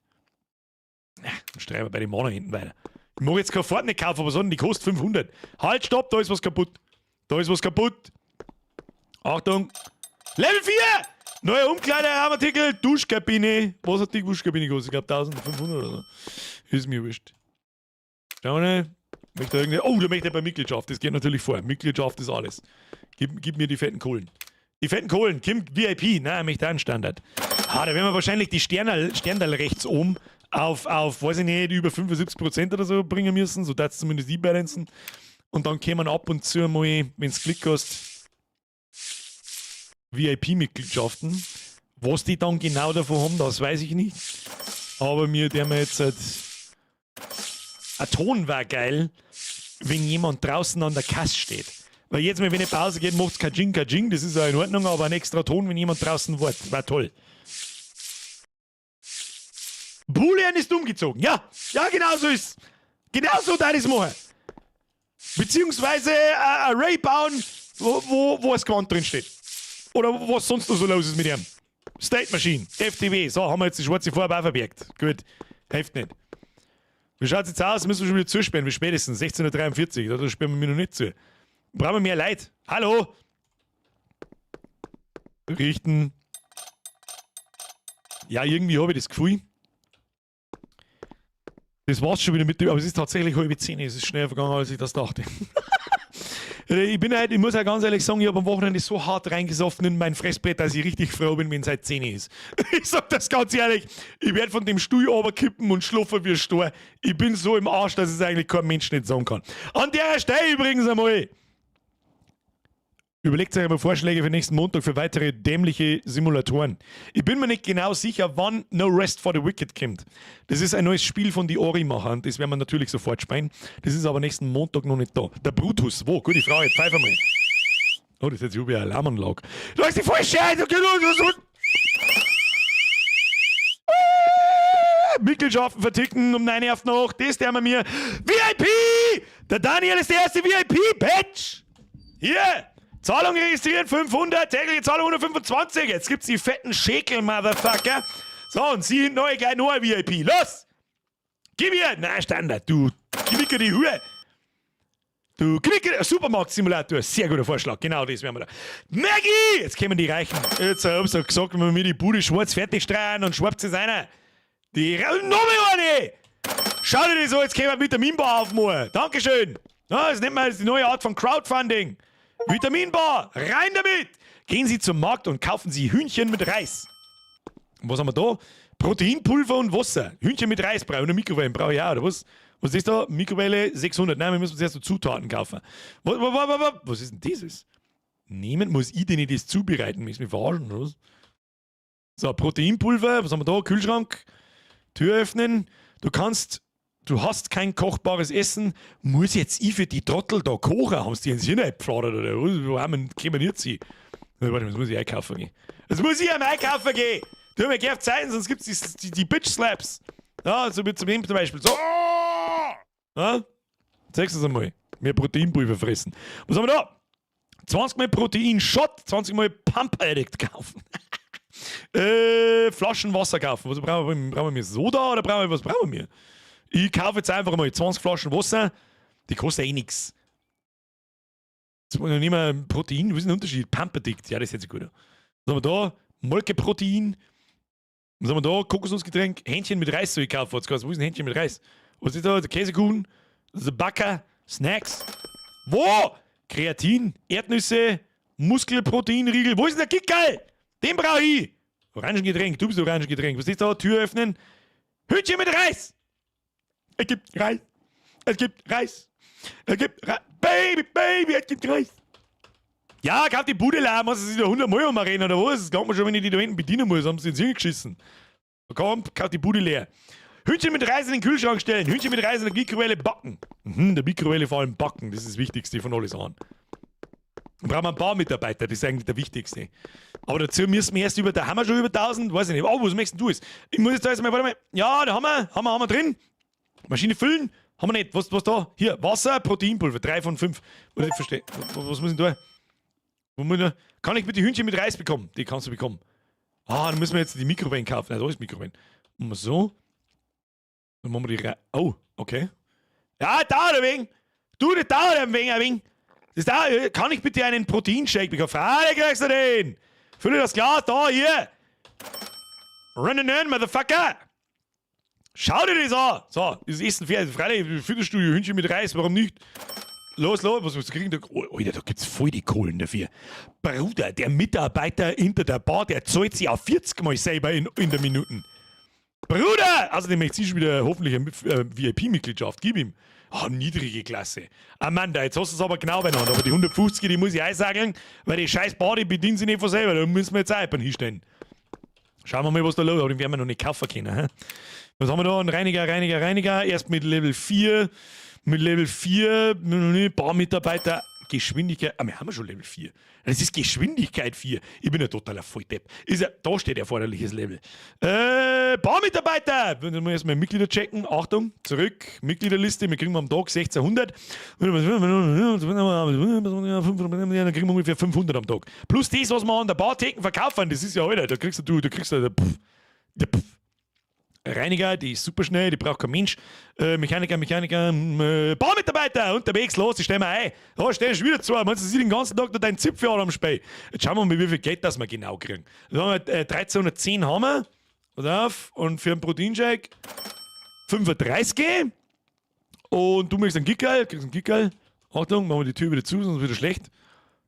Ja, dann streichen wir bei den Männern hinten weiter. Ich mag jetzt keine Fahrt nicht kaufen, aber sondern die kostet 500. Halt, stopp, da ist was kaputt. Da ist was kaputt. Achtung. Level 4! Neuer Umkleideraumartikel, Duschkabine. Was hat die Duschkabine gekostet? Ich glaub 1500 oder so. Ist mir wurscht. Schauen wir mal. Möchte irgendwie, oh, da möchte er bei Mitgliedschaft. Das geht natürlich vor. Mitgliedschaft ist alles. Gib mir die fetten Kohlen. Die fetten Kohlen. Kim VIP. Nein, möchte auch einen Standard. Ah, da werden wir wahrscheinlich die Sterndal rechts oben auf, weiß ich nicht, über 75% oder so bringen müssen. So darf's zumindest die balancen. Und dann kämen ab und zu mal, wenn's Klick hast, V I P-Mitgliedschaften. Was die dann genau davon haben, das weiß ich nicht. Aber mir, der mir jetzt halt. Ein Ton war geil, wenn jemand draußen an der Kasse steht. Weil jetzt mal, wenn ich Pause geht, macht's Kajing, Kajing. Das ist ja in Ordnung, aber ein extra Ton, wenn jemand draußen wart, war toll. Boolean ist umgezogen. Ja, ja, genau so ist. Genau so darf ich's machen. Beziehungsweise ein Array bauen, wo das Quant drin steht. Oder was sonst noch so los ist mit ihm. State Machine, FTW. So, haben wir jetzt die schwarze Farbe auch verbergt. Gut, hilft nicht. Wie schaut's jetzt aus? Müssen wir schon wieder zusperren. Wie spät ist denn? 16.43 Uhr. Da sperren wir noch nicht zu. Brauchen wir mehr Leute? Hallo? Richten. Ja, irgendwie habe ich das Gefühl. Das war's schon wieder mit dem, aber es ist tatsächlich 9:30. Es ist schneller vergangen, als ich das dachte. Ich muss ja ganz ehrlich sagen, ich habe am Wochenende so hart reingesoffen in mein Fressbrett, dass ich richtig froh bin, wenn es seit 10 ist. Ich sag das ganz ehrlich, ich werde von dem Stuhl runterkippen und schlafen wie ein Stor. Ich bin so im Arsch, dass es eigentlich kein Mensch nicht sagen kann. An der Stelle übrigens einmal. Überlegt euch einmal Vorschläge für nächsten Montag für weitere dämliche Simulatoren. Ich bin mir nicht genau sicher, wann No Rest for the Wicked kommt. Das ist ein neues Spiel von die Ori-Machern. Das werden wir natürlich sofort spielen. Das ist aber nächsten Montag noch nicht da. Der Brutus, wo? Gute Frage. Pfeif einmal. Oh, das ist jetzt über eine Alarmanlage. Du hast die falsche! Mitgliedschaften verticken um 9 Uhr noch. Das der wir mir. VIP! Der Daniel ist der erste VIP, Bitch! Hier! Zahlung registrieren 500, tägliche Zahlung 125. Jetzt gibt's die fetten Schekel, Motherfucker. So, und sie hinten neu gleich noch ein VIP. Los! Gib ihr! Nein, Standard, du Knicker die Hure! Du Knicker, Supermarkt-Simulator, sehr guter Vorschlag, genau das werden wir da. Maggie! Jetzt kommen die Reichen. Jetzt hab ich gesagt, wenn wir mir die Bude schwarz fertig streichen und schwarz ist einer. Die noch mehr eine! Schau dir das an, jetzt können wir Vitaminbar aufmachen. Dankeschön. Ja, das nennt man jetzt die neue Art von Crowdfunding. Vitaminbar, rein damit! Gehen Sie zum Markt und kaufen Sie Hühnchen mit Reis. Und was haben wir da? Proteinpulver und Wasser. Hühnchen mit Reis brauche ich. Und eine Mikrowelle brauche ich auch, oder was? Was ist das da? Mikrowelle 600. Nein, wir müssen zuerst so Zutaten kaufen. Was ist denn dieses? Niemand muss ich denn das zubereiten? Müssen mich verarschen, oder was? So, Proteinpulver. Was haben wir da? Kühlschrank. Tür öffnen. Du hast kein kochbares Essen. Muss jetzt ich für die Trottel da kochen? Haben sie die ins Hirn eingepfladert oder was? Wo haben wir, können wir jetzt hin? Warte, das muss ich einkaufen gehen. Das muss ich am Einkaufen gehen! Du mir gerne Zeiten, sonst gibt's die Bitch-Slaps. Ja, so wie zum Beispiel. So. Ja? Zeig's uns einmal. Mehr Proteinpulver fressen. Was haben wir da? 20 Mal Protein-Shot, 20 Mal Pump Addict kaufen. Flaschen Wasser kaufen. Was brauchen wir? Brauchen wir Soda oder brauchen wir, was brauchen wir? Ich kaufe jetzt einfach mal 20 Flaschen Wasser. Die kosten eh nix. Jetzt muss ich nicht mehr Protein, was ist der Unterschied? Pump Addict, ja, das ist jetzt gut. Was haben wir da? Molkeprotein. Was haben wir da? Kokosnussgetränk. Hähnchen mit Reis soll ich kaufen. Wo ist ein Hähnchen mit Reis? Was ist da? Der Käsekuchen? Der Backer? Snacks? Wo? Kreatin, Erdnüsse, Muskelproteinriegel. Wo ist denn der Kickerl? Den brauche ich. Orangengetränk, du bist Orangengetränk. Was ist da? Tür öffnen. Hühnchen mit Reis. Es gibt Reis. Es gibt Reis. Es gibt Reis. Baby, Baby, es gibt Reis. Ja, kauf die Bude leer, muss sich da 100 Mal umrennen oder was? Das glaubt man schon, wenn ich die da hinten bedienen muss, haben sie ins Hirn geschissen. Komm, kauf die Bude leer. Hühnchen mit Reis in den Kühlschrank stellen, Hühnchen mit Reis in der Mikrowelle backen. Mhm, der Mikrowelle vor allem backen, das ist das Wichtigste von alles an. Dann brauchen wir ein paar Mitarbeiter, das ist eigentlich der Wichtigste. Aber dazu müssen wir erst über, da haben wir schon über 1000, weiß ich nicht. Oh, was möchtest du jetzt? Ich muss jetzt da erstmal, warte mal. Ja, da haben wir drin. Maschine füllen, haben wir nicht. Was da? Hier, Wasser, Proteinpulver, 3 von 5. Was ich verstehe. Was muss ich denn da? Wo muss ich, kann ich bitte Hühnchen mit Reis bekommen? Die kannst du bekommen. Ah, dann müssen wir jetzt die Mikrowellen kaufen. Nein, da ist Mikrowellen. Machen wir so. Dann machen wir die Reis. Oh, okay. Ja, dauert ein wenig. Du, das dauert ein wenig, ein wenig. Das dauert. Kann ich bitte einen Proteinshake bekommen? Freilich kriegst du den. Fülle das Glas da, hier. Run and earn, Motherfucker. Schau dir das an. So, das Essen fertig. Freilich, Fitnessstudio, Hühnchen mit Reis, warum nicht? Los, los, was musst du kriegen? Oh, Alter, da gibt's voll die Kohlen dafür. Bruder, der Mitarbeiter hinter der Bar, der zahlt sich auf 40 Mal selber in der Minuten. Bruder! Außerdem möchte ich schon wieder hoffentlich eine VIP-Mitgliedschaft. Gib ihm. Ah, niedrige Klasse. Amanda, jetzt hast du es aber genau benannt. Aber die 150, die muss ich einsageln, weil die scheiß Bar, die bedient sich nicht von selber. Da müssen wir jetzt auch jemanden hinstellen. Schauen wir mal, was da los ist. Aber den werden wir noch nicht kaufen können. Hä? Was haben wir da? Ein Reiniger, Reiniger, Reiniger. Erst mit Level 4. Mit Level 4, Barmitarbeiter. Geschwindigkeit. Ah, wir haben ja schon Level 4. Das ist Geschwindigkeit 4. Ich bin ja totaler Volldepp. Ist ja, da steht erforderliches Level. Barmitarbeiter! Wenn wir erstmal Mitglieder checken. Achtung, zurück. Mitgliederliste. Wir kriegen am Tag 1600. Dann kriegen wir ungefähr 500 am Tag. Plus das, was wir an der Bartheken verkaufen. Das ist ja heute. Da kriegst du, da kriegst du, pff, pff. Reiniger, die ist super schnell, die braucht kein Mensch. Mechaniker, Mechaniker, Barmitarbeiter, unterwegs, los, ich stell mal ein. Da stell ich wieder zu. Meinst du, sie den ganzen Tag da deinen Zipfel an am Spiel? Jetzt schauen wir mal, wie viel Geld das wir genau kriegen. Dann haben wir, 1310 haben wir. Pass auf. Und für einen Proteinshake 35. Und du möchtest einen Gickerl, kriegst einen Gickerl. Achtung, machen wir die Tür wieder zu, sonst wird er schlecht.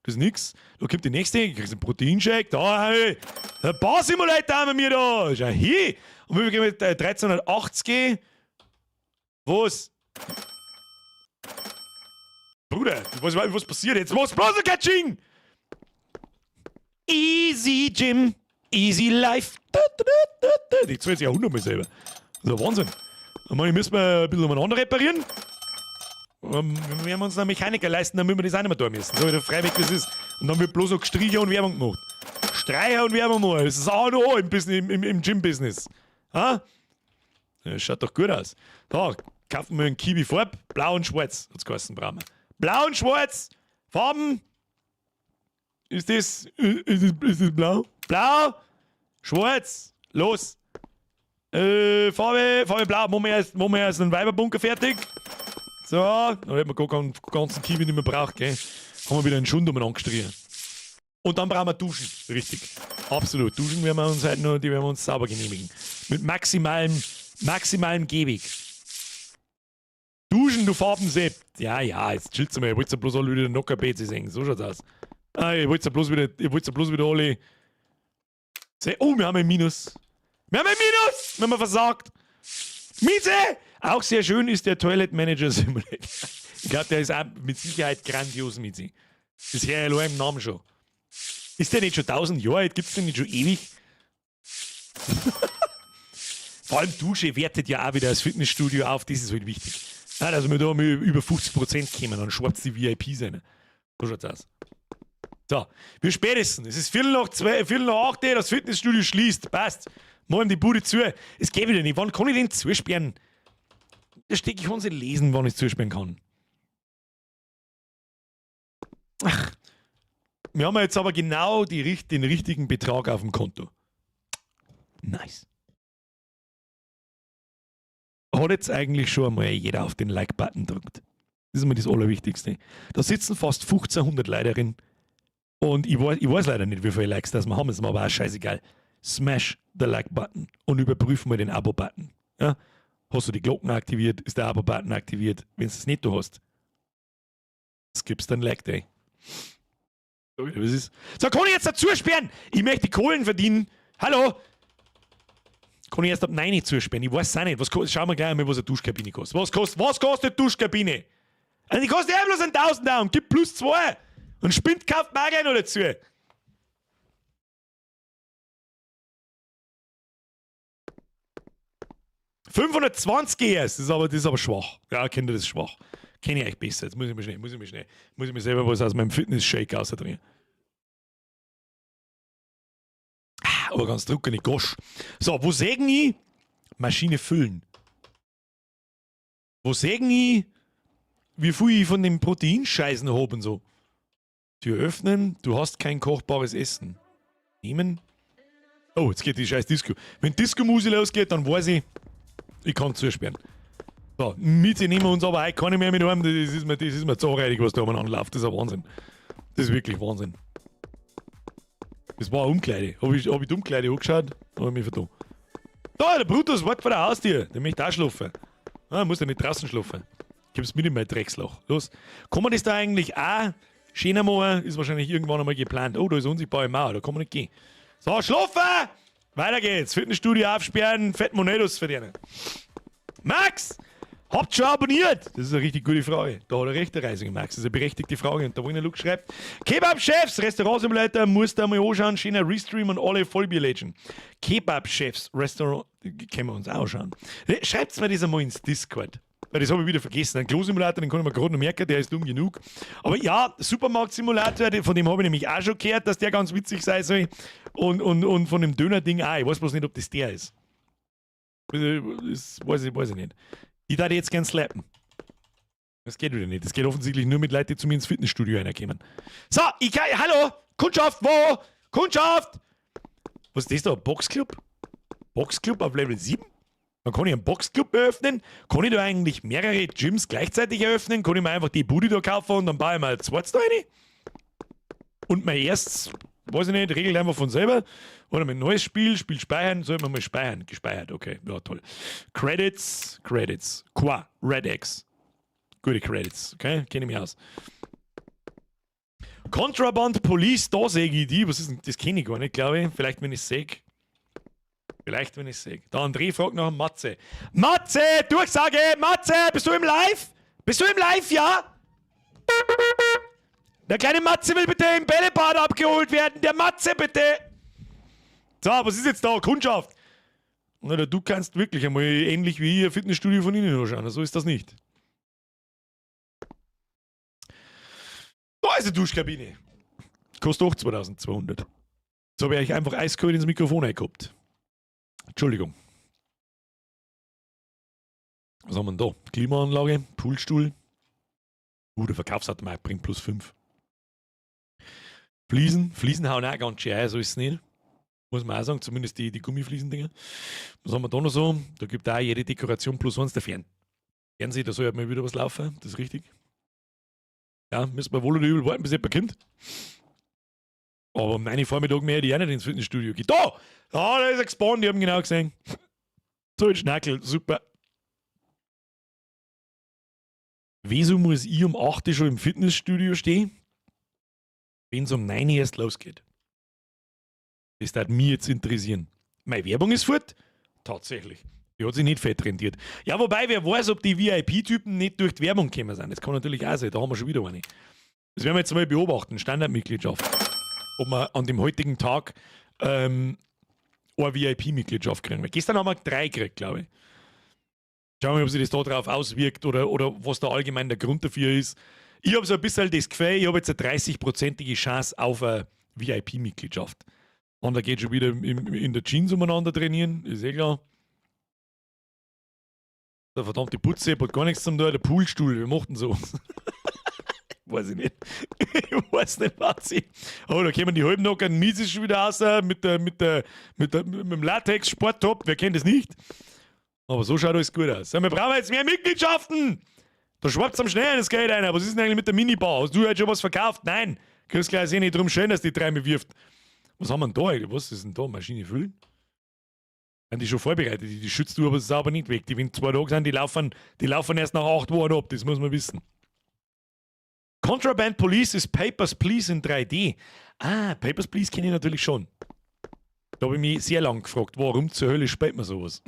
Das ist nix. Da kommt die nächste, kriegst einen Proteinshake. Da, hey, ein Bar-Simulator haben wir da. Schau hier. Und wie viel gehen wir mit 1380? Was? Bruder, ich weiß nicht, was passiert jetzt. Was bloß noch Katsching? Easy Gym, easy life. Da, da, da, da, da. Die zahlt sich ja 100 Mal selber. Das ist ja Wahnsinn. Ich meine, müssen wir ein bisschen umeinander reparieren. Wir werden uns einen Mechaniker leisten, damit wir das auch nicht mehr tun müssen. So wie der Freiweg das ist. Und dann wird bloß noch gestrichen und Werbung gemacht. Streicher und Werbung machen. Das ist auch noch im, Business, im Gym-Business. Ha? Das schaut doch gut aus. Da, kaufen wir einen Kiwi Farb. Blau und schwarz. Hat's geheißen, brauchen wir. Blau und schwarz. Farben. Ist das blau? Blau. Schwarz. Los. Farbe blau. Machen wir erst einen Weiberbunker fertig. So, dann hätten wir gar keinen ganzen Kiwi nicht mehr braucht, gell? Haben wir wieder einen Schund umeinander gestrichen. Und dann brauchen wir Duschen. Richtig. Absolut. Duschen werden wir uns halt nur, die werden wir uns sauber genehmigen. Mit maximalem Gehweg. Duschen, du Farbensepp. Ja, jetzt chillt's mal. Ihr wollt ja bloß alle wieder den Nocker-PC sehen. So schaut's aus. Ah, ihr wollt ja bloß wieder alle. Oh, wir haben ein Minus. Wir haben ein Minus! Wir haben versagt. Mieze! Auch sehr schön ist der Toilet Manager Simulator. Ich glaube, der ist auch mit Sicherheit grandios, Mizi. Das ist ja allein im Namen schon. Ist der nicht schon 1000 Jahre alt? Gibt es den nicht schon ewig? Vor allem Dusche wertet ja auch wieder das Fitnessstudio auf, das ist halt wichtig. Ja, dass wir da mal über 50% kommen, dann schwarz die VIPs rein. So schaut's aus. So, wie spät ist denn? Es ist 2:15, 8:15, das Fitnessstudio schließt. Passt. Machen die Bude zu. Es geht wieder nicht. Wann kann ich denn zusperren? Da stecke ich nicht lesen, wann ich zusperren kann. Ach. Wir haben jetzt aber genau den richtigen Betrag auf dem Konto. Nice. Hat jetzt eigentlich schon einmal jeder auf den Like-Button gedrückt? Das ist immer das Allerwichtigste. Da sitzen fast 1500 Leute drin. Und ich weiß leider nicht, wie viele Likes das wir haben. Ist mir aber auch scheißegal. Smash the Like-Button und überprüfen wir den Abo-Button. Ja? Hast du die Glocken aktiviert? Ist der Abo-Button aktiviert? Wenn du es nicht du hast, skippst dann Leg Day. Was ist? So, kann ich jetzt dazu sperren? Ich möchte Kohlen verdienen. Hallo? Kann ich erst ab 9 zusperren? Ich weiß es auch nicht. Was, schauen wir gleich einmal, was eine Duschkabine kostet. Was kostet Duschkabine? Also die kostet ja bloß ein Tausender und gibt plus 2. Und Spind kauft man auch gleich noch dazu. 520 GS, das ist aber schwach. Ja, kennt ihr, das ist schwach. Kenne ich eigentlich besser. Jetzt muss ich mir selber was aus meinem Fitness-Shake rausdrehen. Ah, aber ganz trockene Gosch. So, wo sägen ich? Maschine füllen. Wo sägen ich, wie viel ich von dem Proteinscheißen hab und so? Tür öffnen, du hast kein kochbares Essen. Nehmen. Oh, jetzt geht die scheiß Disco. Wenn Disco-Musik losgeht, dann weiß ich, ich kann zusperren. So, Miete nehmen wir uns aber heute keine mehr mit heim. Das ist mir zu räudig, was da umeinander läuft. Das ist ein Wahnsinn. Das ist wirklich Wahnsinn. Das war eine Umkleide. Hab ich die Umkleide angeschaut? Hab ich mich vertan. Da, der Brutus wartet vor der Haustür. Der möchte auch schlafen. Ah, muss ja nicht draußen schlafen. Gib's mit in mein Drecksloch. Los. Kann man das da eigentlich auch schöner machen? Ist wahrscheinlich irgendwann einmal geplant. Oh, da ist unsichtbare Mauer. Da kann man nicht gehen. So, schlafen! Weiter geht's. Fitnessstudio aufsperren, fett Monetos verdienen. Max! Habt schon abonniert? Das ist eine richtig gute Frage. Da hat er recht, der Reisinger Max. Das ist eine berechtigte Frage. Und der Wiener Luke schreibt: Kebab-Chefs, Restaurant-Simulator, musst du mal anschauen. Schöner Restream und alle Vollbier-Legend. Kebab-Chefs, Restaurant, können wir uns auch anschauen. Schreibt mir das einmal ins Discord. Weil das habe ich wieder vergessen. Ein Klo-Simulator, den kann ich mir gerade noch merken, der ist dumm genug. Aber ja, Supermarkt-Simulator, von dem habe ich nämlich auch schon gehört, dass der ganz witzig sein soll. Und von dem Döner-Ding auch. Ich weiß bloß nicht, ob das der ist. Das weiß ich nicht. Ich würde jetzt gern slappen. Das geht wieder nicht. Das geht offensichtlich nur mit Leuten, die zu mir ins Fitnessstudio reinkommen. So, ich kann. Hallo! Kundschaft, wo? Kundschaft! Was ist das da? Boxclub? Boxclub auf Level 7? Dann kann ich einen Boxclub eröffnen. Kann ich da eigentlich mehrere Gyms gleichzeitig eröffnen? Kann ich mir einfach die Bude da kaufen und dann baue ich mal ein zweites da rein? Und mein erstes, weiß ich nicht, regelt einfach von selber. Oder mein neues Spiel, Spiel speichern, soll man mal speichern. Gespeichert, okay, ja toll. Credits, Credits, Qua, Red X. Gute Credits, okay, kenne ich mich aus. Contraband Police, da sehe ich die. Was ist denn, das kenne ich gar nicht, glaube ich. Vielleicht, wenn ich es sehe. Vielleicht, wenn ich es sehe. Der André fragt nach Matze. Matze, Durchsage! Matze, bist du im Live? Bist du im Live, ja? Der kleine Matze will bitte im Bällebad abgeholt werden. Der Matze, bitte! So, was ist jetzt da? Kundschaft. Na, du kannst wirklich einmal ähnlich wie ich ein Fitnessstudio von innen anschauen. So ist das nicht. Da ist die Duschkabine. Kostet auch 2200. Jetzt habe ich einfach eiskalt ins Mikrofon eingehabt. Entschuldigung. Was haben wir denn da? Klimaanlage, Poolstuhl. Der Verkaufsautomat bringt plus 5. Fliesen. Fliesen hauen auch ganz schön ein, so ist es nicht. Muss man auch sagen, zumindest die Gummifliesendinger. Was haben wir da noch so? Da gibt auch jede Dekoration plus 1. Der Fernseher, da soll halt mal wieder was laufen, das ist richtig. Ja, müssen wir wohl oder übel warten, bis jemand kommt. Aber um 9 Uhr Vormittag mehr die auch nicht ins Fitnessstudio geht. Da! Ah, da ist er gespawnt, die haben genau gesehen. So ein Schnackel, super. Wieso muss ich um 8 Uhr schon im Fitnessstudio stehen, wenn es um 9 Uhr erst losgeht? Das würde mich jetzt interessieren. Meine Werbung ist fort? Tatsächlich. Die hat sich nicht fett rentiert. Ja, wobei, wer weiß, ob die VIP-Typen nicht durch die Werbung gekommen sind. Das kann natürlich auch sein. Da haben wir schon wieder eine. Das werden wir jetzt mal beobachten. Standardmitgliedschaft. Ob wir an dem heutigen Tag eine VIP-Mitgliedschaft kriegen. Weil gestern haben wir 3 gekriegt, glaube ich. Schauen wir mal, ob sich das da drauf auswirkt oder was da allgemein der Grund dafür ist. Ich habe so ein bisschen das Gefühl, ich habe jetzt eine 30-prozentige Chance auf eine VIP-Mitgliedschaft. Und da geht schon wieder in der Jeans umeinander trainieren, ist eh klar. Der verdammte Putze hat gar nichts zum tun, der Poolstuhl, wir machten sowas. Weiß ich nicht. Ich weiß nicht, was ich. Oh, da kommen die halben Nockern Miese schon wieder raus mit dem Latex-Sporttop, wer kennt das nicht? Aber so schaut alles gut aus. So, wir brauchen jetzt mehr Mitgliedschaften! Da schwappt am schnell das Geld ein. Was ist denn eigentlich mit der Minibar? Hast du heute schon was verkauft? Nein! Kriegst gleich sehen, nicht drum schön, dass die drei mir wirft. Was haben wir denn da eigentlich? Was ist denn da? Maschine füllen? Sind die schon vorbereitet? Die schützt du aber sauber nicht weg. Die, wenn 2 Tage sind, die laufen erst nach 8 Wochen ab. Das muss man wissen. Contraband Police ist Papers, Please in 3D. Ah, Papers, Please kenne ich natürlich schon. Da habe ich mich sehr lang gefragt, warum zur Hölle spielt man sowas?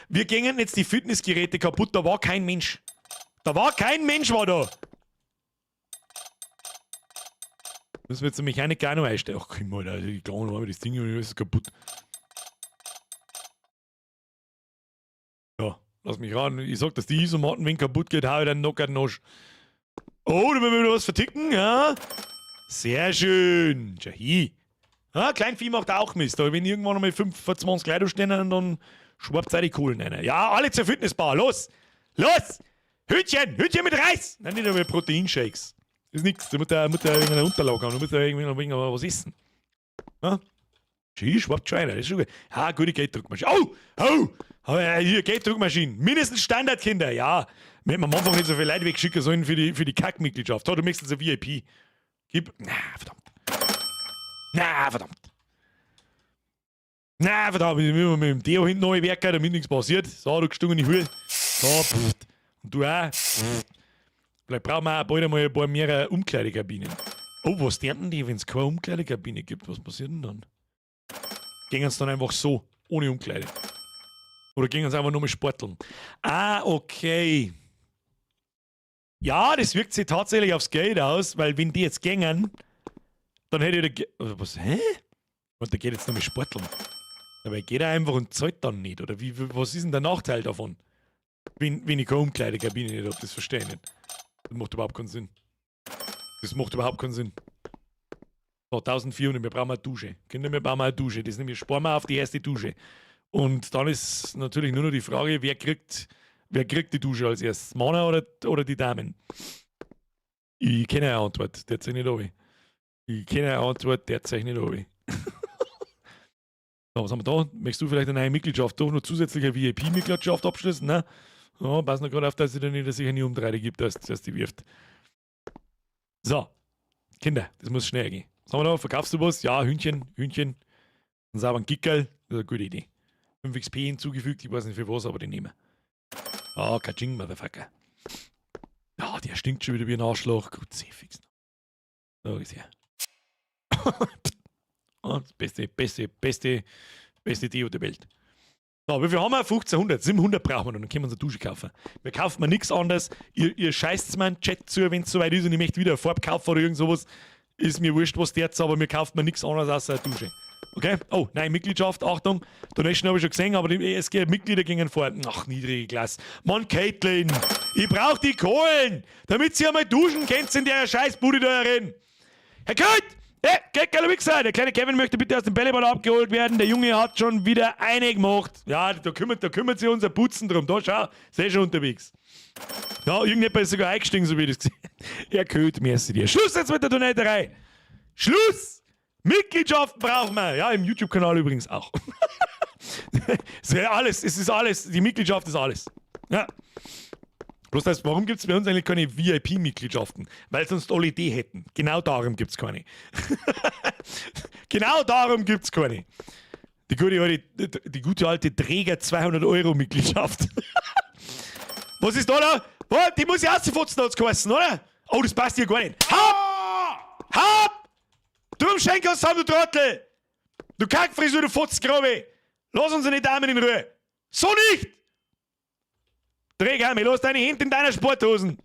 Wir gingen jetzt die Fitnessgeräte kaputt, da war kein Mensch. Da war kein Mensch, war da. Müssen wir jetzt nämlich eine Mechaniker auch noch einstellen. Ach, komm mal, die kleinen Arme, das Ding ist kaputt. Ja, lass mich ran. Ich sag, dass die Isomatten, wenn kaputt geht, hau ich dann noch einen Nosch. Oh, da müssen wir wieder was verticken, ja? Sehr schön. Tja, hi. Ah, Kleinvieh macht auch Mist. Aber wenn irgendwann einmal 25 Leute stehen, dann schwappt auch die Kohlen rein. Ja, alle zur Fitnessbar. Los! Los! Hütchen! Hütchen mit Reis! Nein, nicht aber Proteinshakes. Das ist nix. Da muss der irgendeine Unterlage haben. Da muss der irgendwie noch was essen. Ja? Schön, schwappt schon einer. Das ist schon gut. Ja, gute Gelddruckmaschine. Oh! Oh! Aber hier, Gelddruckmaschinen. Mindestens Standardkinder. Ja. Wir hätten am Anfang nicht so viele Leute wegschicken sollen für die Kackmitgliedschaft. Oh, du möchtest ein VIP. Gib. Na, verdammt. Na, verdammt. Na, verdammt. Ich will mit dem Deo hinten neu werken, damit nichts passiert. So, du gestungene Hure. So, pff. Und du auch. Pff. Vielleicht brauchen wir auch bald einmal ein paar mehr Umkleidekabinen. Oh, was denken die, wenn es keine Umkleidekabine gibt? Was passiert denn dann? Gehen sie dann einfach so, ohne Umkleide? Oder gehen sie einfach nur mit Sporteln? Ah, okay. Ja, das wirkt sich tatsächlich aufs Geld aus, weil wenn die jetzt gängen, dann hätte ich der also was, hä? Und der geht jetzt nur mit Sporteln. Dabei geht er einfach und zahlt dann nicht. Oder wie, was ist denn der Nachteil davon? Wenn ich keine Umkleidekabine nicht habe, das verstehe ich nicht. Das macht überhaupt keinen Sinn. Das macht überhaupt keinen Sinn. So, 1400, wir brauchen eine Dusche. Kinder, wir brauchen eine Dusche. Das nämlich sparen wir auf die erste Dusche. Und dann ist natürlich nur noch die Frage, wer kriegt die Dusche als erstes? Männer oder die Damen? Ich kenne eine Antwort, der zeig nicht runter. Ich kenne eine Antwort, der zeig nicht runter. So, was haben wir da? Möchtest du vielleicht eine neue Mitgliedschaft doch noch zusätzliche VIP-Mitgliedschaft abschließen? Ne? Ja, pass noch gerade auf, dass sie dann nicht, dass sich eine Umdrehe gibt, dass die wirft. So, Kinder, das muss schnell gehen. Was haben wir da? Verkaufst du was? Ja, Hühnchen, Hühnchen. Einen sauberen Gickerl. Das ist eine gute Idee. 5 XP hinzugefügt, ich weiß nicht, für was, aber den nehmen wir. Ah, Kaching, Motherfucker. Ja, der stinkt schon wieder wie ein Arschloch. Kruzifix. So ist er. Oh, das beste, beste, beste, beste Deo der Welt. So, wie viel haben wir? 1500. 700 brauchen wir noch, dann können wir uns eine Dusche kaufen. Wir kaufen mir nichts anderes. Ihr scheißt mir einen Chat zu, wenn es soweit ist und ich möchte wieder eine Farbe kaufen oder irgend sowas. Ist mir wurscht, was der jetzt, aber mir kauft mir nichts anderes außer eine Dusche. Okay? Oh, nein, Mitgliedschaft, Achtung. Donation habe ich schon gesehen, aber die ESG Mitglieder gingen vor. Ach, niedrige Klasse. Mann, Caitlin, ich brauche die Kohlen, damit sie einmal duschen könnt in der Scheißbude da herin. Herr Kurt! Hey, geiler Wichser! Der kleine Kevin möchte bitte aus dem Bällebad abgeholt werden. Der Junge hat schon wieder eine gemacht. Ja, da kümmert sich unser Putzen drum. Da schau, ist eh schon unterwegs. Ja, irgendjemand ist sogar eingestiegen, so wie ich das gesehen. Herr Köth, merci dir. Schluss jetzt mit der Donaterei! Schluss! Mitgliedschaften brauchen wir. Ja, im YouTube-Kanal übrigens auch. Es ist alles, es ist alles. Die Mitgliedschaft ist alles. Ja. Bloß das, warum gibt es bei uns eigentlich keine VIP-Mitgliedschaften? Weil sonst alle die hätten. Genau darum gibt es keine. Genau darum gibt es keine. Die gute alte Träger 200 Euro Mitgliedschaft. Was ist da da? Oh, die muss ich ausfutzen, hat's geheißen, oder? Oh, das passt hier gar nicht. Hab! Hab! Du Schenker du Trottel! Du Kackfrisur, du Futzgrabe! Lass unsere Damen in Ruhe! So nicht! Dreh, lass deine Hände in deiner Sporthosen.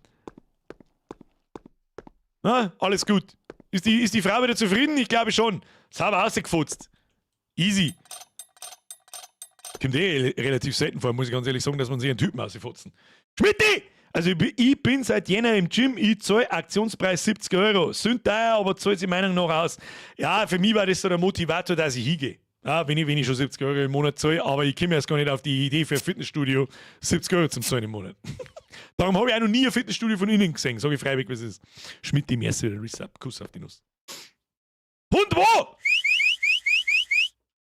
Na, alles gut. Ist die Frau wieder zufrieden? Ich glaube schon. Sauber rausgefutzt. Easy. Kommt eh relativ selten vor, muss ich ganz ehrlich sagen, dass man sich einen Typen ausfutzen. Schmidti! Also ich bin seit Jänner im Gym, ich zahle Aktionspreis 70 Euro. Sind teuer, aber zahlt sich Meinung nach aus. Ja, für mich war das so der Motivator, dass ich hingehe. Ja, wenn ich schon 70 Euro im Monat zahle, aber ich komme erst gar nicht auf die Idee, für ein Fitnessstudio 70 Euro zum zahlen im Monat. Darum habe ich auch noch nie ein Fitnessstudio von innen gesehen, sage ich freiwillig, was es ist. Schmidt die Merci wieder Resub. Kuss auf die Nuss. Hund wo?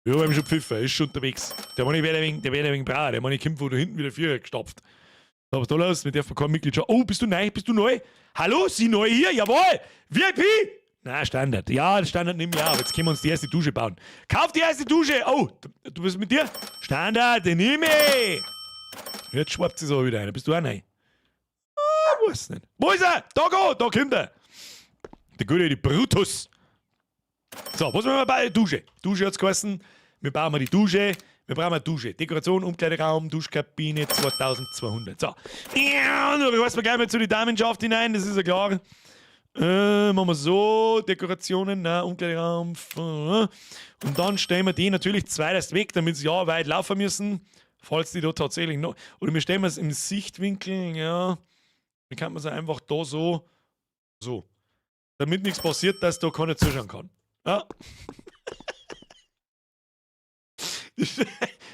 Ja, wir haben schon pfiffen, er ist schon unterwegs. Der Mann wird ein wenig, der wird ein wenig brauchen, der Mann kommt von da hinten wieder vier gestapft. So, was da los? Wir dürfen keine Mitgliedschaft. Oh, bist du neu? Bist du neu? Hallo, Sie neu hier? Jawohl! VIP! Na, Standard. Ja, Standard nimm ich auch. Jetzt können wir uns die erste Dusche bauen. Kauf die erste Dusche! Oh, du bist mit dir? Standard, den nehme ich! Jetzt schwappt sie so wieder eine. Bist du auch neu? Ah, weiß nicht. Wo ist er? Da go! Da kommt er! Der gute, die Brutus. So, was machen wir bei der Dusche? Dusche hat's geheißen. Wir bauen mal die Dusche. Wir brauchen eine Dusche. Dekoration, Umkleideraum, Duschkabine 2200. So. Ja, und dann reißen wir gleich mal zu die Damenschaft hinein, das ist ja klar. Machen wir so, Dekorationen, na, Umkleideraum. Und dann stellen wir die natürlich zweitest weg, damit sie ja weit laufen müssen, falls die da tatsächlich noch. Oder wir stellen es im Sichtwinkel, ja. Dann kann man es einfach da so, so. Damit nichts passiert, dass da keiner zuschauen kann. Ja.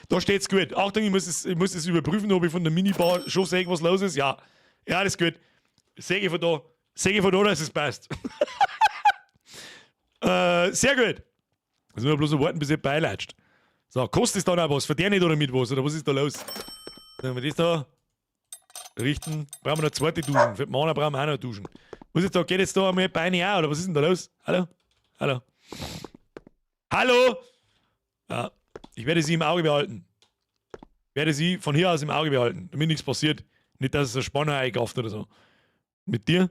Da steht's gut. Achtung, ich muss es überprüfen, ob ich von der Minibar schon sehe, was los ist. Ja, ja, das ist gut. Sehe ich von da. Sehe ich von da, dass es passt. Sehr gut. Jetzt müssen wir bloß noch warten, bis ihr beilatscht. So, kostet es dann auch was? Verdient nicht oder mit was? Oder was ist da los? Wenn wir das da richten, brauchen wir noch zweite Duschen. Für die Männer brauchen wir auch noch Duschen. Was ist da? Geht jetzt da einmal Beine auch? Oder was ist denn da los? Hallo? Hallo? Hallo? Ja, ich werde sie im Auge behalten. Ich werde sie von hier aus im Auge behalten, damit nichts passiert. Nicht, dass es ein Spanner eingauft oder so. Mit dir?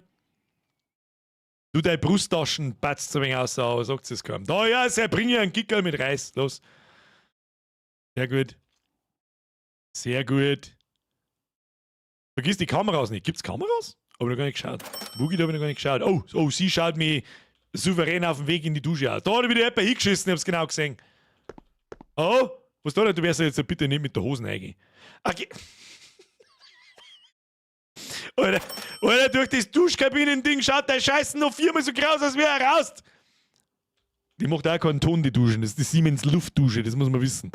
Du, deine Brusttaschen patzt so ein wenig aus, aber sagt es kaum. Da, ja, sehr, bring ihr einen Kicker mit Reis. Los. Sehr gut. Sehr gut. Vergiss die Kameras nicht. Gibt's Kameras? Hab ich noch gar nicht geschaut. Boogie, da hab ich noch gar nicht geschaut. Oh, sie schaut mich souverän auf dem Weg in die Dusche aus. Da hat wieder jemand hingeschissen, ich hab's genau gesehen. Oh, was da denn? Du wirst jetzt bitte nicht mit der Hosen reingehen. Okay. Alter, Alter, durch das Duschkabinen-Ding schaut der Scheiß noch viermal so groß aus, wie er raus. Die macht auch keinen Ton, die Duschen. Das ist die Siemens Luftdusche, das muss man wissen.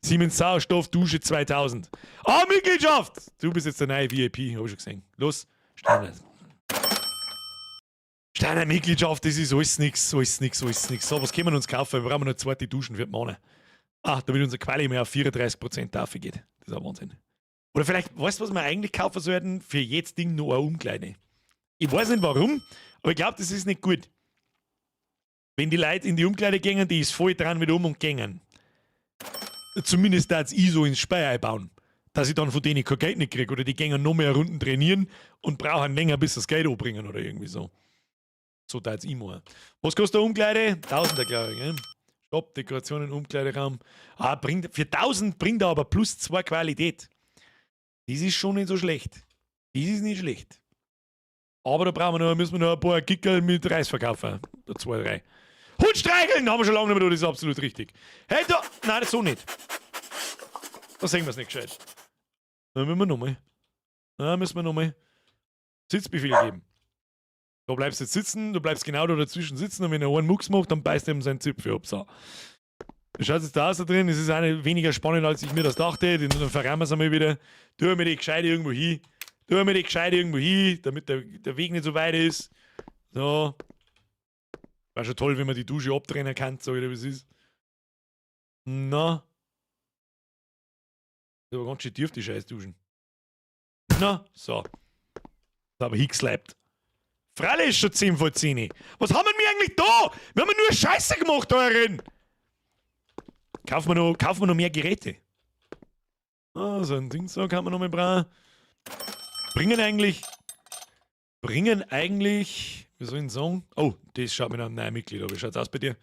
Siemens Sauerstoffdusche 2000. Ah, Mitgliedschaft! Du bist jetzt der neue VIP, hab ich schon gesehen. Los, Standard. Steiner Mitgliedschaft, das ist alles nix, alles nix, alles nix. So, was können wir uns kaufen? Wir brauchen noch zweite Duschen für die Männer. Ah, damit unser Quali mehr auf 34% rauf geht. Das ist ein Wahnsinn. Oder vielleicht, weißt du, was wir eigentlich kaufen sollten? Für jedes Ding noch eine Umkleide. Ich weiß nicht warum, aber ich glaube, das ist nicht gut. Wenn die Leute in die Umkleide gehen, die ist voll dran wieder um und gängen. Zumindest da ich so ins Spiel einbauen. Dass ich dann von denen kein Geld nicht kriege. Oder die gängen noch mehr Runden trainieren und brauchen länger, bis sie das Geld anbringen oder irgendwie so. So da ich immer. Was kostet der Umkleide? Tausender, glaube ich. Gell? Stopp, Dekorationen, Umkleideraum. Ah, bringt, für 1000 bringt er aber plus 2 Qualität. Das ist schon nicht so schlecht. Das ist nicht schlecht. Aber da brauchen wir noch, müssen wir noch ein paar Kickerl mit Reis verkaufen. Da zwei, drei. Hund streicheln! Haben wir schon lange nicht mehr da, das ist absolut richtig. Hey, da! Nein, das so nicht. Da sehen wir es nicht gescheit. Dann müssen wir nochmal. Da müssen wir nochmal Sitzbefehl geben. Da bleibst du jetzt sitzen, du bleibst genau da dazwischen sitzen und wenn er einen Mucks macht, dann beißt er ihm seinen Zipfel ab. So. Wie schaut es da aus da drin? Es ist auch nicht weniger spannend, als ich mir das dachte. Dann verrammen wir es einmal wieder. Tun wir die gescheit irgendwo hin. Tun wir die gescheit irgendwo hin, damit der Weg nicht so weit ist. So. War schon toll, wenn man die Dusche abtrennen kann, so wie es ist. Na. Das ist aber ganz schön tief, die scheiß Duschen. Na, so. Das aber hingeslappt. Freilich ist schon 10 vor 10. Was haben wir eigentlich da? Wir haben nur Scheiße gemacht, euren. Kaufen wir noch mehr Geräte. Ah, so ein Ding so kann man noch mal brauchen. Bringen eigentlich, wie soll ich denn sagen? Oh, das schaut mir nach einem neuen Mitglied an. Wie schaut's aus bei dir?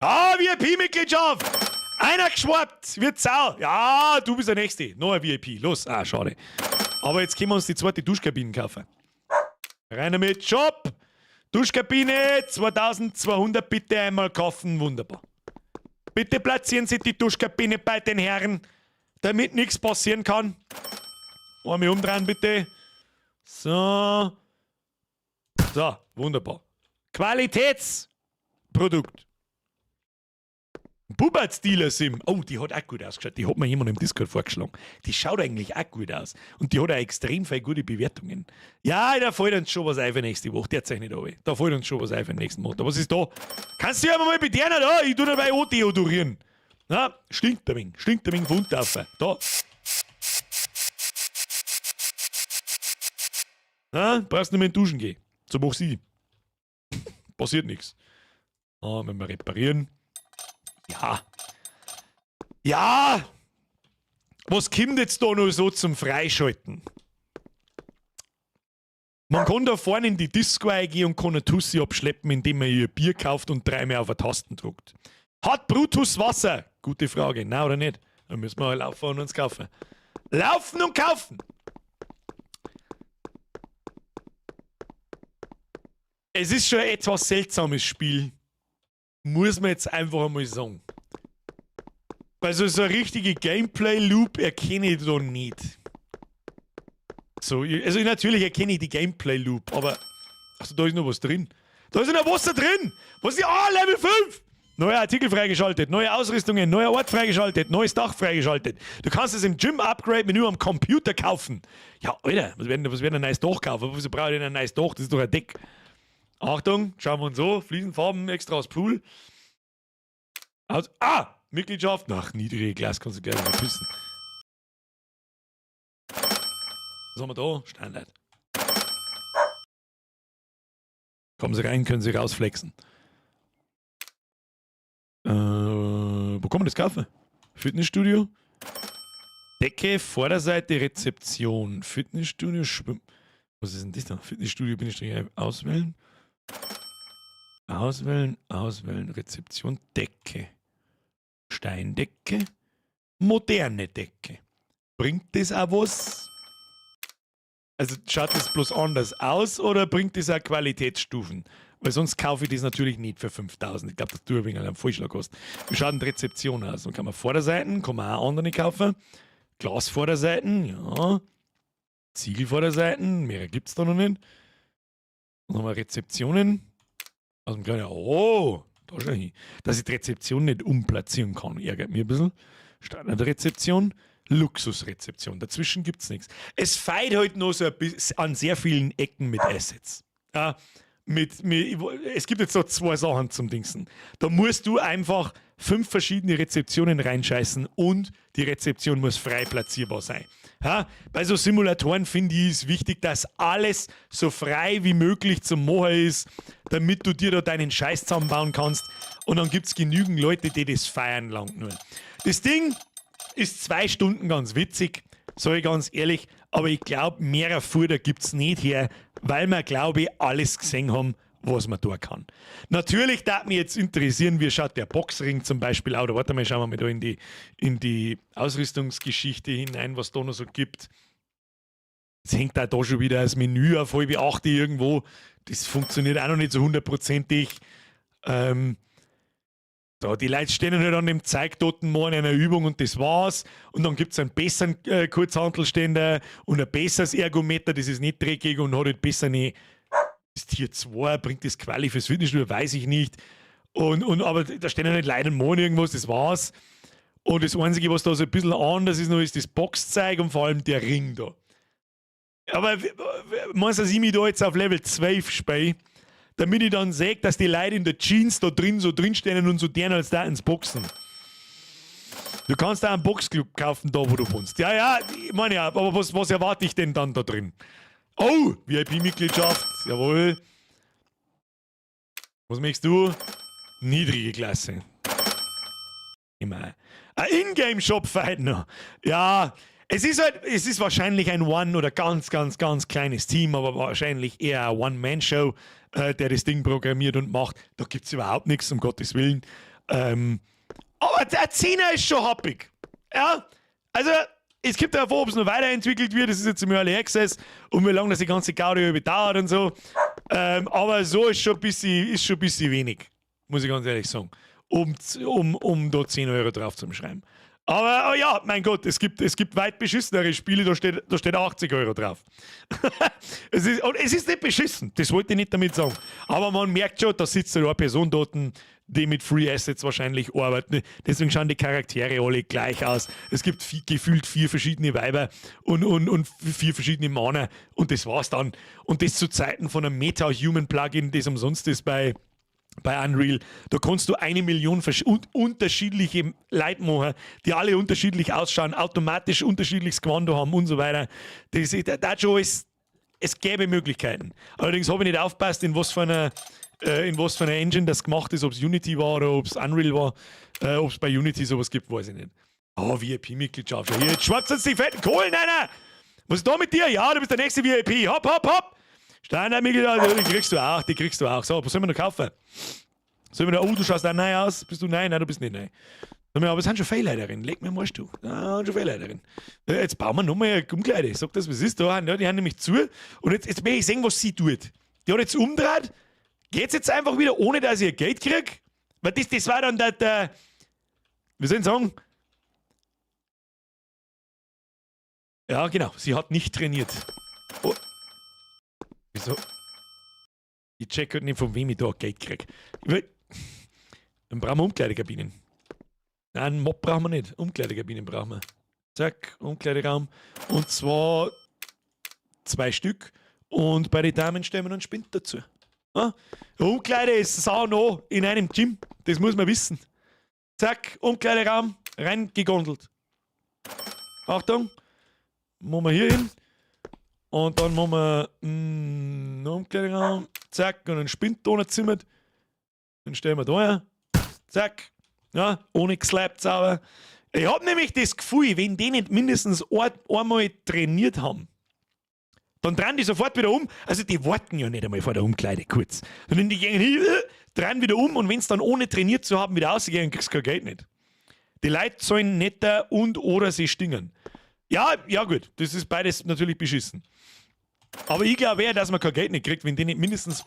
Ah, VIP-Mitgliedschaft! Einer geschwappt! Wird sau! Ja, du bist der Nächste. Noch ein VIP. Los. Ah, schade. Aber jetzt können wir uns die zweite Duschkabine kaufen. Rein damit. Shop! Duschkabine 2200 bitte einmal kaufen. Wunderbar. Bitte platzieren Sie die Duschkabine bei den Herren, damit nichts passieren kann. Einmal umdrehen, bitte. So. So, wunderbar. Qualitätsprodukt. Bubatz-Dealer Sim. Oh, die hat auch gut ausgeschaut. Die hat mir jemand im Discord vorgeschlagen. Die schaut eigentlich auch gut aus. Und die hat auch extrem viel gute Bewertungen. Ja, da fällt uns schon was ein für nächste Woche. Der zeichnet nicht. Da fällt uns schon was ein für den nächsten Monat. Was ist da? Kannst du ja mal bedienen, da? Ich tu dabei auch deodorieren. Na, stinkt ein wenig. Stinkt ein wenig von unten auf. Da. Na, brauchst nicht mehr in die Duschen gehen. So mach sie. Passiert nichts. Ah, wenn wir reparieren. Ja. Ja! Was kommt jetzt da noch so zum Freischalten? Man kann da vorne in die Disco eingehen und kann eine Tussi abschleppen, indem man ihr Bier kauft und dreimal auf eine Tasten druckt. Hat Brutus Wasser? Gute Frage. Na oder nicht? Dann müssen wir halt laufen und uns kaufen. Laufen und kaufen! Es ist schon ein etwas seltsames Spiel. Muss man jetzt einfach einmal sagen. Also so eine richtige Gameplay-Loop erkenne ich da nicht. So, also natürlich erkenne ich die Gameplay-Loop, aber... Achso, da ist noch was drin. Da ist noch Wasser drin! Was ist... Ah, Level 5! Neuer Artikel freigeschaltet, neue Ausrüstungen, neuer Ort freigeschaltet, neues Dach freigeschaltet. Du kannst es im Gym-Upgrade-Menü am Computer kaufen. Ja, Alter, was werden ein neues Dach kaufen? Wieso brauche ich denn ein neues Dach? Das ist doch ein Deck. Achtung, schauen wir uns so. Fliesenfarben extra aus Pool. Aus, ah! Mitgliedschaft. Ach, niedrige Glas kannst du gleich mal küssen. Was haben wir da? Standard. Kommen Sie rein, können Sie rausflexen. Wo kann man das kaufen? Fitnessstudio? Decke, Vorderseite, Rezeption. Fitnessstudio, Schwimm. Was ist denn das da? Fitnessstudio bin ich auswählen. Auswählen, auswählen, Rezeption, Decke. Steindecke, moderne Decke. Bringt das auch was? Also schaut das bloß anders aus oder bringt das auch Qualitätsstufen? Weil sonst kaufe ich das natürlich nicht für 5000. Ich glaube, das tut ein wenig einen Vollschlag kosten. Wie schaut denn die Rezeption aus? Dann kann man Vorderseiten, kann man auch andere kaufen. Glasvorderseiten, ja. Ziegelvorderseiten, mehr gibt es da noch nicht. Dann haben wir Rezeptionen. Aus dem kleinen. Oh, da schau hin. Dass ich die Rezeption nicht umplatzieren kann, ärgert mich ein bisschen. Standardrezeption, Luxusrezeption. Dazwischen gibt es nichts. Es feit halt noch so ein bisschen an sehr vielen Ecken mit Assets. Ja, es gibt jetzt so zwei Sachen zum Dingsen. Da musst du einfach fünf verschiedene Rezeptionen reinscheißen und die Rezeption muss frei platzierbar sein. Ja, bei so Simulatoren finde ich es wichtig, dass alles so frei wie möglich zum Machen ist, damit du dir da deinen Scheiß zusammenbauen kannst. Und dann gibt es genügend Leute, die das feiern lang nur. Das Ding ist 2 Stunden ganz witzig, sage ich ganz ehrlich, aber ich glaube, mehr Futter gibt es nicht her, weil wir, glaube ich, alles gesehen haben, was man da kann. Natürlich darf mich jetzt interessieren, wie schaut der Boxring zum Beispiel aus. Warte mal, schauen wir mal da in die Ausrüstungsgeschichte hinein, was da noch so gibt. Es hängt auch da schon wieder das Menü auf halb acht irgendwo. Das funktioniert auch noch nicht so hundertprozentig. Da, die Leute stehen halt an dem Zeug dort machen eine Übung und das war's. Und dann gibt es einen besseren Kurzhantelständer und ein besseres Ergometer, das ist nicht dreckig und hat halt besser eine. Das Tier 2 bringt das Quali fürs Fitnessstudio, weiß ich nicht. Und aber da stehen ja nicht Leute und machen irgendwas, das war's. Und das Einzige, was da so ein bisschen anders ist, noch, ist das Boxzeug und vor allem der Ring da. Aber meinst du, dass ich mich da jetzt auf Level 12 spiele, damit ich dann sehe, dass die Leute in der Jeans da drin so drinstehen und so deren als da ins Boxen? Du kannst da einen Boxclub kaufen, da wo du wohnst. Ja, ich meine ja, aber was erwarte ich denn dann da drin? Oh, VIP-Mitgliedschaft, jawohl. Was möchtest du? Niedrige Klasse. Immer. Ein Ingame-Shop fehlt noch. Ja, es ist halt, es ist wahrscheinlich ein One- oder ganz, ganz, ganz kleines Team, aber wahrscheinlich eher eine One-Man-Show, der das Ding programmiert und macht. Da gibt es überhaupt nichts, um Gottes willen. Aber der Zehner ist schon happig. Ja, also es gibt ja vor, ob es noch weiterentwickelt wird. Das ist jetzt im Early Access und wie lange das die ganze Gaudi überdauert und so. Aber so ist schon ein bisschen wenig, muss ich ganz ehrlich sagen, um da 10 € drauf zu schreiben. Aber oh ja, mein Gott, es gibt weit beschissenere Spiele, da steht 80 € drauf. Und es ist nicht beschissen, das wollte ich nicht damit sagen. Aber man merkt schon, da sitzt eine Person dort, die mit Free Assets wahrscheinlich arbeiten. Deswegen schauen die Charaktere alle gleich aus. Es gibt gefühlt vier verschiedene Weiber und vier verschiedene Männer und das war's dann. Und das zu Zeiten von einem Meta-Human Plugin, das umsonst ist bei Unreal. Da kannst du 1 Million unterschiedliche Leute machen, die alle unterschiedlich ausschauen, automatisch unterschiedliches Gewand haben und so weiter. Das ist, da schon alles, es gäbe Möglichkeiten. Allerdings habe ich nicht aufgepasst, in was für einer Engine das gemacht ist, ob es Unity war oder ob es Unreal war. Ob es bei Unity sowas gibt, weiß ich nicht. Oh, VIP-Mitgliedschaft. Hier, jetzt schwappt uns die fetten Kohlen einer! Was ist da mit dir? Ja, du bist der nächste VIP. Hopp, hopp, hopp! Standardmitgliedschaft, die kriegst du auch, die kriegst du auch. So, was sollen wir noch kaufen? Sollen wir noch, oh, du schaust auch neu aus. Bist du neu? Nein, du bist nicht neu. Aber es sind schon viele Leute drin. Leg mir mal du. Da sind schon viele Leute drin. Jetzt bauen wir nochmal eine Umkleide. Sag das, was ist da? Ja, die haben nämlich zu. Und jetzt möchte ich sehen, was sie tut. Die hat jetzt umgedreht. Geht's jetzt einfach wieder, ohne dass ich ihr Geld krieg? Weil das war dann der, wie soll ich sagen? Ja, genau. Sie hat nicht trainiert. Oh. Wieso? Ich check halt nicht, von wem ich da Geld krieg. Dann brauchen wir Umkleidekabinen. Nein, einen Mob brauchen wir nicht. Umkleidekabinen brauchen wir. Zack, Umkleideraum. Und zwar zwei Stück. Und bei den Damen stellen wir noch einen Spind dazu. Ja? Umkleide ist sau noch in einem Gym. Das muss man wissen. Zack, Umkleideraum, reingegondelt. Achtung, machen wir hier hin. Und dann machen wir Umkleideraum, zack, und einen Spind da zimmert. Dann stellen wir da her. Zack. Ja, ohne geslappt sauber. Ich hab nämlich das Gefühl, wenn die nicht mindestens einmal trainiert haben, dann drehen die sofort wieder um. Also die warten ja nicht einmal vor der Umkleide kurz. Sondern die gehen hin, drehen wieder um und wenn es dann ohne trainiert zu haben wieder rausgehen, kriegst du kein Geld nicht. Die Leute sollen netter und oder sie stingen. Ja gut, das ist beides natürlich beschissen. Aber ich glaube eher, dass man kein Geld nicht kriegt, wenn die nicht mindestens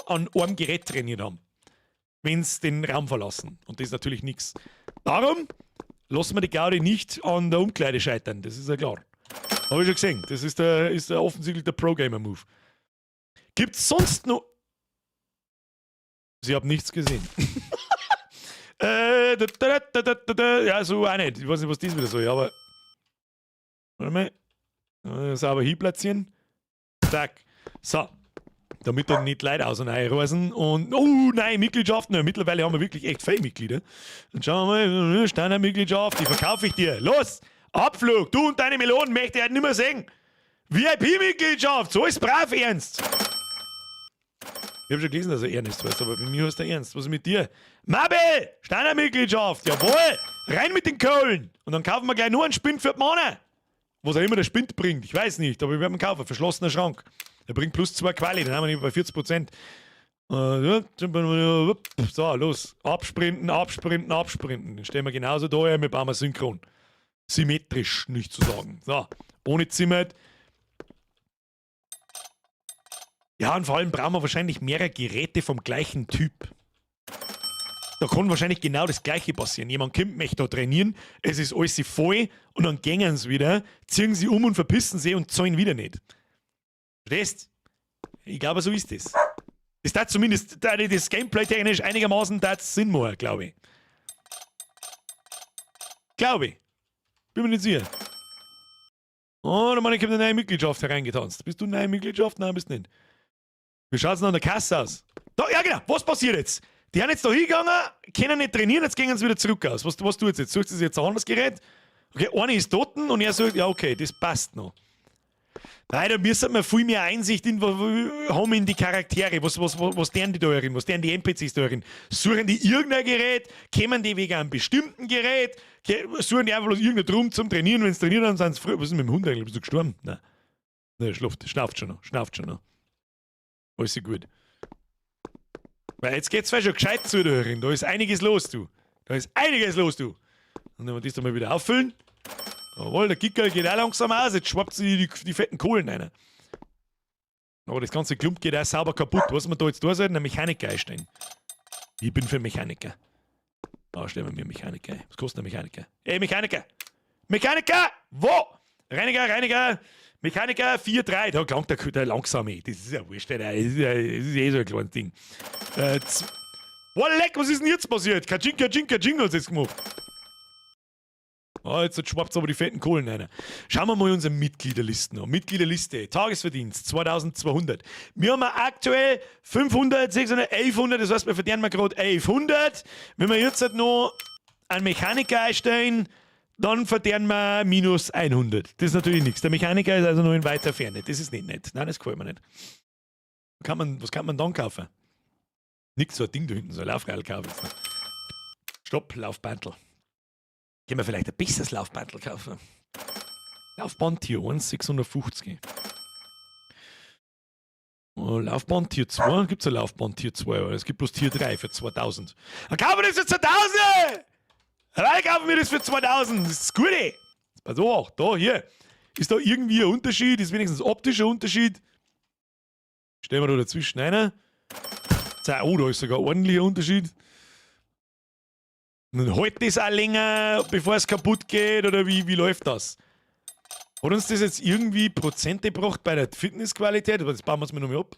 an einem Gerät trainiert haben, wenn sie den Raum verlassen. Und das ist natürlich nichts. Darum lassen wir die Gaudi nicht an der Umkleide scheitern, das ist ja klar. Habe ich schon gesehen. Das ist der offensichtlich der Pro-Gamer-Move. Gibt's sonst noch? Sie haben nichts gesehen. Da, da, da, da, da. Ja, so auch nicht. Ich weiß nicht, was das wieder soll, aber. Warte mal. Sauber hinplatzieren. Zack. So. Damit dann nicht Leute auseinanderreißen. Und, oh nein, Mitgliedschaften. Ja, mittlerweile haben wir wirklich echt viele Mitglieder. Dann schauen wir mal, Standardmitgliedschaft, die verkaufe ich dir. Los! Abflug! Du und deine Melonen möchte ich halt nicht mehr sehen. VIP-Mitgliedschaft, so ist brav, Ernst. Ich habe schon gelesen, dass er Ernest heißt, aber bei mir heißt er Ernst. Was ist mit dir? Mabel! Standardmitgliedschaft, jawohl! Rein mit den Kohlen! Und dann kaufen wir gleich nur einen Spind für die Männer. Was auch immer der Spind bringt, ich weiß nicht, aber wir werden ihn kaufen. Verschlossener Schrank. Der bringt plus 2 Quali, dann haben wir bei 40%. So, los. Absprinten, absprinten, absprinten. Den stellen wir genauso da her, wir bauen wir synchron. Symmetrisch, nicht zu sagen. So, ohne Zimmer. Ja, und vor allem brauchen wir wahrscheinlich mehrere Geräte vom gleichen Typ. Da kann wahrscheinlich genau das Gleiche passieren. Jemand kommt, möchte da trainieren, es ist alles voll und dann gängen sie wieder, ziehen sie um und verpissen sie und zahlen wieder nicht. Verstehst? Ich glaube, so ist das. Das hat zumindest das Gameplay technisch einigermaßen das Sinn machen, glaube ich. Glaube ich. Bin mir nicht sicher. Oh, der Mann, ich habe eine neue Mitgliedschaft hereingetanzt. Bist du eine neue Mitgliedschaft? Nein, bist nicht. Wie schaut's denn an der Kasse aus? Da, ja, genau. Was passiert jetzt? Die haben jetzt da hingegangen, können nicht trainieren, jetzt gehen sie wieder zurück aus. Was tut jetzt? Sucht sie sich jetzt ein anderes Gerät? Okay, einer ist tot und er sagt, ja, okay, das passt noch. Nein, da müssen wir viel mehr Einsicht in, haben in die Charaktere. Was deren die da drin? Was deren die NPCs da drin? Suchen die irgendein Gerät? Kommen die wegen einem bestimmten Gerät? Suchen die einfach bloß irgendein Drum zum Trainieren? Wenn sie trainieren, dann sind sie früh. Was ist mit dem Hund eigentlich? Bist du gestorben? Nein. Nein, schlaft, schnauft schon noch. Schnauft schon noch. Alles gut. Weil jetzt geht's zwar schon gescheit zu da drin. Da ist einiges los, du. Da ist einiges los, du. Und dann wir das da mal wieder auffüllen. Jawohl, der Kicker geht auch langsam aus. Jetzt schwappt sie die fetten Kohlen rein. Aber das ganze Klump geht auch sauber kaputt. Was wir da jetzt da sollten, einen Mechaniker einstellen. Ich bin für Mechaniker. Da stellen wir mir Mechaniker ein. Was kostet ein Mechaniker? Ey, Mechaniker! Mechaniker! Wo? Reiniger, Reiniger! Mechaniker 4,3. Da klangt der langsame. Das ist ja wurscht, Alter. Das ist eh so ein kleines Ding. Oh, leck, was ist denn jetzt passiert? Kaching, kaching, kaching hat's jetzt gemacht. Ah, jetzt schwappt aber die fetten Kohlen rein. Schauen wir mal unsere Mitgliederlisten an. Mitgliederliste, Tagesverdienst 2200. Wir haben aktuell 500, 600, 1100, das heißt, wir verdienen gerade 1100. Wenn wir jetzt halt noch einen Mechaniker einstellen, dann verdienen wir minus 100. Das ist natürlich nichts. Der Mechaniker ist also noch in weiter Ferne. Das ist nicht nett. Nein, das gefällt mir nicht. Was kann man dann kaufen? Nix, so ein Ding da hinten, so ein Laufrad kaufen. Stopp, Laufbandl. Können wir vielleicht ein besseres Laufbandl kaufen? Laufband Tier 1, 650. Oh, Laufband Tier 2? Gibt es ein Laufband Tier 2? Oder? Es gibt bloß Tier 3 für 2000. Dann kaufen wir das für 2000! Dann kaufen wir das für 2000! Das ist das Gute! Pass auf, da, hier. Ist da irgendwie ein Unterschied? Ist wenigstens optischer Unterschied? Stellen wir da dazwischen einer. Oh, da ist sogar ein ordentlicher Unterschied. Dann hält das auch länger, bevor es kaputt geht, oder wie läuft das? Hat uns das jetzt irgendwie Prozente gebracht bei der Fitnessqualität? Aber das bauen wir uns mal nochmal ab.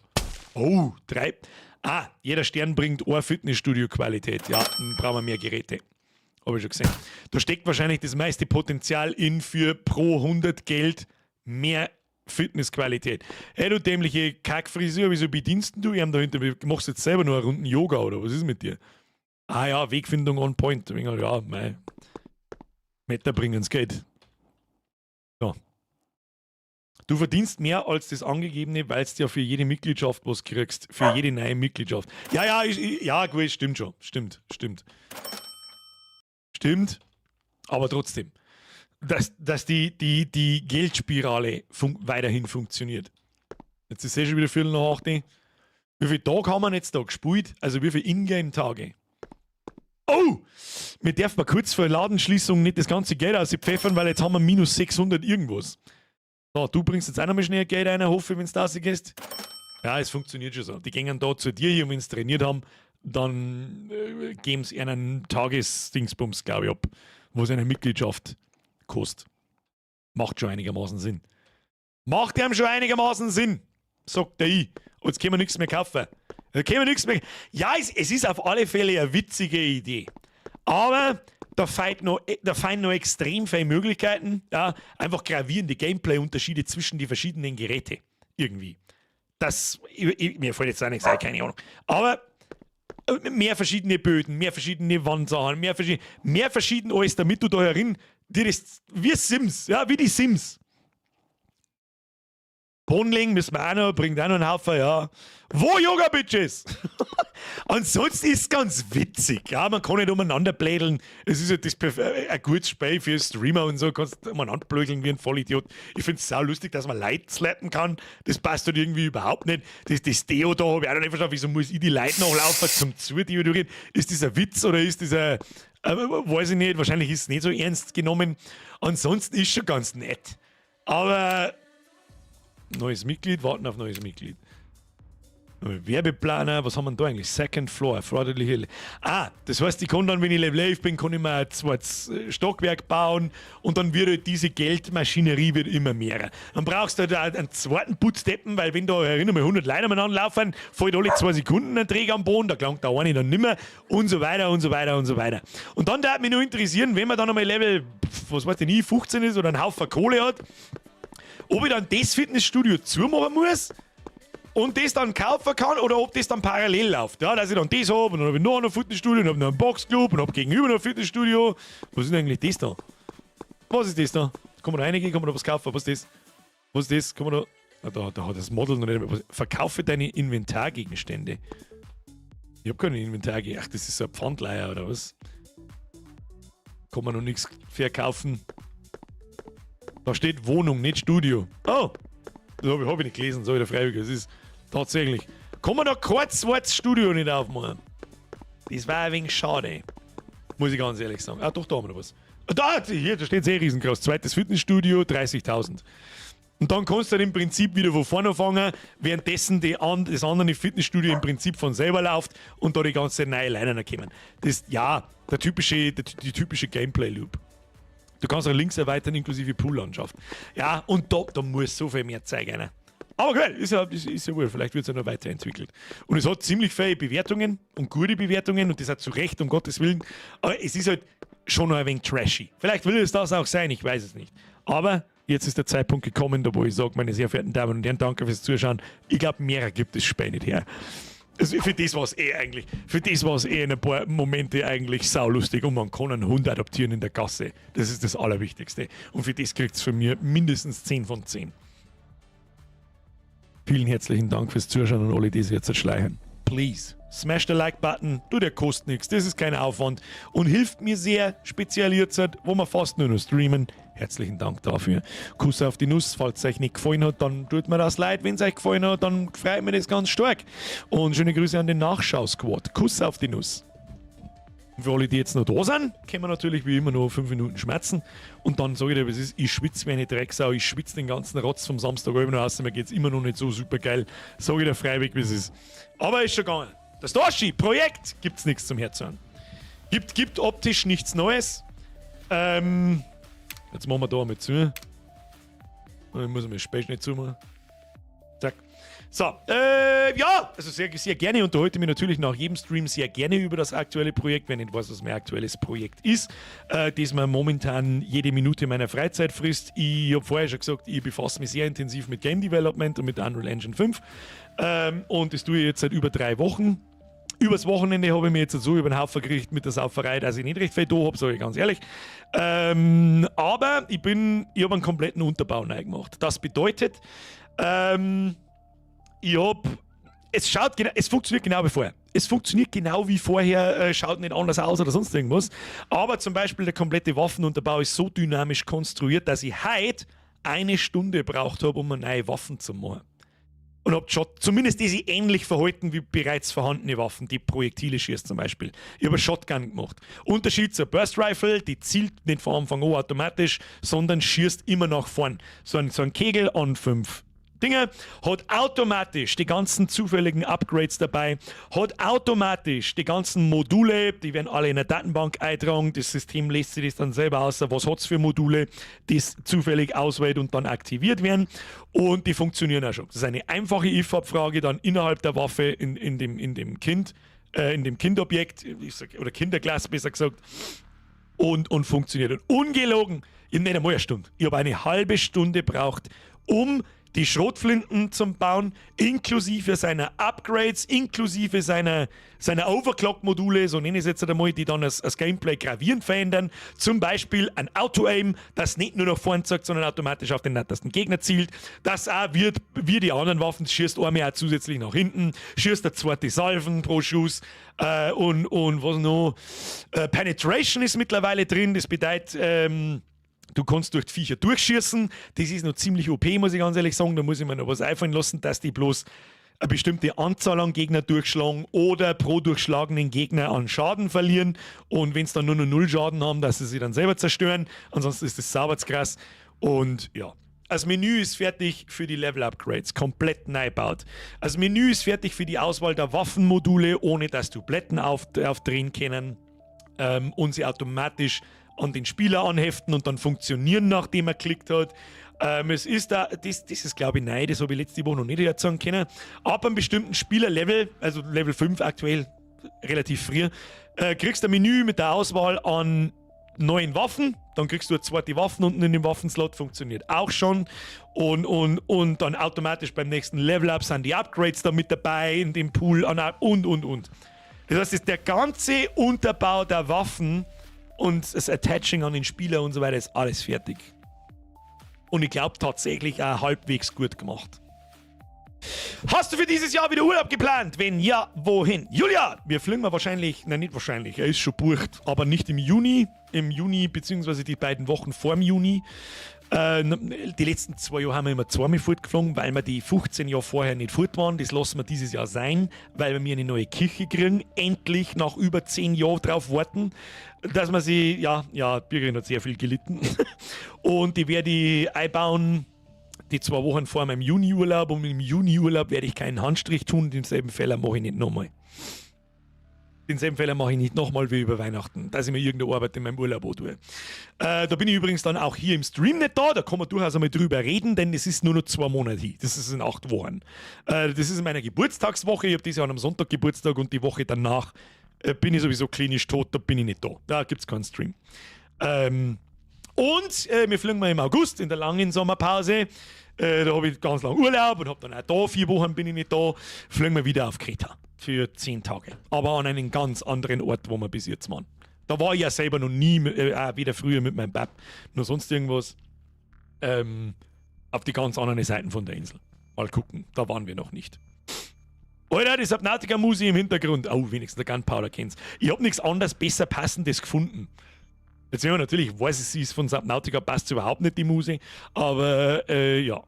Oh, drei. Ah, jeder Stern bringt eine Fitnessstudio-Qualität. Ja, dann brauchen wir mehr Geräte. Habe ich schon gesehen. Da steckt wahrscheinlich das meiste Potenzial in für pro 100 Geld mehr Fitnessqualität. Hey, du dämliche Kackfrisur, wieso bedienst du ihn da hinten? Machst du jetzt selber nur eine Runden Yoga oder was ist mit dir? Ah ja, Wegfindung on point. Ja, mei. Meter bringen's Geld. So. Du verdienst mehr als das Angegebene, weil du ja für jede Mitgliedschaft was kriegst. Für jede neue Mitgliedschaft. Ja, gut, stimmt schon. Stimmt, stimmt. Stimmt. Aber trotzdem. Dass die Geldspirale fun weiterhin funktioniert. Jetzt ist eh schon wieder 8:15. Wie viele Tage haben wir jetzt da gespielt? Also wie viele Ingame-Tage? Oh! Wir dürfen mal kurz vor Ladenschließung nicht das ganze Geld auspfeffern, weil jetzt haben wir minus 600 irgendwas. So, du bringst jetzt auch noch mal schnell Geld rein, hoffe ich, wenn du da gehst. Ja, es funktioniert schon so. Die gehen da zu dir hier und wenn sie trainiert haben, dann geben sie einen Tagesdingsbums, glaube ich, ab, wo es eine Mitgliedschaft kostet. Macht schon einigermaßen Sinn. Macht ihm schon einigermaßen Sinn, sagt der ich. Und jetzt können wir nichts mehr kaufen. Da können wir nichts mehr. Ja, es ist auf alle Fälle eine witzige Idee. Aber da fehlen noch extrem viele Möglichkeiten. Ja, einfach gravierende Gameplay-Unterschiede zwischen die verschiedenen Geräte. Irgendwie. Mir fällt jetzt auch nichts ein, keine Ahnung. Aber mehr verschiedene Böden, mehr verschiedene Wandsachen, mehr verschieden alles, damit du da herin dir das, wie Sims, ja, wie die Sims. Bonling müssen wir auch noch, bringt auch noch einen Haufen, ja. Wo Yoga Bitches? Ansonsten ist es ganz witzig, ja. Man kann nicht umeinander blädeln. Es ist ja ein gutes Spiel für Streamer und so, kannst umeinander blödeln wie ein Vollidiot. Ich finde es sau lustig, dass man Leute slappen kann. Das passt halt irgendwie überhaupt nicht. Das Deo da habe ich auch noch nicht verstanden. Wieso muss ich die Leute nachlaufen zum Zudeodorieren? Ist das ein Witz oder ist das ein, weiß ich nicht, wahrscheinlich ist es nicht so ernst genommen. Ansonsten ist schon ganz nett. Aber neues Mitglied, warten auf neues Mitglied. Werbeplaner, was haben wir da eigentlich? Second Floor, erforderliche. Ah, das heißt, ich kann dann, wenn ich Level 11 bin, kann ich mir ein zweites Stockwerk bauen und dann wird halt diese Geldmaschinerie wird immer mehr. Dann brauchst du halt auch einen zweiten Putzdeppen, weil wenn da, erinnere mich, 100 Leute umeinander laufen, fällt alle 2 Sekunden ein Träger am Boden, da gelangt der eine dann nimmer und so weiter und so weiter und so weiter. Und dann würde mich nur interessieren, wenn man dann einmal Level, was weiß ich nie, 15 ist oder einen Haufen Kohle hat, ob ich dann das Fitnessstudio zumachen muss und das dann kaufen kann oder ob das dann parallel läuft. Ja, dass ich dann das habe und dann habe ich noch ein Fitnessstudio und habe noch einen Boxclub und habe gegenüber noch ein Fitnessstudio. Was ist denn eigentlich das da? Was ist das da? Kann man da reingehen? Kann man da was kaufen? Was ist das? Was ist das? Kann man da. Ah, da hat das Model noch nicht. Verkaufe deine Inventargegenstände. Ich habe keine Inventargegenstände. Ach, das ist so ein Pfandleiher oder was? Kann man noch nichts verkaufen. Da steht Wohnung, nicht Studio. Oh, das hab ich nicht gelesen, so wieder freiwillig. Das ist tatsächlich. Kann man da kein zweites Studio nicht aufmachen? Das war ein wenig schade. Muss ich ganz ehrlich sagen. Ah, doch, da haben wir noch was. Da, hier, da steht sehr riesengroß. Zweites Fitnessstudio, 30.000. Und dann kannst du dann im Prinzip wieder von vorne anfangen, währenddessen das andere Fitnessstudio im Prinzip von selber läuft und da die ganze neue Leute kommen. Das, ja, die typische Gameplay-Loop. Du kannst auch links erweitern, inklusive Poollandschaft. Ja, und da muss so viel mehr zeigen. Ne? Aber geil, ist ja wohl, vielleicht wird es ja noch weiterentwickelt. Und es hat ziemlich viele Bewertungen und gute Bewertungen und das hat zu Recht, um Gottes Willen. Aber es ist halt schon noch ein wenig trashy. Vielleicht will es das auch sein, ich weiß es nicht. Aber jetzt ist der Zeitpunkt gekommen, da wo ich sage, meine sehr verehrten Damen und Herren, danke fürs Zuschauen. Ich glaube, mehr gibt es Spiel nicht her. Also für das war es eh in ein paar Momente eigentlich saulustig und man kann einen Hund adoptieren in der Gasse. Das ist das Allerwichtigste. Und für das kriegt es von mir mindestens 10 von 10. Vielen herzlichen Dank fürs Zuschauen und alle, die sich jetzt schleichen. Please, smash the like button, du, der kostet nichts, das ist kein Aufwand und hilft mir sehr, speziell jetzt, wo wir fast nur noch streamen. Herzlichen Dank dafür. Kuss auf die Nuss, falls es euch nicht gefallen hat, dann tut mir das leid. Wenn es euch gefallen hat, dann freut mich das ganz stark. Und schöne Grüße an den Nachschau-Squad. Kuss auf die Nuss. Und für alle, die jetzt noch da sind, können wir natürlich wie immer noch 5 Minuten schmatzen. Und dann sage ich dir, was ist, ich schwitze wie eine Drecksau, ich schwitze den ganzen Rotz vom Samstag noch aus, mir geht es immer noch nicht so super geil. Sage ich dir freiwillig, wie es ist. Aber ist schon gegangen. Das Dorschi-Projekt gibt es nichts zum Herzuhören. Gibt optisch nichts Neues. Jetzt machen wir da einmal zu. Ich muss mir Specht nicht zumachen. Zack. So, ja, also sehr, sehr gerne unterhalte mich natürlich nach jedem Stream sehr gerne über das aktuelle Projekt, wenn ich nicht weiß, was mein aktuelles Projekt ist, das mir momentan jede Minute meiner Freizeit frisst. Ich habe vorher schon gesagt, ich befasse mich sehr intensiv mit Game Development und mit Unreal Engine 5. Und das tue ich jetzt seit über 3 Wochen. Übers Wochenende habe ich mir jetzt so über den Haufen gekriegt mit der Sauferei, dass ich nicht recht viel da habe, sage ich ganz ehrlich. Aber ich habe einen kompletten Unterbau neu gemacht. Das bedeutet, ich habe es schaut genau, es funktioniert genau wie vorher. Es funktioniert genau wie vorher, schaut nicht anders aus oder sonst irgendwas. Aber zum Beispiel der komplette Waffenunterbau ist so dynamisch konstruiert, dass ich heute eine Stunde braucht habe, um eine neue Waffen zu machen. Und hab schon zumindest die sich ähnlich verhalten wie bereits vorhandene Waffen, die Projektile schießt zum Beispiel. Ich habe eine Shotgun gemacht. Unterschied zur Burst Rifle, die zielt nicht von Anfang an automatisch, sondern schießt immer nach vorn. So ein Kegel an fünf Dinge, hat automatisch die ganzen zufälligen Upgrades dabei, hat automatisch die ganzen Module, die werden alle in der Datenbank eintragen, das System lässt sich das dann selber aus, was hat es für Module, die zufällig auswählt und dann aktiviert werden und die funktionieren auch schon. Das ist eine einfache if-Abfrage dann innerhalb der Waffe in dem Kind, in dem Kindobjekt, sag, oder Kinderklasse besser gesagt, und funktioniert. Und ungelogen, ich nicht einmal eine Stunde. Ich habe eine halbe Stunde braucht, um die Schrotflinten zum Bauen, inklusive seiner Upgrades, inklusive seiner Overclock-Module, so nenne ich es jetzt einmal, die dann das Gameplay gravierend verändern. Zum Beispiel ein Auto-Aim, das nicht nur nach vorn zeigt, sondern automatisch auf den nähersten Gegner zielt. Das auch wird, wie die anderen Waffen, schießt einmal auch zusätzlich nach hinten, schießt der zweite Salven pro Schuss und was noch? Penetration ist mittlerweile drin, das bedeutet, du kannst durch die Viecher durchschießen. Das ist noch ziemlich OP, muss ich ganz ehrlich sagen. Da muss ich mir noch was einfallen lassen, dass die bloß eine bestimmte Anzahl an Gegner durchschlagen oder pro durchschlagenen Gegner an Schaden verlieren. Und wenn sie dann nur noch null Schaden haben, dass sie sich dann selber zerstören. Ansonsten ist das sauber krass. Und ja, das Menü ist fertig für die Level Upgrades, komplett neu gebaut. Das Menü ist fertig für die Auswahl der Waffenmodule, ohne dass Dubletten aufdrehen können und sie automatisch an den Spieler anheften und dann funktionieren, nachdem er klickt hat. Es ist da, das ist, glaube ich, neu, das habe ich letzte Woche noch nicht sagen können. Ab einem bestimmten Spielerlevel, also Level 5 aktuell, relativ früh, kriegst du ein Menü mit der Auswahl an neuen Waffen. Dann kriegst du eine zweite Waffen unten in dem Waffenslot, funktioniert auch schon. Und dann automatisch beim nächsten Level-Up sind die Upgrades da mit dabei in dem Pool und, und. Das heißt, der ganze Unterbau der Waffen und das Attaching an den Spieler und so weiter ist alles fertig. Und ich glaube, tatsächlich auch halbwegs gut gemacht. Hast du für dieses Jahr wieder Urlaub geplant? Wenn ja, wohin? Julia, wir fliegen mal wahrscheinlich, nein, nicht wahrscheinlich, er ist schon bucht, aber nicht im Juni. Im Juni, beziehungsweise die beiden Wochen vor dem Juni. Die letzten 2 Jahre haben wir immer zweimal fortgeflogen, weil wir die 15 Jahre vorher nicht fort waren. Das lassen wir dieses Jahr sein, weil wir eine neue Küche kriegen. Endlich nach über 10 Jahren drauf warten, dass man sie, ja, Birgit hat sehr viel gelitten. Und die werde ich einbauen die 2 Wochen vor meinem Juni-Urlaub, und im Juni-Urlaub werde ich keinen Handstrich tun. Denselben Fehler mache ich nicht nochmal. Denselben Fehler mache ich nicht nochmal wie über Weihnachten, dass ich mir irgendeine Arbeit in meinem Urlaub tue. Da bin ich übrigens dann auch hier im Stream nicht da, da kann man durchaus einmal drüber reden, denn es ist nur noch 2 Monate hin. Das ist in 8 Wochen. Das ist in meiner Geburtstagswoche. Ich habe dieses Jahr am Sonntag Geburtstag und die Woche danach bin ich sowieso klinisch tot, da bin ich nicht da. Da gibt es keinen Stream. Und wir fliegen mal im August in der langen Sommerpause. Da habe ich ganz lang Urlaub und habe dann auch da 4 Wochen bin ich nicht da. Fliegen wir wieder auf Kreta für 10 Tage. Aber an einen ganz anderen Ort, wo wir bis jetzt waren. Da war ich ja selber noch nie, weder früher mit meinem Bab, noch sonst irgendwas. Auf die ganz anderen Seiten von der Insel. Mal gucken, da waren wir noch nicht. Alter, die Subnautica-Musik im Hintergrund. Oh, wenigstens der Gunpowder kennt's. Ich hab nichts anderes besser Passendes gefunden. Jetzt sehen wir natürlich, weiß ich, sie ist von Subnautica, passt überhaupt nicht, die Musik. Aber ja.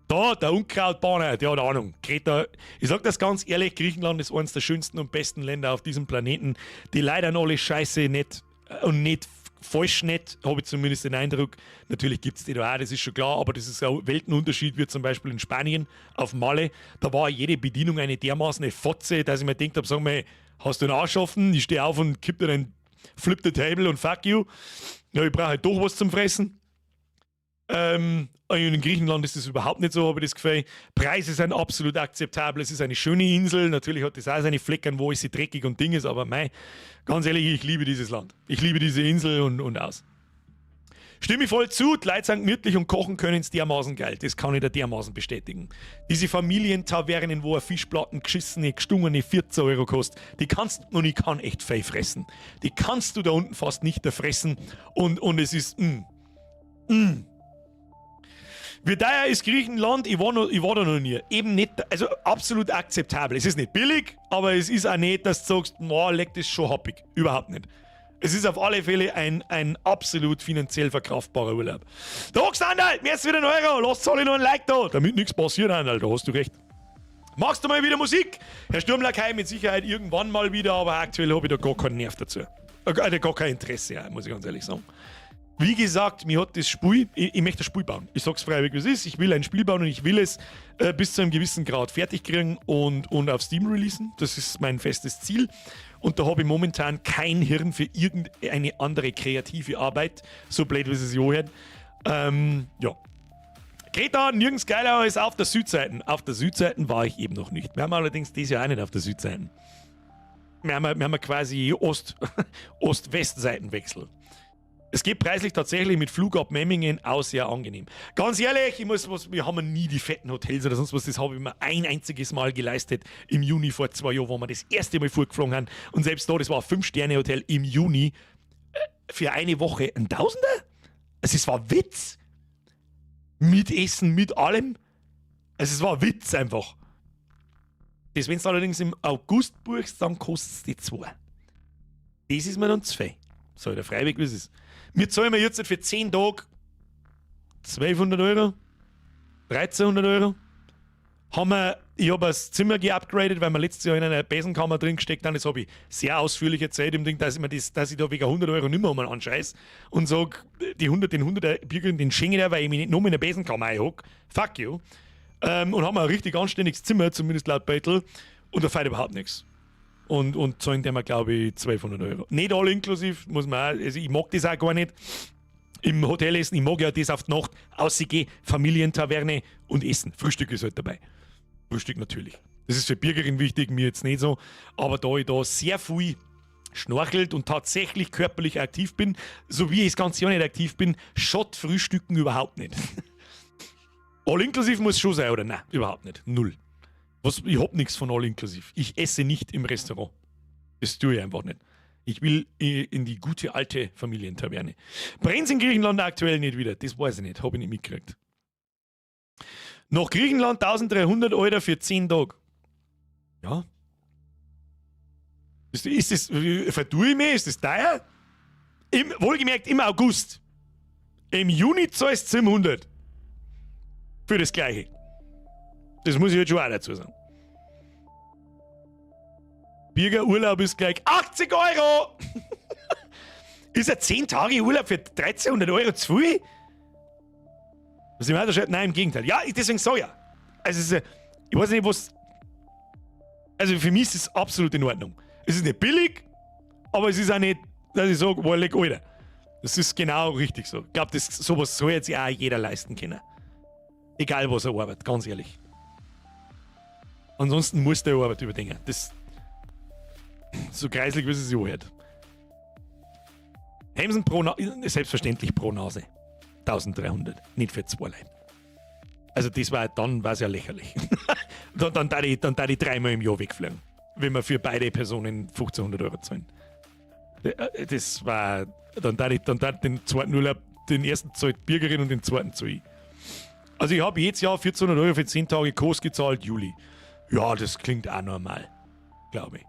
Da, der Unkrautbahner, der hat Ahnung. Kreta, ich sag das ganz ehrlich, Griechenland ist eines der schönsten und besten Länder auf diesem Planeten, die leider noch alle Scheiße nicht und nicht falsch nicht, habe ich zumindest den Eindruck. Natürlich gibt es die da auch, das ist schon klar, aber das ist ein Weltenunterschied, wie zum Beispiel in Spanien auf Malle. Da war jede Bedienung eine dermaßen eine Fotze, dass ich mir gedacht habe, sag mal, hast du einen Arsch offen? Ich stehe auf und kipp dir den Flip the Table und fuck you. Ja, ich brauche halt doch was zum Fressen. In Griechenland ist das überhaupt nicht so, habe ich das Gefühl. Preise sind absolut akzeptabel. Es ist eine schöne Insel. Natürlich hat das auch seine Flecken, wo es dreckig und Ding ist, aber mei, ganz ehrlich, ich liebe dieses Land. Ich liebe diese Insel und aus. Stimme ich voll zu, die Leute sind gemütlich und kochen können es dermaßen geil. Das kann ich dir dermaßen bestätigen. Diese Familientavernen, wo eine Fischplatten geschissene, gestungene 14 € kostet, die kannst du, und ich kann echt viel fressen. Die kannst du da unten fast nicht fressen und es ist, Wie teuer ist Griechenland? Ich war da noch nie. Eben nicht, also absolut akzeptabel. Es ist nicht billig, aber es ist auch nicht, dass du sagst, boah, leck, das schon happig. Überhaupt nicht. Es ist auf alle Fälle ein absolut finanziell verkraftbarer Urlaub. Der Anderl, mir ist wieder ein Euro, lasst alle noch ein Like da, damit nichts passiert, Anderl, da hast du recht. Machst du mal wieder Musik? Herr Sturmlakai mit Sicherheit irgendwann mal wieder, aber aktuell habe ich da gar keinen Nerv dazu. Gar kein Interesse, muss ich ganz ehrlich sagen. Wie gesagt, mir hat das Spiel, ich möchte das Spiel bauen. Ich sag's frei, wie es ist. Ich will ein Spiel bauen und ich will es bis zu einem gewissen Grad fertig kriegen und auf Steam releasen. Das ist mein festes Ziel. Und da habe ich momentan kein Hirn für irgendeine andere kreative Arbeit. So blöd, wie es sich anhört. Ja. Greta, nirgends geiler als auf der Südseite. Auf der Südseite war ich eben noch nicht. Wir haben allerdings dieses Jahr auch nicht auf der Südseite. Wir haben quasi Ost-West-Seitenwechsel. Es geht preislich tatsächlich mit Flug ab Memmingen auch sehr angenehm. Ganz ehrlich, ich muss was, wir haben nie die fetten Hotels oder sonst was, das habe ich mir ein einziges Mal geleistet im Juni vor 2 Jahren, wo wir das erste Mal fortgeflogen haben. Und selbst da, das war ein 5-Sterne-Hotel im Juni, für eine Woche ein Tausender? Also es war Witz. Mit Essen, mit allem. Also es war ein Witz einfach. Das, wenn du allerdings im August buchst, dann kostet es die zwei. Das ist mir dann zu viel. So, der Freiweg, wie es ist. Wir zahlen mir jetzt für 10 Tage 1200 Euro, 1300 Euro. Ich habe das Zimmer geupgradet, weil wir letztes Jahr in einer Besenkammer drin gesteckt haben. Das habe ich sehr ausführlich erzählt im Ding, dass ich da wegen 100 Euro nicht mehr einmal anscheiß und sage, die 100, den 100er Bürger, den schenke ich dir, weil ich mich nicht nur in der Besenkammer einhock. Fuck you. Und haben wir ein richtig anständiges Zimmer, zumindest laut Bettel, und da fehlt überhaupt nichts. Und zahlen dem wir, glaube ich, 1200 Euro. Nicht all inklusiv, muss man auch, also ich mag das auch gar nicht. Im Hotel essen, ich mag ja das auf die Nacht, außigehen, Familientaverne und essen. Frühstück ist halt dabei. Frühstück natürlich. Das ist für Birgerin wichtig, mir jetzt nicht so. Aber da ich da sehr viel schnorchelt und tatsächlich körperlich aktiv bin, so wie ich das ganze Jahr nicht aktiv bin, schaut Frühstücken überhaupt nicht. All inklusiv muss schon sein, oder? Nein, überhaupt nicht. Null. Was, ich hab nichts von all inklusiv. Ich esse nicht im Restaurant. Das tue ich einfach nicht. Ich will in die gute alte Familientaverne. Brennt in Griechenland aktuell nicht wieder? Das weiß ich nicht. Habe ich nicht mitgekriegt. Nach Griechenland 1300 Euro für 10 Tage. Ja. Ist das, vertue ich mich? Ist das teuer? Wohlgemerkt im August. Im Juni zahlst du 700. Für das Gleiche. Das muss ich jetzt schon auch dazu sagen. Birger Urlaub ist gleich 80 Euro! Ist ein 10 Tage Urlaub für 1300 Euro zu viel? Was ich meine, da nein, im Gegenteil. Ja, deswegen sag ich ja. Also, es ist, ich weiß nicht, was. Also, für mich ist es absolut in Ordnung. Es ist nicht billig, aber es ist auch nicht, dass ich sage, boah, leck, Alter. Das ist genau richtig so. Ich glaube, sowas soll jetzt auch jeder leisten können. Egal, was er arbeitet, ganz ehrlich. Ansonsten muss der Arbeit überdenken. Das so kreislig, wie es sich anhört. Hemsen pro Nase, selbstverständlich pro Nase. 1300, nicht für zwei Leute. Also das war, dann war es ja lächerlich. Dann darf ich dreimal im Jahr wegfliegen, wenn wir für beide Personen 1500 Euro zahlen. Das war, dann darf ich den zweiten Urlaub, den ersten zahlt Birgerin und den zweiten zahle ich. Also ich habe jedes Jahr 1400 Euro für 10 Tage Kos gezahlt, Juli. Ja, das klingt auch normal, glaube ich.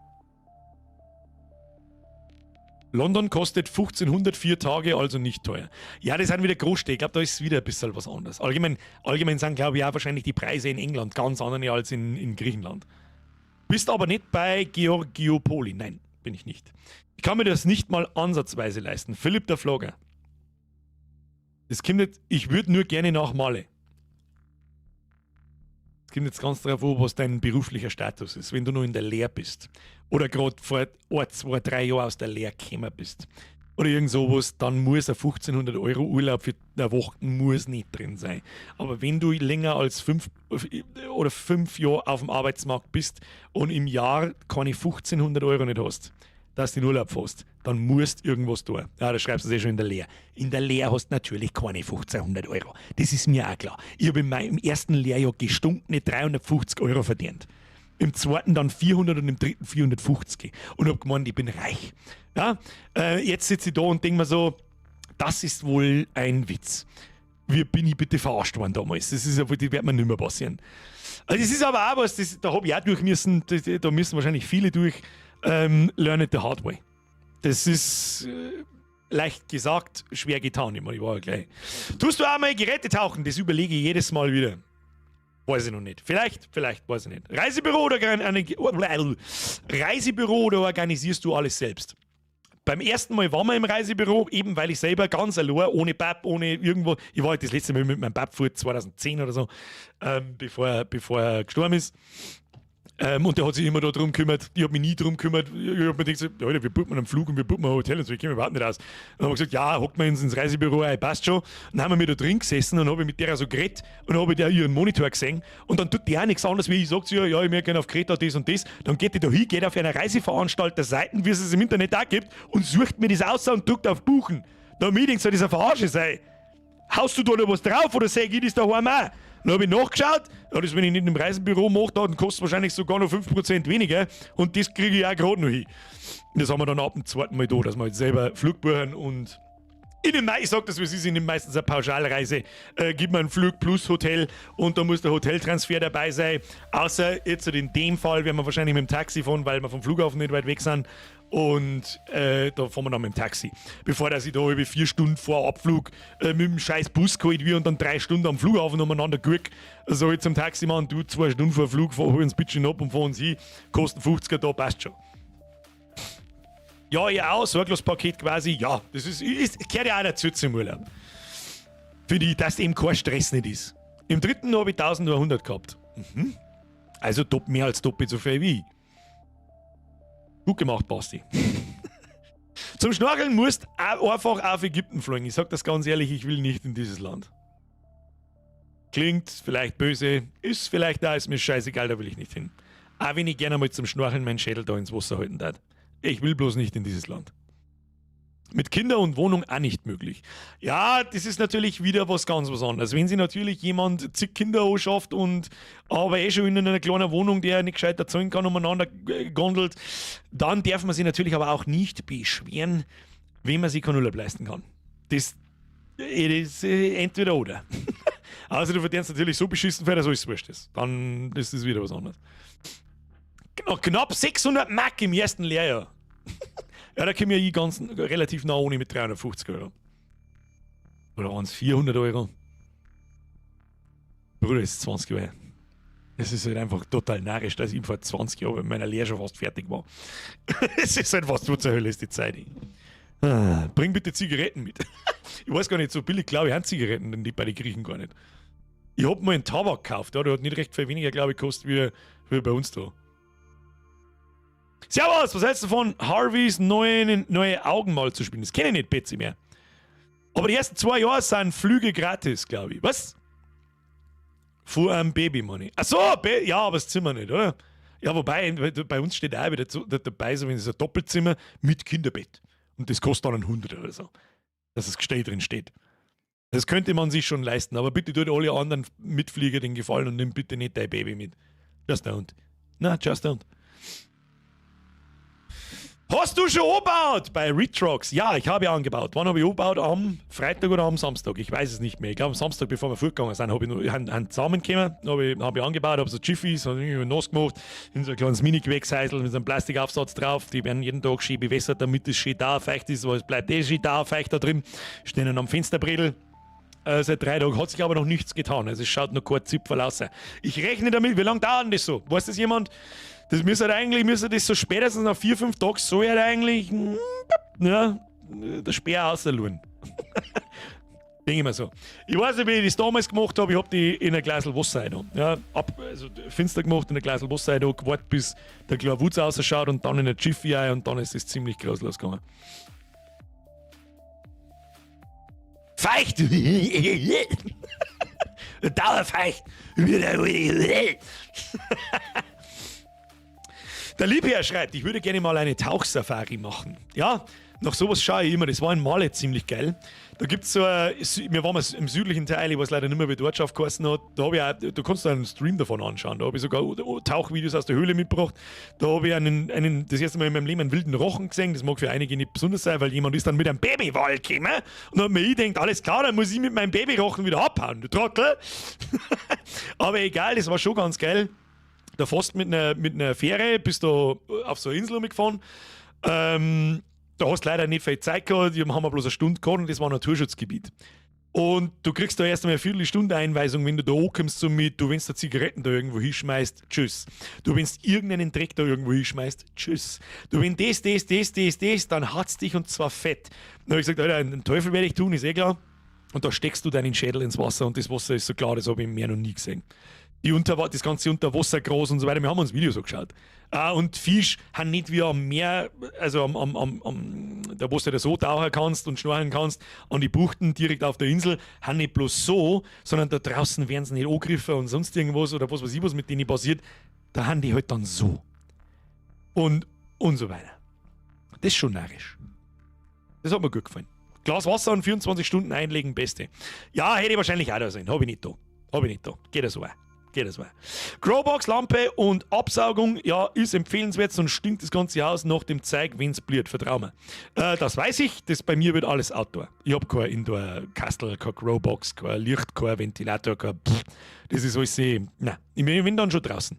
London kostet 1500 4 Tage, also nicht teuer. Ja, das sind wieder Großstädte. Ich glaube, da ist wieder ein bisschen was anderes. Allgemein sind, glaube ich, auch wahrscheinlich die Preise in England ganz andere als in Griechenland. Bist aber nicht bei Georgiopoli. Nein, bin ich nicht. Ich kann mir das nicht mal ansatzweise leisten. Philipp der Vlogger. Das kommt nicht, ich würde nur gerne nach Malle. Es kommt jetzt ganz darauf an, was dein beruflicher Status ist. Wenn du noch in der Lehre bist oder gerade vor ein, zwei, drei Jahren aus der Lehre gekommen bist oder irgend sowas, dann muss ein 1500 Euro Urlaub für eine Woche muss nicht drin sein. Aber wenn du länger als 5 oder 5 Jahre auf dem Arbeitsmarkt bist und im Jahr keine 1500 Euro nicht hast, dass du in Urlaub fährst, dann musst du irgendwas tun. Ja, da schreibst du es eh schon in der Lehre. In der Lehre hast du natürlich keine 1500 Euro. Das ist mir auch klar. Ich habe in meinem ersten Lehrjahr gestunkene 350 Euro verdient. Im zweiten dann 400 und im dritten 450. Und hab gemeint, ich bin reich. Ja, jetzt sitze ich da und denke mir so, das ist wohl ein Witz. Wie bin ich bitte verarscht worden damals? Das ist ja wohl, die wird mir nicht mehr passieren. Also es ist aber auch was, das, da habe ich auch durch müssen, das, da müssen wahrscheinlich viele durch, learn it the hard way. Das ist leicht gesagt, schwer getan, immer, ich war ja gleich. Tust du auch mal Geräte tauchen? Das überlege ich jedes Mal wieder. Weiß ich noch nicht. Vielleicht, vielleicht, weiß ich nicht. Reisebüro oder organisierst du alles selbst? Beim ersten Mal waren wir im Reisebüro, eben weil ich selber ganz allein, ohne Bab, ohne irgendwo, ich war halt das letzte Mal mit meinem Bab fort 2010 oder so, bevor er gestorben ist. Und der hat sich immer da drum gekümmert. Ich habe mich nie drum gekümmert. Ich habe mir gedacht, so, Alter, wir buchen einen Flug und wir buchen ein Hotel und so, ich kenne mich überhaupt nicht aus. Dann haben wir gesagt, ja, hockt man ins Reisebüro, ey, passt schon. Und dann haben wir da drin gesessen und habe ich mit der so geredet und habe ich der ihren Monitor gesehen. Und dann tut die auch nichts anderes, wie ich sage zu ihr, ja, ich möchte gerne auf Kreta das und das. Dann geht die da hin, geht auf einer Reiseveranstalter-Seite, wie es es im Internet auch gibt, und sucht mir das aus und drückt auf Buchen. Da hab ich gedacht, soll das eine Verarsche sein? Haust du da noch was drauf oder sag ich das daheim auch? Dann habe ich nachgeschaut, ja, das, wenn ich nicht im Reisebüro mache, dann kostet es wahrscheinlich sogar noch 5% weniger und das kriege ich auch gerade noch hin. Das haben wir dann ab dem zweiten Mal da, dass wir jetzt selber Flug buchen und in den, ich sag das, wie es ist, in den meistens eine Pauschalreise, gibt man einen Flug plus Hotel und da muss der Hoteltransfer dabei sein. Außer jetzt in dem Fall werden wir wahrscheinlich mit dem Taxi fahren, weil wir vom Flughafen nicht weit weg sind. Und da fahren wir dann mit dem Taxi. Bevor dass ich da über 4 Stunden vor Abflug mit dem scheiß Bus geholt wird und dann 3 Stunden am Flughafen umeinander gurk, so ich zum Taximann, du, 2 Stunden vor Flug, fahr uns bitte ab und fahren uns hin, kosten 50er da, passt schon. Ja, auch, Sorglospaket quasi, ja, das ist, gehört ja auch dazu zum Urlaub. Für die, dass eben kein Stress nicht ist. Im dritten habe ich 1100 gehabt. Also top, mehr als doppelt so viel wie ich. Gut gemacht, Basti. Zum Schnorcheln musst einfach auf Ägypten fliegen. Ich sag das ganz ehrlich, ich will nicht in dieses Land. Klingt vielleicht böse, ist vielleicht da, ist mir scheißegal, da will ich nicht hin. Auch wenn ich gerne mal zum Schnorcheln meinen Schädel da ins Wasser halten darf. Ich will bloß nicht in dieses Land. Mit Kinder und Wohnung auch nicht möglich. Ja, das ist natürlich wieder was ganz was anderes. Wenn sich natürlich jemand zig Kinder anschafft und aber eh schon in einer kleinen Wohnung, der nicht gescheit erzählen kann, umeinander gondelt, dann darf man sich natürlich aber auch nicht beschweren, wenn man sich keinen Urlaub leisten kann. Das ist entweder oder. Also du verdienst natürlich so beschissen viel, dass alles wurscht ist. Dann ist das wieder was anderes. Noch knapp 600 Mark im ersten Lehrjahr. Ja, da komme ich ganz relativ nah ohne mit 350 Euro. Oder waren es 400 Euro? Bruder, das ist 20 Jahre. Es ist halt einfach total narrisch, dass ich vor 20 Jahren mit meiner Lehre schon fast fertig war. Es ist halt fast, wo zur Hölle ist die Zeit? Ah, bring bitte Zigaretten mit. Ich weiß gar nicht, so billig, glaube ich, sind Zigaretten denn die bei den Griechen gar nicht. Ich hab mal einen Tabak gekauft, ja, der hat nicht recht viel weniger, glaube ich, gekostet wie bei uns da. Servus, was hältst du von Harveys neue Augen mal zu spielen? Das kenne ich nicht, Betsy mehr. Aber die ersten 2 Jahre sind Flüge gratis, glaube ich. Was? Vor einem Baby, Money. Ach so, ja, aber das Zimmer nicht, oder? Ja, wobei, bei uns steht auch wieder dabei, so wenn es ein Doppelzimmer mit Kinderbett. Und das kostet dann ein 100 oder so. Dass das Gestell drin steht. Das könnte man sich schon leisten, aber bitte tut alle anderen Mitflieger den Gefallen und nimm bitte nicht dein Baby mit. Just don't. Na, just don't. Hast du schon angebaut bei Retrox? Ja, ich habe angebaut. Wann habe ich angebaut? Am Freitag oder am Samstag? Ich weiß es nicht mehr. Ich glaube, am Samstag, bevor wir fortgegangen sind, habe ich noch einen zusammengekommen, hab ich angebaut, habe so Jiffys, habe ich nass gemacht, in so ein kleines Mini-Gewächshäusl mit so einem Plastikaufsatz drauf. Die werden jeden Tag schön bewässert, damit es schön dauerfeucht ist, weil es bleibt eh schön dauerfeucht da drin. Stehen am Fensterbrettel. Seit 3 Tagen hat sich aber noch nichts getan. Also es schaut noch kein Zipfel aus. Ich rechne damit, wie lange dauert das so? Weiß das jemand? Das müsste halt eigentlich, müsste das so spätestens nach 4, 5 Tagen soll halt eigentlich, ja, der Speer außerluren. Denke ich mir so. Ich weiß nicht, wie ich das damals gemacht habe. Ich habe die in ein Glas Wasser rein. Ja, also Fenster gemacht, in ein Glas Wasser rein, gewartet, bis der kleine Wutz ausschaut und dann in ein Jiffy rein und dann ist es ziemlich groß losgegangen. Feucht! Dauerfeucht! Der Liebherr schreibt, ich würde gerne mal eine Tauchsafari machen. Ja, nach sowas schaue ich immer. Das war in Male ziemlich geil. Da gibt es so, ein, wir waren im südlichen Teil, ich weiß leider nicht mehr, wie die Ortschaft geheißen hat. Da habe ich auch, du kannst einen Stream davon anschauen. Da habe ich sogar Tauchvideos aus der Höhle mitgebracht. Da habe ich das erste Mal in meinem Leben einen wilden Rochen gesehen. Das mag für einige nicht besonders sein, weil jemand ist dann mit einem Babywal gekommen und hat mir gedacht, alles klar, dann muss ich mit meinem Babyrochen wieder abhauen, du Trottel. Aber egal, das war schon ganz geil. Da fährst mit einer Fähre, bist du auf so eine Insel rumgefahren. Da hast du leider nicht viel Zeit gehabt, die haben wir bloß eine Stunde gehabt und das war ein Naturschutzgebiet. Und du kriegst da erst einmal eine Viertelstunde Einweisung, wenn du da ankommst, so mit, du, wenn du Zigaretten da irgendwo hinschmeißt, tschüss. Du, wenn du irgendeinen Dreck da irgendwo hinschmeißt, tschüss. Du, wenn das, das, das, das, das, dann hat's dich und zwar fett. Dann hab ich gesagt, Alter, einen Teufel werde ich tun, ist eh klar. Und da steckst du deinen Schädel ins Wasser und das Wasser ist so klar, das habe ich im Meer noch nie gesehen. Das ganze Unterwassergras und so weiter, wir haben uns Videos angeschaut. Und Fisch haben nicht wie am Meer, also am, da wo du da so tauchen kannst und schnorcheln kannst, an die Buchten direkt auf der Insel, haben nicht bloß so, sondern da draußen werden sie nicht angegriffen und sonst irgendwas oder was weiß ich, was mit denen passiert. Da haben die halt dann so. Und so weiter. Das ist schon narrisch. Das hat mir gut gefallen. Glas Wasser und 24 Stunden einlegen, beste. Ja, hätte ich wahrscheinlich auch da sein. Hab ich nicht da. Hab ich nicht da. Geht das so auch. Geht das auch. Growbox, Lampe und Absaugung, ja, ist empfehlenswert, sonst stinkt das ganze Haus nach dem Zeug, wenn's bliert. Vertrau mir. Das weiß ich, das bei mir wird alles Outdoor. Ich hab kein Indoor-Kastel, kein Growbox, kein Licht, kein Ventilator, kein Pff. Das ist alles, nein, ich bin dann schon draußen.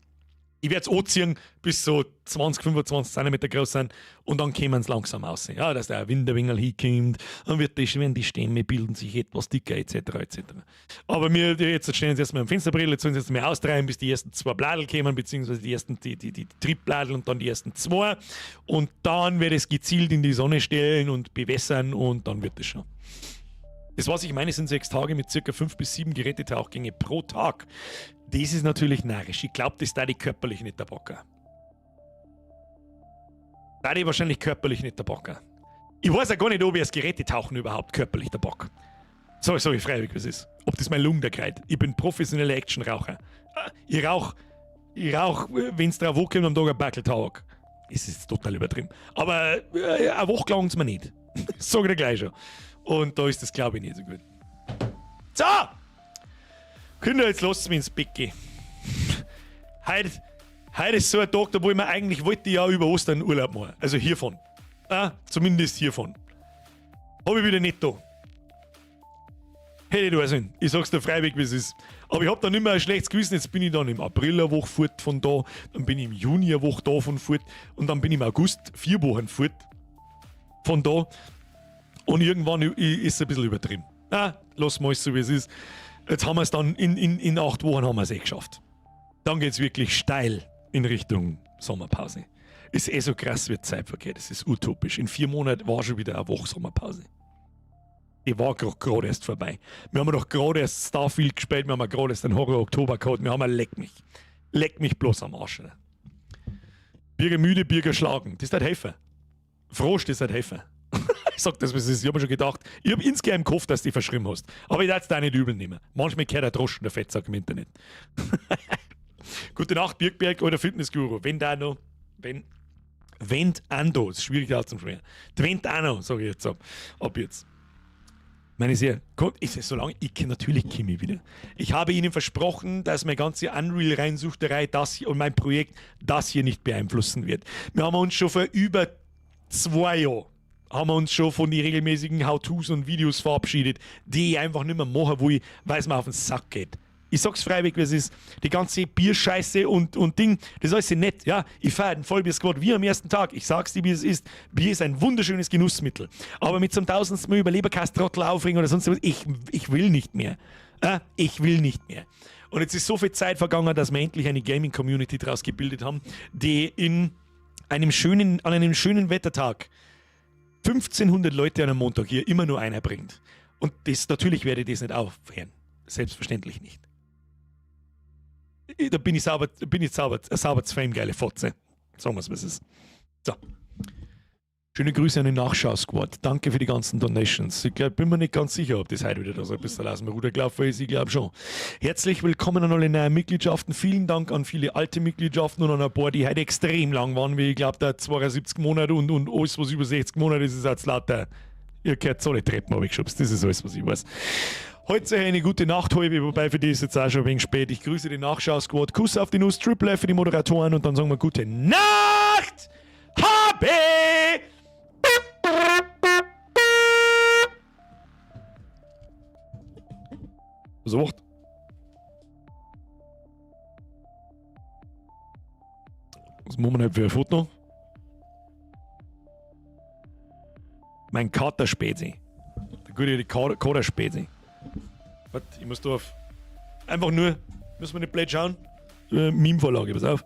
Ich werde es anziehen, bis so 20, 25 Zentimeter groß sind und dann kommen sie langsam raus. Ja, dass der Winterwingel hinkommt, dann wird die, wenn die Stämme bilden sich etwas dicker, et cetera, et cetera. Aber wir die jetzt stehen jetzt erstmal am Fensterbrille, jetzt sollen sie jetzt mal austreiben, bis die ersten 2 Bladel kommen, beziehungsweise die ersten, die Triebladel und dann die ersten 2. Und dann werde ich es gezielt in die Sonne stellen und bewässern und dann wird es schon. Das, was ich meine, sind 6 Tage mit circa 5 bis 7 Gerätetauchgänge pro Tag. Das ist natürlich narrisch. Ich glaub, das da die körperlich nicht der Bocker. Da die wahrscheinlich körperlich nicht der Bocker. Ich weiß ja gar nicht, ob ich das Gerätetauchen überhaupt körperlich der Bock. So, sag ich freiwillig, was ist. Ob das mein Lungen da kreit. Ich bin professioneller Actionraucher. Ich rauch, wenn's drauf ankommt, am Tag ein Backel Tabak. Es ist total übertrieben. Aber eine Woche gelangt's mir nicht. Das sag ich dir gleich schon. Und da ist das, glaub ich, nicht so gut. So! Kinder, jetzt lasst mich ins Bett gehen. Heute ist so ein Tag, da wo ich mir eigentlich wollte ja über Ostern Urlaub machen. Also hiervon. Ah, zumindest hiervon. Hab ich wieder nicht da. Hätte ich da sollen. Ich sag's dir freiwillig, wie es ist. Aber ich hab dann immer ein schlechtes Gewissen. Jetzt bin ich dann im April eine Woche fort von da, dann bin ich im Juni eine Woche da von fort und dann bin ich im August 4 Wochen fort von da. Und irgendwann ist es ein bisschen übertrieben. Ah, lass mal so, wie es ist. Jetzt haben wir's dann in 8 Wochen haben wir's eh geschafft. Dann geht's wirklich steil in Richtung Sommerpause. Ist eh so krass, wie Zeit vergeht. Das ist utopisch. In 4 Monaten war schon wieder eine Woche Sommerpause. Die war grad erst vorbei. Wir haben doch grad erst Starfield gespielt, wir haben grad erst den Horror Oktober gehabt. Wir haben leck mich. Leck mich bloß am Arsch. Oder? Birger müde, Birger schlagen. Das ist halt helfen. Frosch, das ist halt helfen. Ich sag das, was es ist. Ich hab mir schon gedacht, ich hab insgeheim gehofft, dass du die verschrieben hast. Aber ich darf's da nicht übel nehmen. Manchmal gehört der Droschen der Fettsack im Internet. Gute Nacht, Birkberg oder Fitnessguru. Wenn da noch, wenn, wenn Ando, das ist schwierig auszusprechen. Wenn da noch, sag ich jetzt ab. Ab jetzt. Meine sehr, kommt, ist es so lange, ich kenn natürlich Kimi wieder. Ich habe Ihnen versprochen, dass meine ganze Unreal-Reinsuchterei das hier und mein Projekt das hier nicht beeinflussen wird. Wir haben uns schon vor über 2 Jahren haben wir uns schon von den regelmäßigen How-Tos und Videos verabschiedet, die ich einfach nicht mehr machen will, weil es mir auf den Sack geht. Ich sag's freiwillig, wie es ist. Die ganze Bierscheiße und Ding, das ist alles nett. Ja? Ich feiere den Vollbier-Squad wie am ersten Tag. Ich sag's dir, wie es ist. Bier ist ein wunderschönes Genussmittel. Aber mit so einem 1000. Mal über Leberkastrottel aufregen oder sonst was, ich will nicht mehr. Ich will nicht mehr. Und jetzt ist so viel Zeit vergangen, dass wir endlich eine Gaming-Community draus gebildet haben, die an einem schönen Wettertag 1500 Leute an einem Montag hier immer nur einer bringt. Und das, natürlich werde ich das nicht aufhören. Selbstverständlich nicht. Da bin ich sauber, bin ich sauber, sauber zu fame, geile Fotze. Sagen wir's, was es ist. So. Schöne Grüße an den Nachschau-Squad. Danke für die ganzen Donations. Ich glaub, bin mir nicht ganz sicher, ob das heute wieder da so ein bisschen aus dem Ruder gelaufen ist. Ich glaub schon. Herzlich willkommen an alle neuen Mitgliedschaften. Vielen Dank an viele alte Mitgliedschaften und an ein paar, die heute extrem lang waren, wie ich glaub, da 72 Monate und alles, was über 60 Monate ist, ist jetzt lauter. Ihr gehört alle Treppen runtergeschubst. Das ist alles, was ich weiß. Heute eine gute Nacht, halbe, wobei für die ist jetzt auch schon ein wenig spät. Ich grüße den Nachschau-Squad. Kuss auf die Nuss, Triple F für die Moderatoren und dann sagen wir gute Nacht! HB! Was macht? Was machen wir denn für ein Foto? Mein Katerspezi. Der gute Katerspezi. Warte, ich muss da auf. Einfach nur, müssen wir nicht blöd schauen. Meme-Vorlage, pass auf.